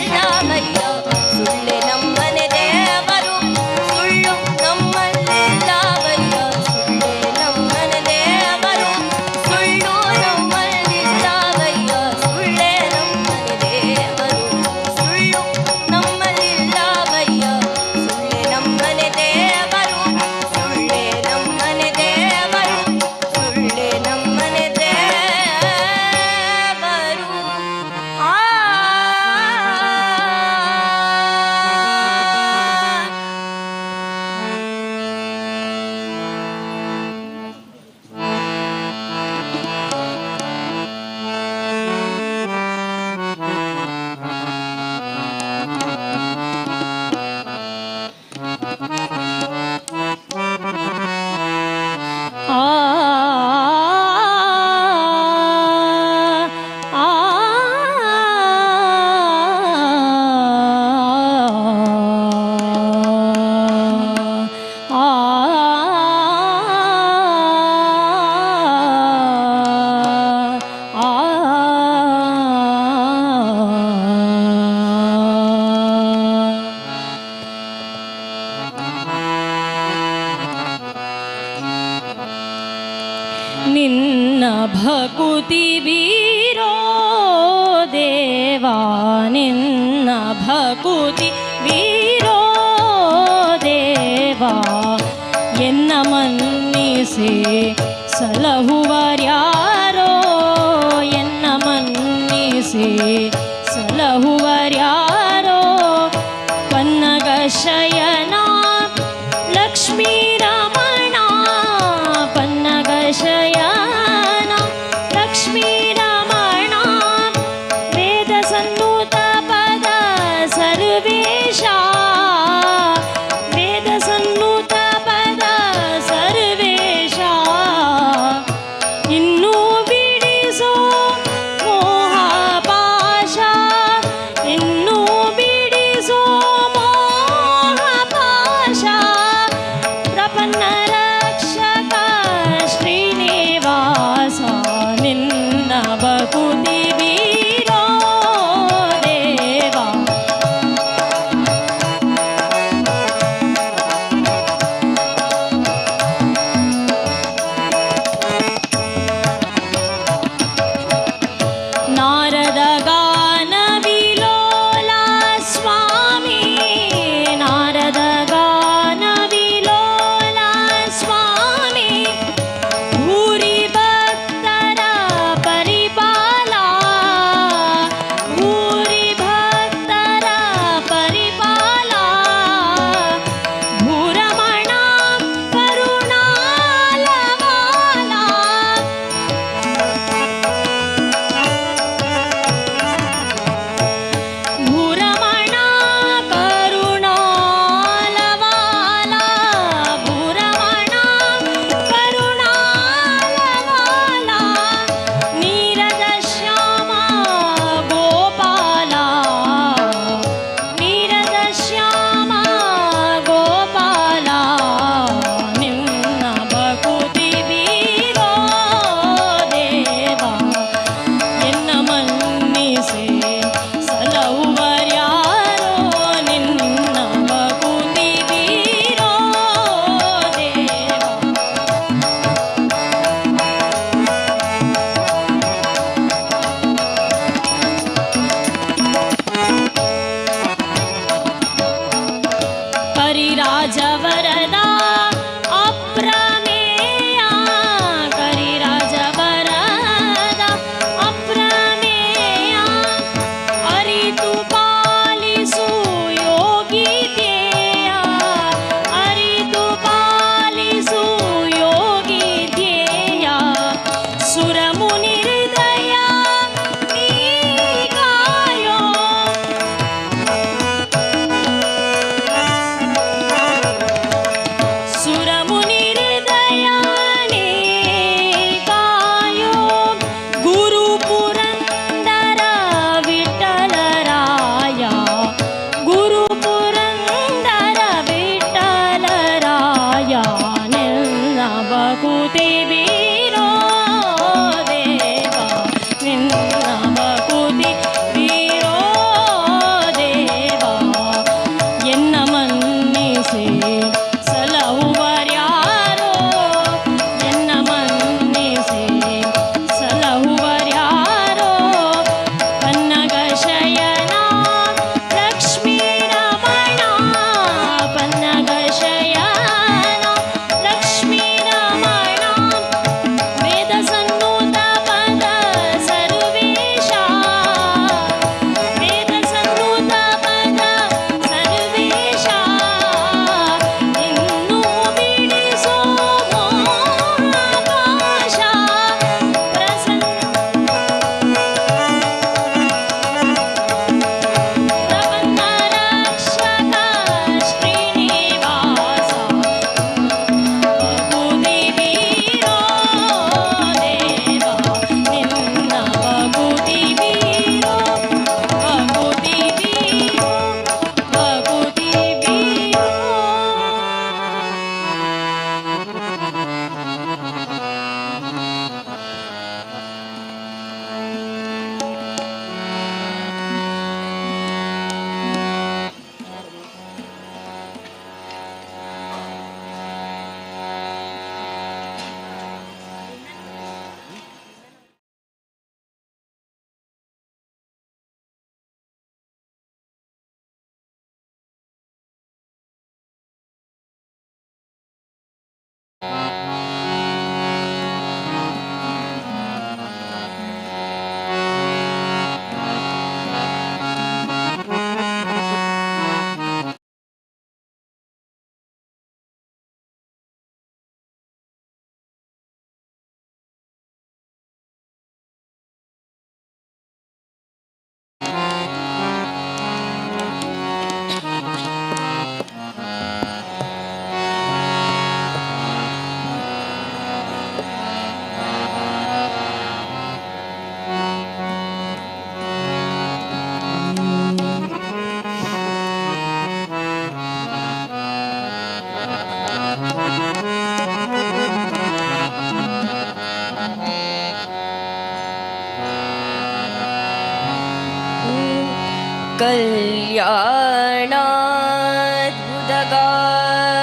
ದೇವಾ ನಿನ್ನ ಭಕುತಿ ವೀರೋ ದೇವಾ ಎನ್ನ ಮನ್ನಿಸಿ ಸಲಹುವರ್ಯಾರೋ ಎನ್ನ ಮನ್ನಿಸಿ ಸಲಹುವರ್ಯಾರೋ ಪನ್ನಗ ಶಯನ ಲಕ್ಷ್ಮೀ ರಮಣ ಪನ್ನಗ ಶಯನ ಲಕ್ಷ್ಮೀ ರಮಣ ವೇದ ಸನ್ನುತ ಪದ ಸರ್ವೇಶ ವೇದ ಸನ್ನುತ ಪದ ಸರ್ವೇಶ ಇನ್ನೂ ಬಿಡಿಸೋ ಮೋಹ ಪಾಶ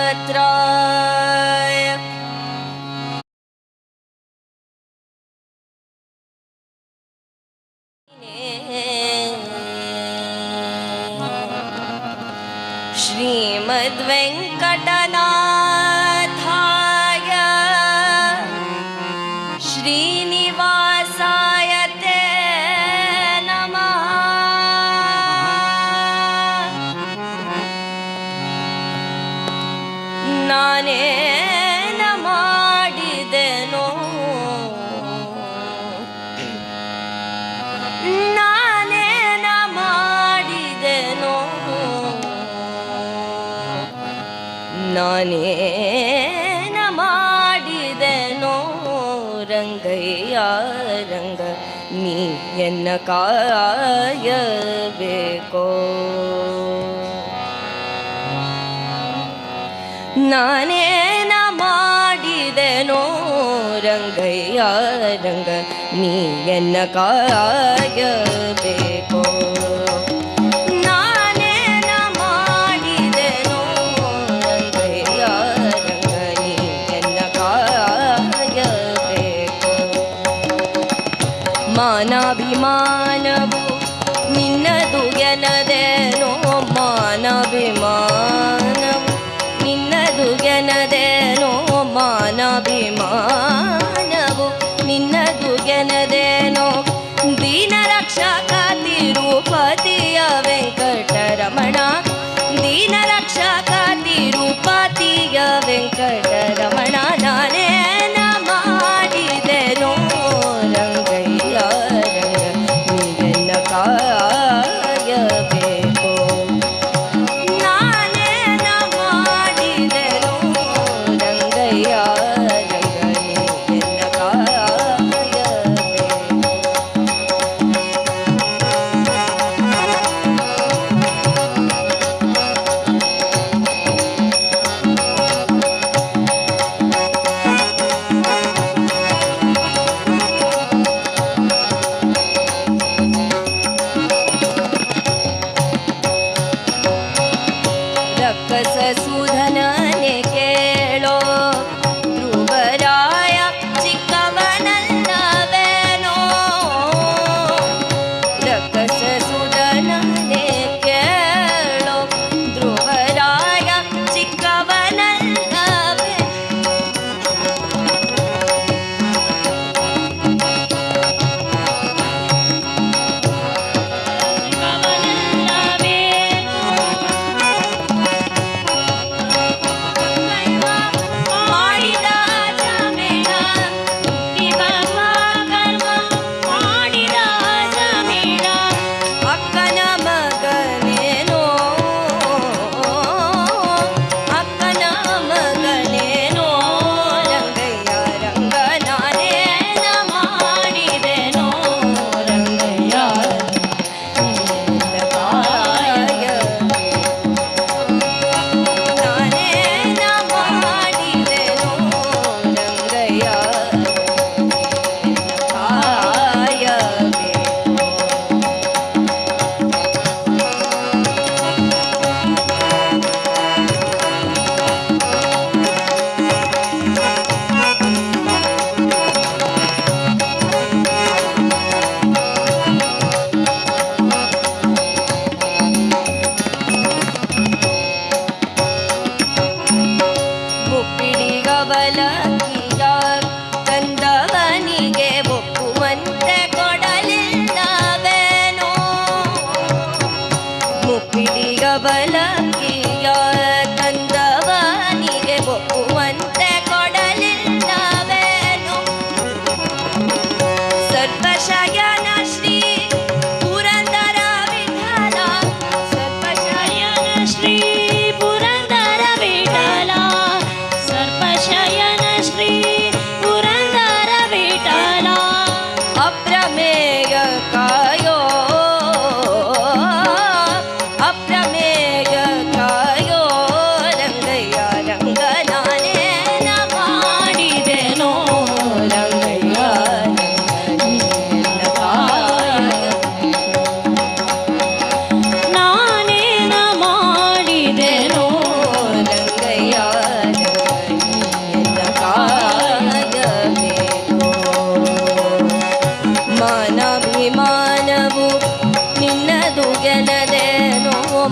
कल्याणाद्भुतगात्राय श्रीमद्वेङ्कटनाथाय श्रीनिवासाय ते नमः। ನಾನೇನ ಮಾಡಿದೆನೋ ನಾನೇನ ಮಾಡಿದೆನೋ ನಾನೇನ ಮಾಡಿದೆನೋ ರಂಗಯ್ಯ ರಂಗ ನೀ ಎನ್ನ ಕಾಯಬೇಕೋ. ನಾನೇನ ಮಾಡಿದೆನೋ ರಂಗಯ್ಯ ರಂಗ ನೀ ಎನ್ನ ಕಾಯಬೇಕೋ. ನಾನೇನ ಮಾಡಿದೆನೋ ರಂಗಯ್ಯ ರಂಗ ನೀ ಎನ್ನ ಕಾಯಬೇಕೋ. ಮಾನಾಭಿಮಾನವು ನಿನ್ನದು ಎನದೇನೋ ಮಾನಾಭಿಮಾನವು ನಿನ್ನದು ಎನದೇನೋ ಮಾನಾಭಿಮಾನವು ನಿನ್ನದು ಎನದೇನೋ. ದೀನರಕ್ಷಕ ತಿರುಪತಿಯ ವೆಂಕಟರಮಣ ದೀನರಕ್ಷಕ ತಿರುಪತಿಯ ವೆಂಕಟರಮಣ ನಾನೇನ ಮಾಡಿದೆನೋ ರಂಗಯ್ಯ ರಂಗ ನೀ ಕಾಯಬೇಕು. ನಾನೇನ ಮಾಡಿದೆನೋ ರಂಗಯ್ಯ ರಂಗ ನೀ ಕಾಯಬೇಕು.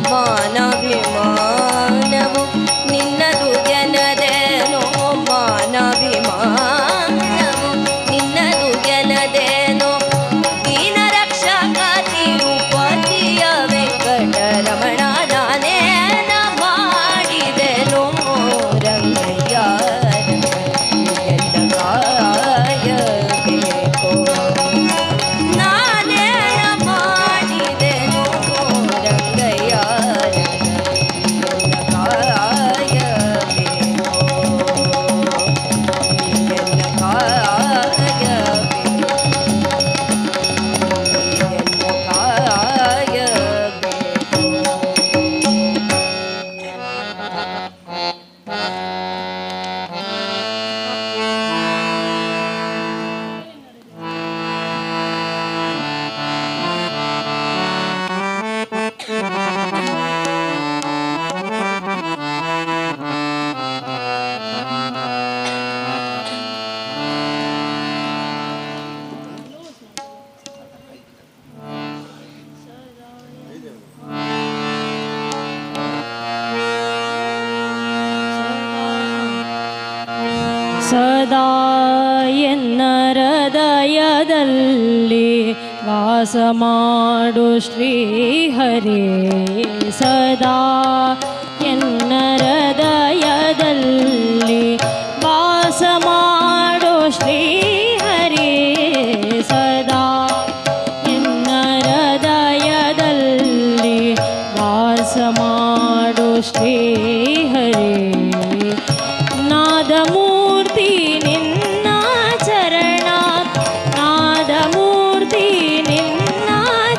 ಮಾನಾಭಿಮಾನವು ನಿನ್ನದು ಜನದೇನೋ ಮಾನಾಭಿಮಾನವು ನಿನ್ನದು ಜನದೇನೋ ದೀನ ರಕ್ಷಕ ತಿರುಪತಿಯ ವೆಂಕಟರಮಣ ನಾನೇನ ಮಾಡಿದೆನೋ ರಂಗಯ್ಯ ಎಲ್ಲ ಕಾಯಬೇಕೋ ನಾನೇನ ಮಾಡಿದೆನೋ ರಂಗಯ್ಯ ಎಲ್ಲ ಕಾಯಬೇಕೋ ಎಲ್ಲ ಕಾಯಬೇಕೋ ಎಲ್ಲ ಕಾಯಬೇಕೋ. ಸದಾ ಎನ್ನ ಹೃದಯದಲ್ಲಿ ವಾಸ ಮಾಡು ಶ್ರೀಹರಿ ಸದಾ ಎನ್ನ ಹೃದಯದಲ್ಲಿ ವಾಸ ಮಾಡು ಶ್ರೀಹರಿ ಸದಾ ಎನ್ನ ಹೃದಯದಲ್ಲಿ ವಾಸ ಮಾಡು ಶ್ರೀಹರಿ ನಾದಮೂರ್ತಿ ನಿನ್ನ ಚರಣ ನಾದಮೂರ್ತಿ ನಿನ್ನ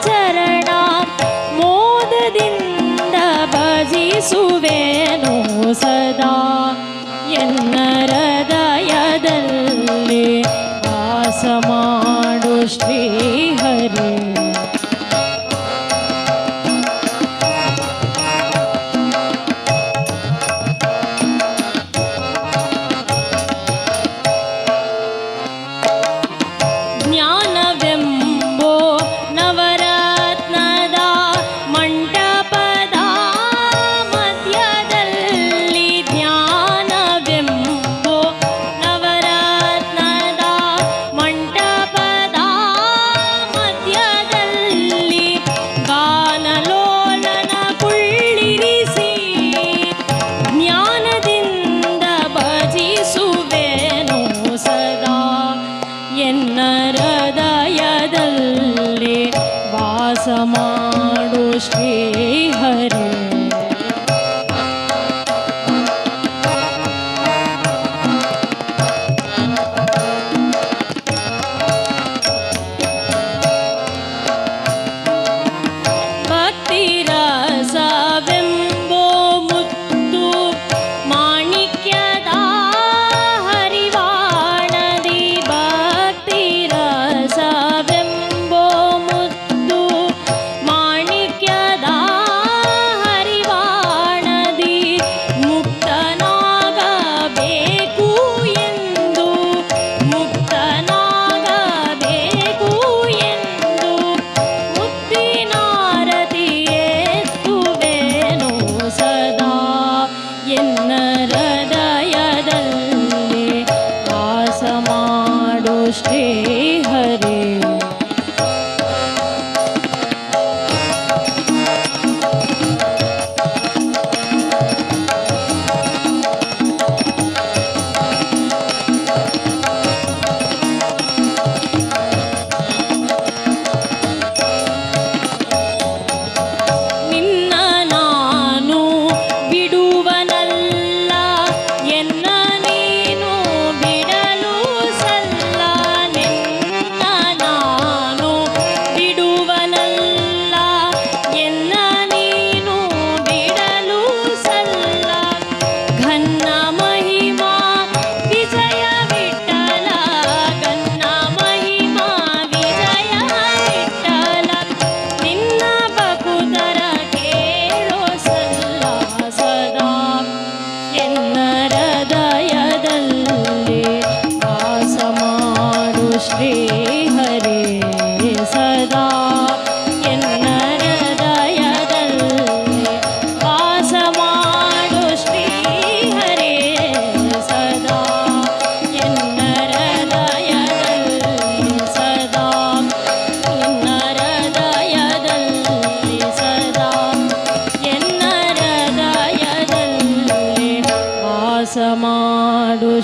ಚರಣ ಮೋದದಿಂದ ಭಜಿಸುವೆನು ಸದಾ ಎನ್ನ ಹೃದಯದಲ್ಲಿ ವಾಸ ಮಾಡು ಶ್ರೀಹರಿ. ಜ್ಞಾನವೆಂಬೋ ನವರತ್ನದ ಮಂಟಪದ ಮಧ್ಯದಲ್ಲಿ ಜ್ಞಾನವೆಂಬೋ ನವರತ್ನದ ಮಂಟಪದ ಮಧ್ಯದಲ್ಲಿ ಗಾನಲೋಲನ ಕುಳ್ಳಿರಿಸಿ ಜ್ಞಾನದಿಂದ ಭಜಿಸುವೆನು ಸದಾ ಎನ್ನ ಹೃದಯದಲ್ಲಿ ವಾಸ ಮಾಡು ಶ್ರೀಹರಿ. ಭಕ್ತಿರಸವೆಂಬೋ ಮುತ್ತು ಮಾಣಿಕ್ಯದ ಹರಿವಾಣದಿ ಭಕ್ತಿರಸವೆಂಬೋ ಮುತ್ತು ಮಾಣಿಕ್ಯದ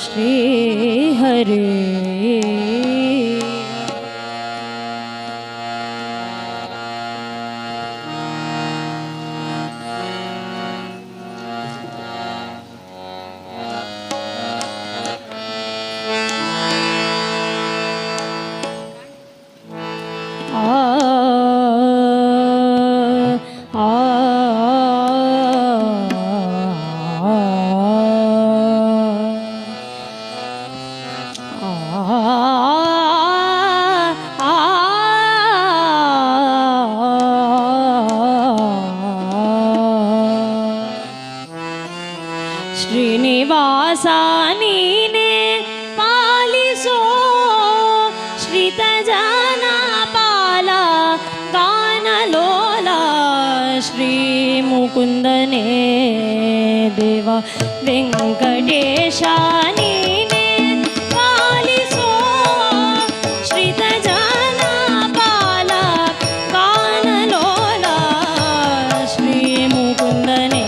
ಶ್ರೀ ಹರೇ. ಶ್ರೀನಿವಾಸ ನೀನೆ ಪಾಲಿಸೋ ಶ್ರಿತ ಜನ ಪಾಲ ಗಾನಲೋಲ ಶ್ರೀ ಮುಕುಂದನೇ ದೇವ ವೆಂಕಟೇಶ ನೀನೆ ಪಾಲಿಸೋ ಶ್ರಿತ ಜನ ಪಾಲ ಗಾನಲೋಲ ಶ್ರೀ ಮುಕುಂದನೇ.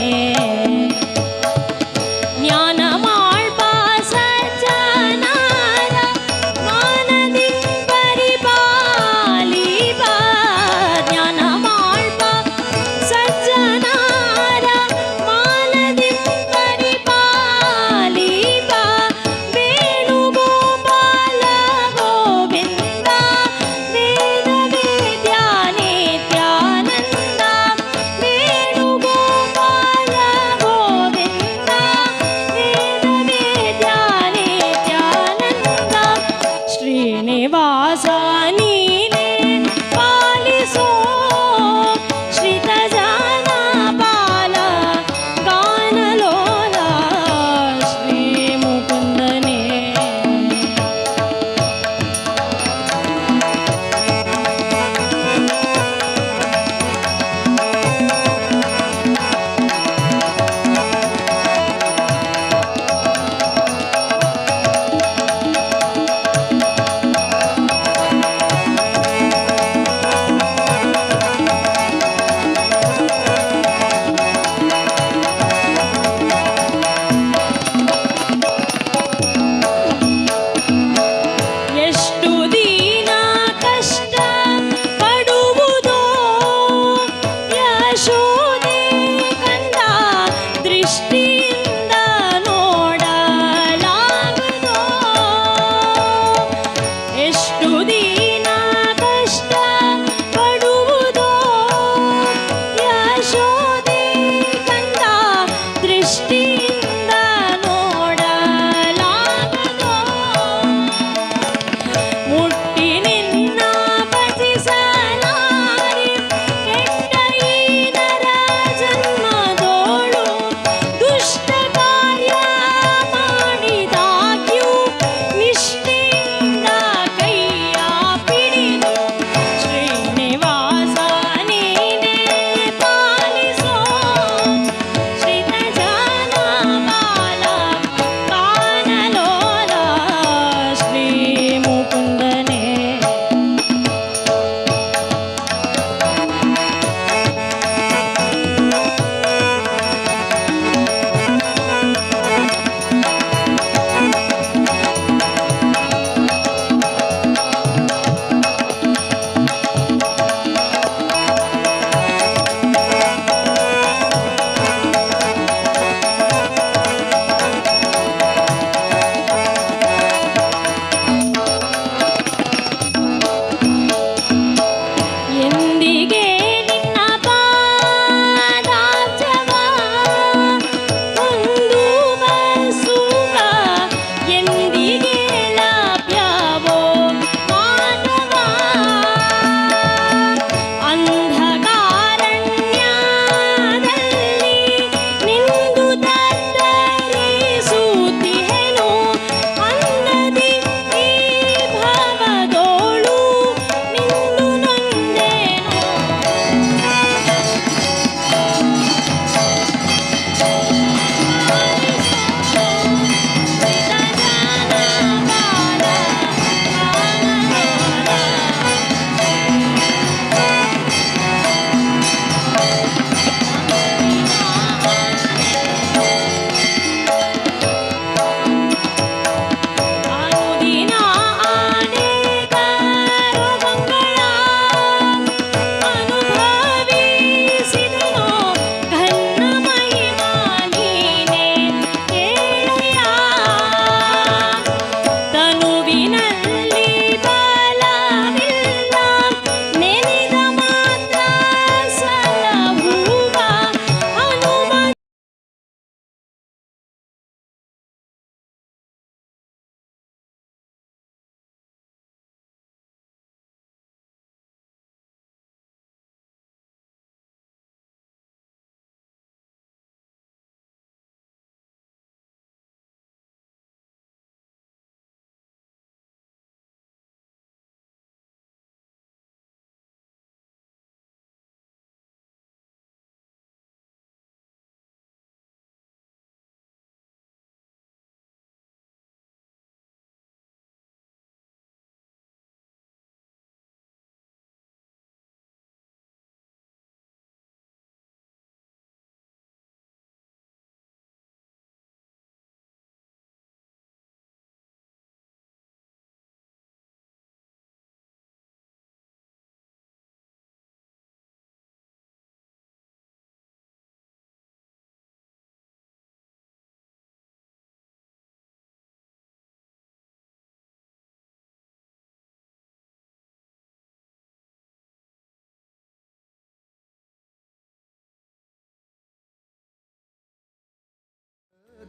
ಜ್ಞಾನ ಮಾಳ್ಪ ಸಜ್ಜನರ ಮಾನದಿ ಪರಿಪಾಲಿಪ, ಜ್ಞಾನ ಮಾಳ್ಪ ಸಜ್ಜನರ ಮಾನದಿ ಪರಿಪಾಲಿಪ, ವೇಣುಗೋಪಾಲ ಗೋವಿಂದ ವೇದ ವಿದ್ಯಾ ನಿತ್ಯಾನಂದ, ವೇಣುಗೋಪಾಲ ಗೋವಿಂದ ವೇದ ವಿದ್ಯಾ ನಿತ್ಯಾನಂದ. ಶ್ರೀನಿವಾಸ ನೀನೆ ಪಾಲಿಸೋ ಶ್ರಿತ ಜನ ಪಾಲ ಗಾನಲೋಲ ಶ್ರೀ ಮುಕುಂದನೇ. ಎಷ್ಟು ದಿನ ಕಷ್ಟ ಪಡುವುದೋ ಯಶೋದೆ ಕಂದ ದೃಷ್ಟಿಯಿಂದ ನೋಡಲಾಗದೋ, ಎಷ್ಟು ದಿನ ಕಷ್ಟ ಪಡುವುದೋ ಯಶೋದೆ ಕಂದ ದೃಷ್ಟಿಯಿಂದ ನೋಡಲಾಗದೋ, ಮುಟ್ಟಿ ನಿನ್ನ ಭಜಿಸಲಾರೆ ಕೆಟ್ಟ ಈ ನರ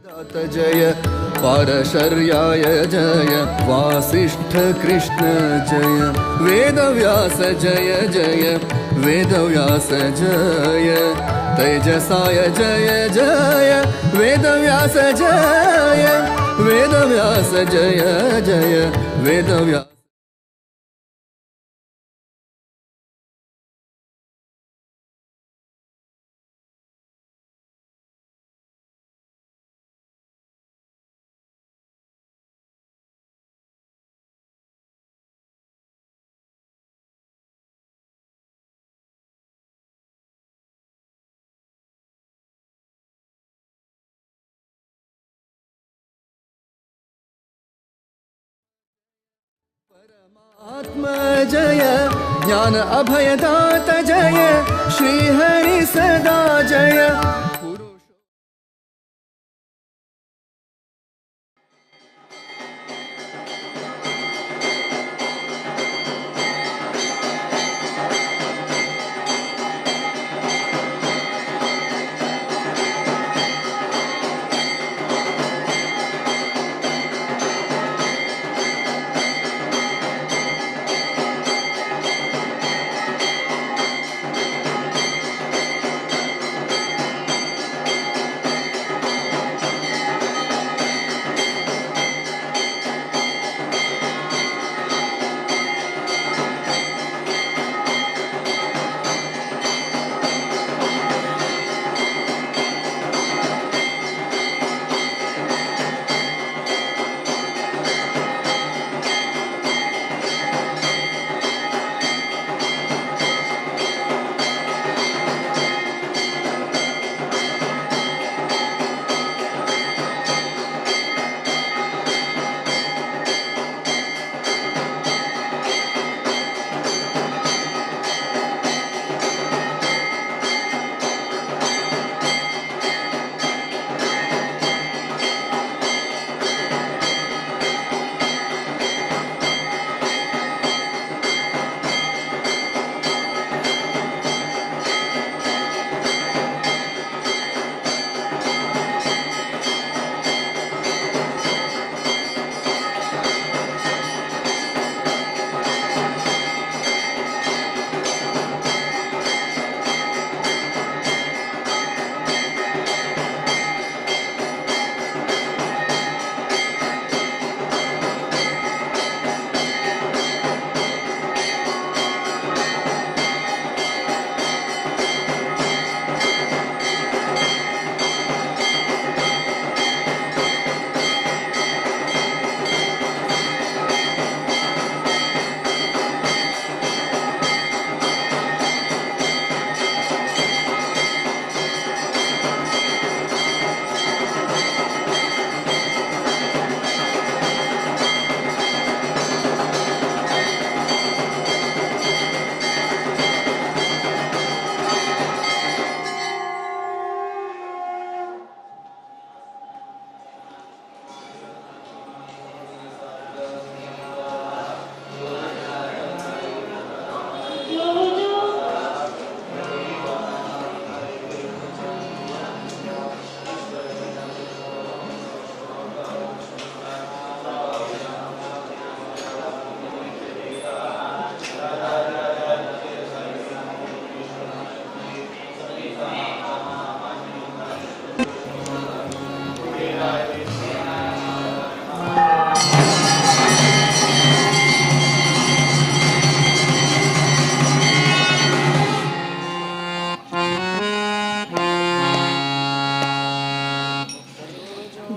जय पारशर्याय जय वासिष्ठ कृष्ण जय वेदव्यास जय जय वेदव्यास जय तेजसाय जय जय वेदव्यास जय वेदव्यास जय जय वेदव्यास। आत्म जय ज्ञान अभयदात जय श्री हरि सदा जय।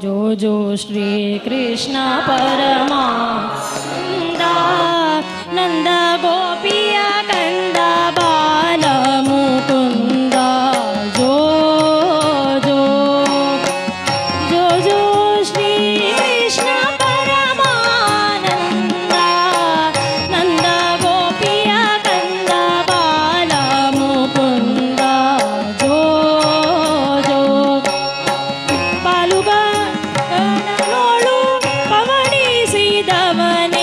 जो जो श्री कृष्ण परमानंदा नंद गोपिया कंदा बाल मुकुंदा। जो जो जो जो श्री कृष्ण परमानंदा नंद गोपिया कंदा बाल मुकुंदा। जो जो पालुगा पवनिसिदवने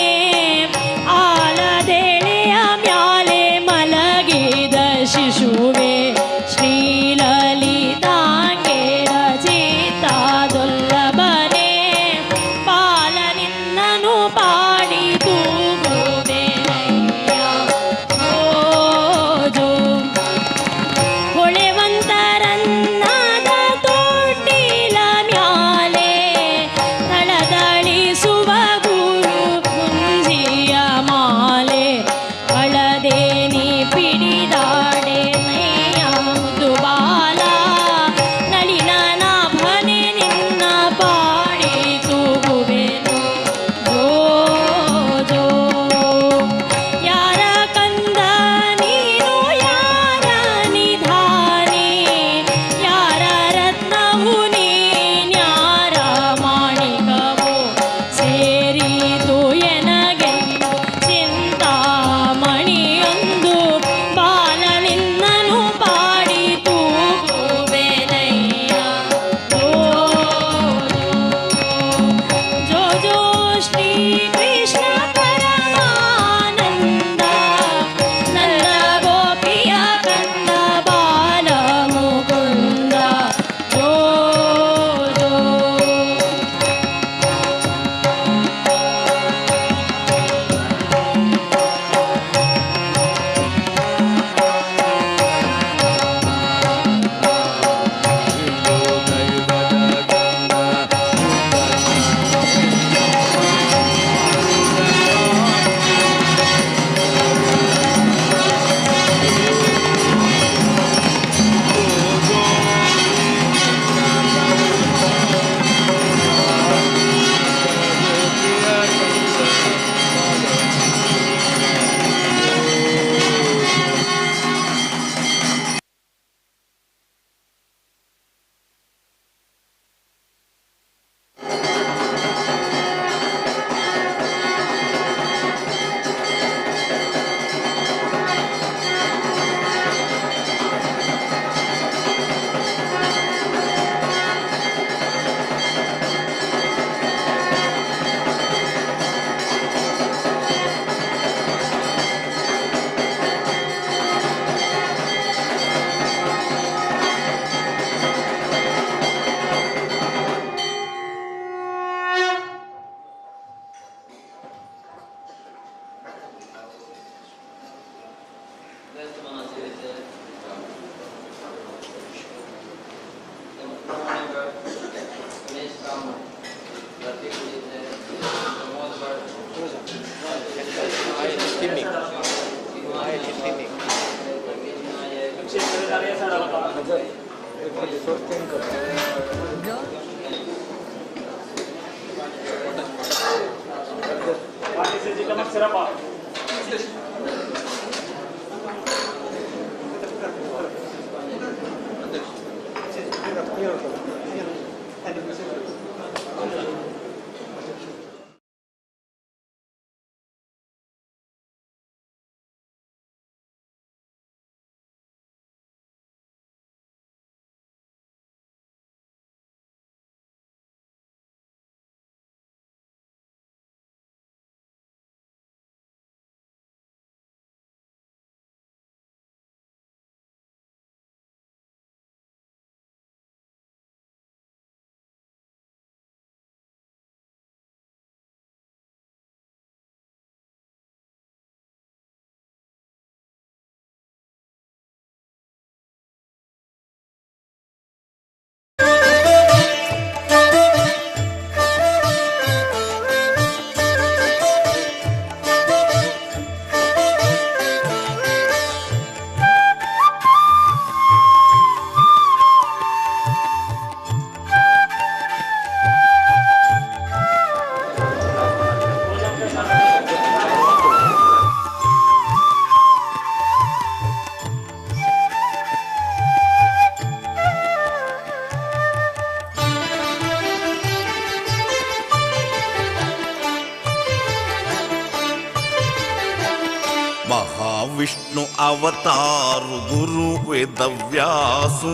Mahavishnu अवतार गुरु वेदव्यासु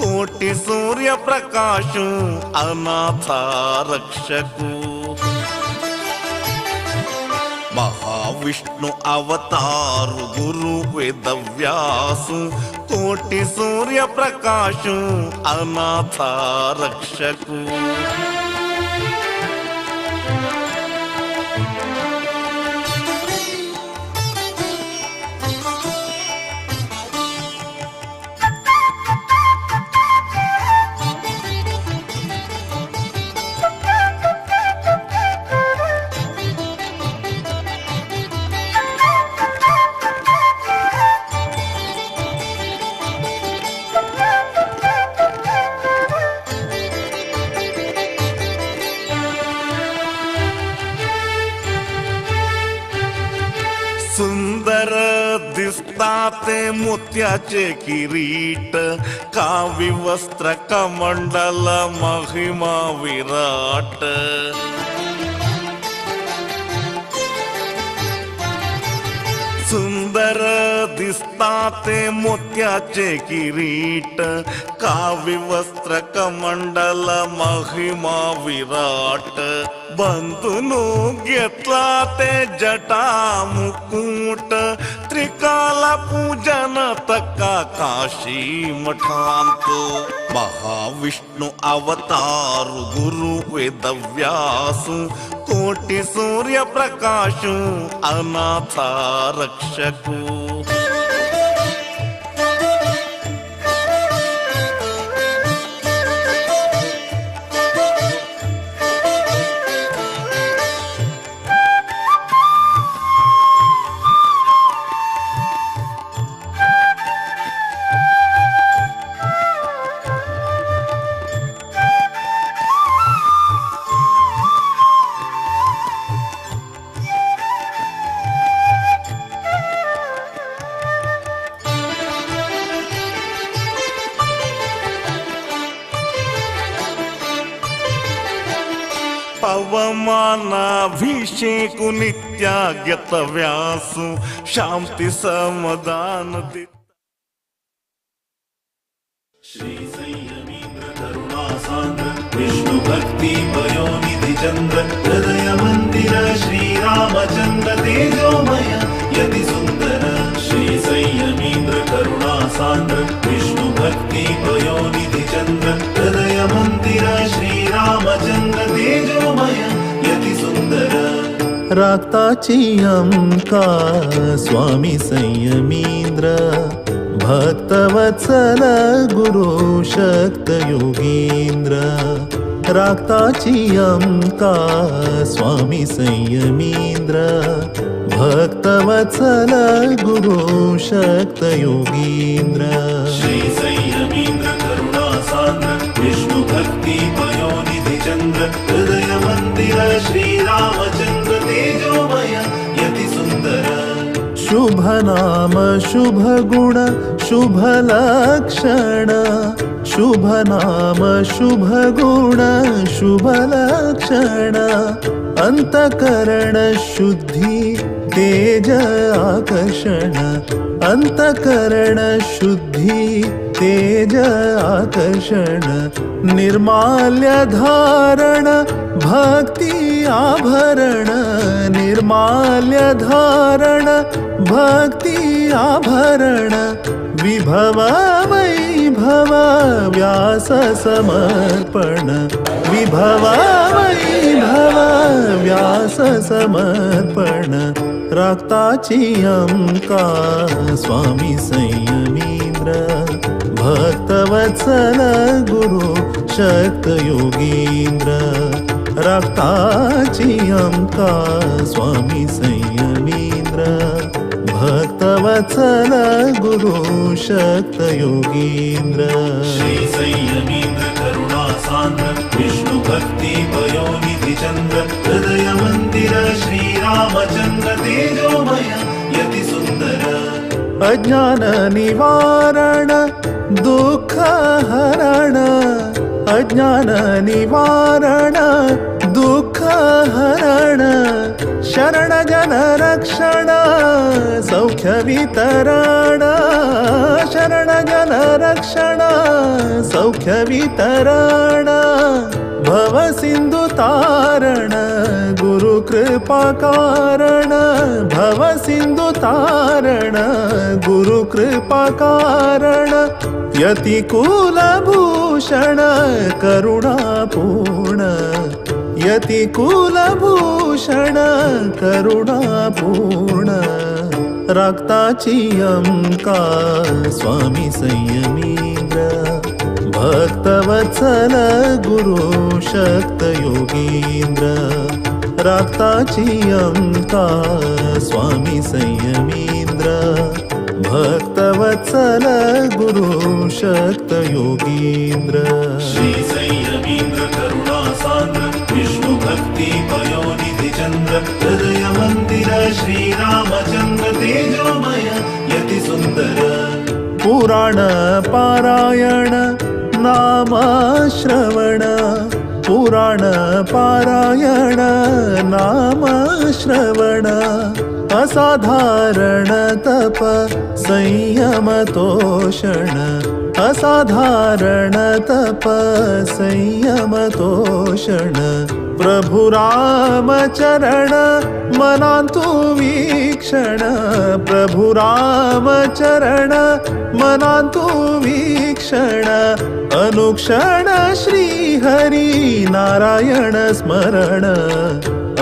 कोटि सूर्य प्रकाशु अनाथा रक्षकु। महाविष्णु अवतार गुरु वेदव्यासु कोटि सूर्य प्रकाशु अनाथा रक्षकु। सुंदर दिसतात मोत्याचे किरीट कावी वस्त्र कमंडल महिमा विराट। सुंदर दिसतात मोत्याचे किरीट कावी वस्त्र कमंडल महिमा विराट। बंधुनु घेतला ते जटा मुकुट त्रिकाला पूजन तका काशी मठांत। महाविष्णु अवतार गुरु वेदव्यासु कोटि सूर्य प्रकाशु अनाथा रक्षकु। पवमानाभिषेकु नित्यागत व्यासु शांति समाधान दे। श्री संयमीन्द्र करुणा सान्द्र विष्णु भक्ति पयोनिधि चंद्र हृदय मंदिर श्री रामचंद्र तेजोमय यति सुंदर। श्री संयमीन्द्र करुणा सान्द्र विष्णु भक्ति पयोनिधि चंद्र हृदय मंदिर श्री रामचंद्र तेजोमय यति सुंदर। रागताची अमका स्वामी संयमीन्द्र भक्तवत्सल गुरु शक्त योगींद्र। राखताची आमकां स्वामी संयमींद्र भक्तवत्सल गुरु शक्त योगींद्र। श्री संयमींद्र करुणा सान्द्र विष्णु भक्ति पयोनिधि चंद्र हृदय मंदिर श्री रामचंद्र तेजोमय यति सुंदर। शुभ नाम शुभ गुण शुभ लक्षण शुभ नाम शुभ गुण शुभ लक्षण अंतकरण शुद्धि तेज आकर्षण अंतकरण शुद्धि तेज आकर्षण निर्माल्य धारण भक्ति आभरण निर्माल्य धारण भक्ति आभरण विभव वैभव व्यास समर्पण विभव वैभव व्यास समर्पण राखताची आमकां स्वामी संयमींद्र भक्तवत्सल गुरु शक्त योगींद्र राखताची आमकां स्वामी संयमींद्र भक्तवत्सल गुरु शक्त योगींद्र। श्री संयमींद्र करुणा सान्द्र विष्णु भक्ति पयोनिधि चंद्र हृदय मंदिर श्री रामचंद्र तेजोमय यति सुंदर। अज्ञान निवारण दुःख हरण अज्ञान निवारण दुःख हरण शरण जन रक्षण सौख्य वितरण शरण जन रक्षण सौख्य वितरण भव सिंधु तारण गुरु कृपा कारण भव सिंधु तारण गुरु कृपा कारण यति कुलभूषण करुणापूर्ण यति कुलभूषण करुणापूर्ण राखताची आमकां स्वामी संयमींद्र भक्तवत्सल गुरु शक्त योगींद्र राखताची आमकां स्वामी संयमींद्र भक्तवत्सल गुरु शक्त योगींद्र। श्री संयमींद्र करुणा सान्द्र विष्णु भक्ति पयोनिधि चंद्र हृदय मंदिर श्री रामचंद्र तेजोमय यति सुंदर। पुराण पारायण नाम श्रवण पुराण पारायण नाम श्रवण असाधारण तप संयम तोषण असाधारण तप संयम तोषण प्रभु राम चरण मनांतु वीक्षण प्रभु राम चरण मनांतु वीक्षण अनुक्षण श्री हरि नारायण स्मरण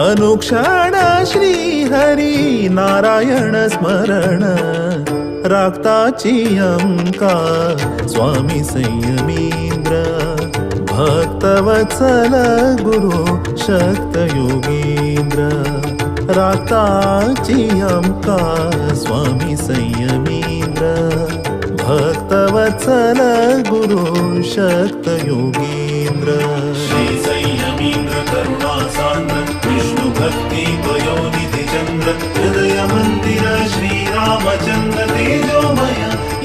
अनुक्षण श्री हरि नारायण स्मरण राखताची आमकां स्वामी संयमींद्र भक्तवत्सल गुरु शक्त योगींद्र राखताची आमकां स्वामी संयमींद्र भक्तवत्सल गुरु शक्त योगींद्र। श्री संयमींद्र करुणा सान्द्र विष्णु भक्ति पयोनिधि चंद्र हृदय मंदिर श्री रामचंद्र तेजोमय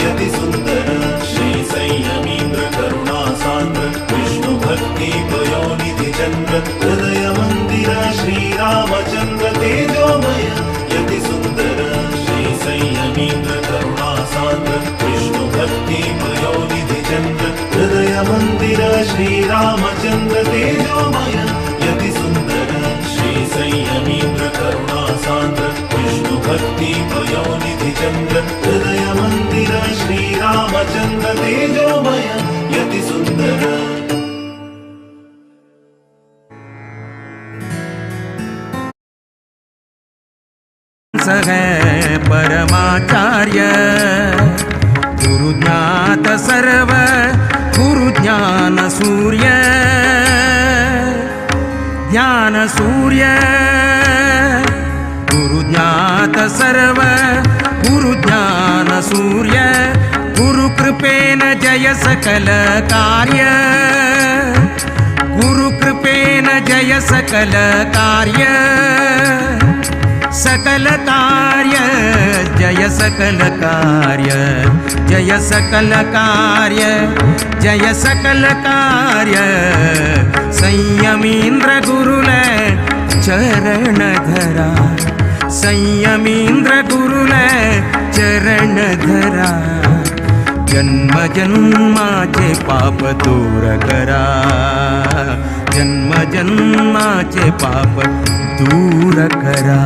यति सुंदर। श्री संयमींद्र करुणा सान्द्र विष्णु भक्ति पयोनिधि चंद्र हृदय मंदिर श्री रामचंद्र तेजोमय यति सुंदर। श्री संयमींद्र करुणा सान्द्र विष्णु भक्ति पयोनिधि चंद्र हृदय मंदिर श्री रामचंद्र तेजोमय यति सुंदर। श्री संयमींद्र करुणा सान्द्र विष्णु भक्ति पयोनिधि चंद्र हृदय मंदिर श्री रामचंद्र तेजोमय यति सुंदर। है परमाचार्य गुरु ज्ञात सर्व गुरु ज्ञान सूर्य। सूर्य, गुरु ज्ञात सर्व गुरु ज्ञान सूर्य, गुरु कृपेन जय सकल कार्य, गुरु कृपेन जय सकल कार्य, सकल कार्य जय सकल कार्य, जय सकल कार्य जय सकल कार्य। संयमींद्र गुरुल चरण धरा, संयमींद्र गुरुल चरण धरा, जन्म जन्माचे पाप दूर करा, जन्म जन्माचे पाप दूर करा।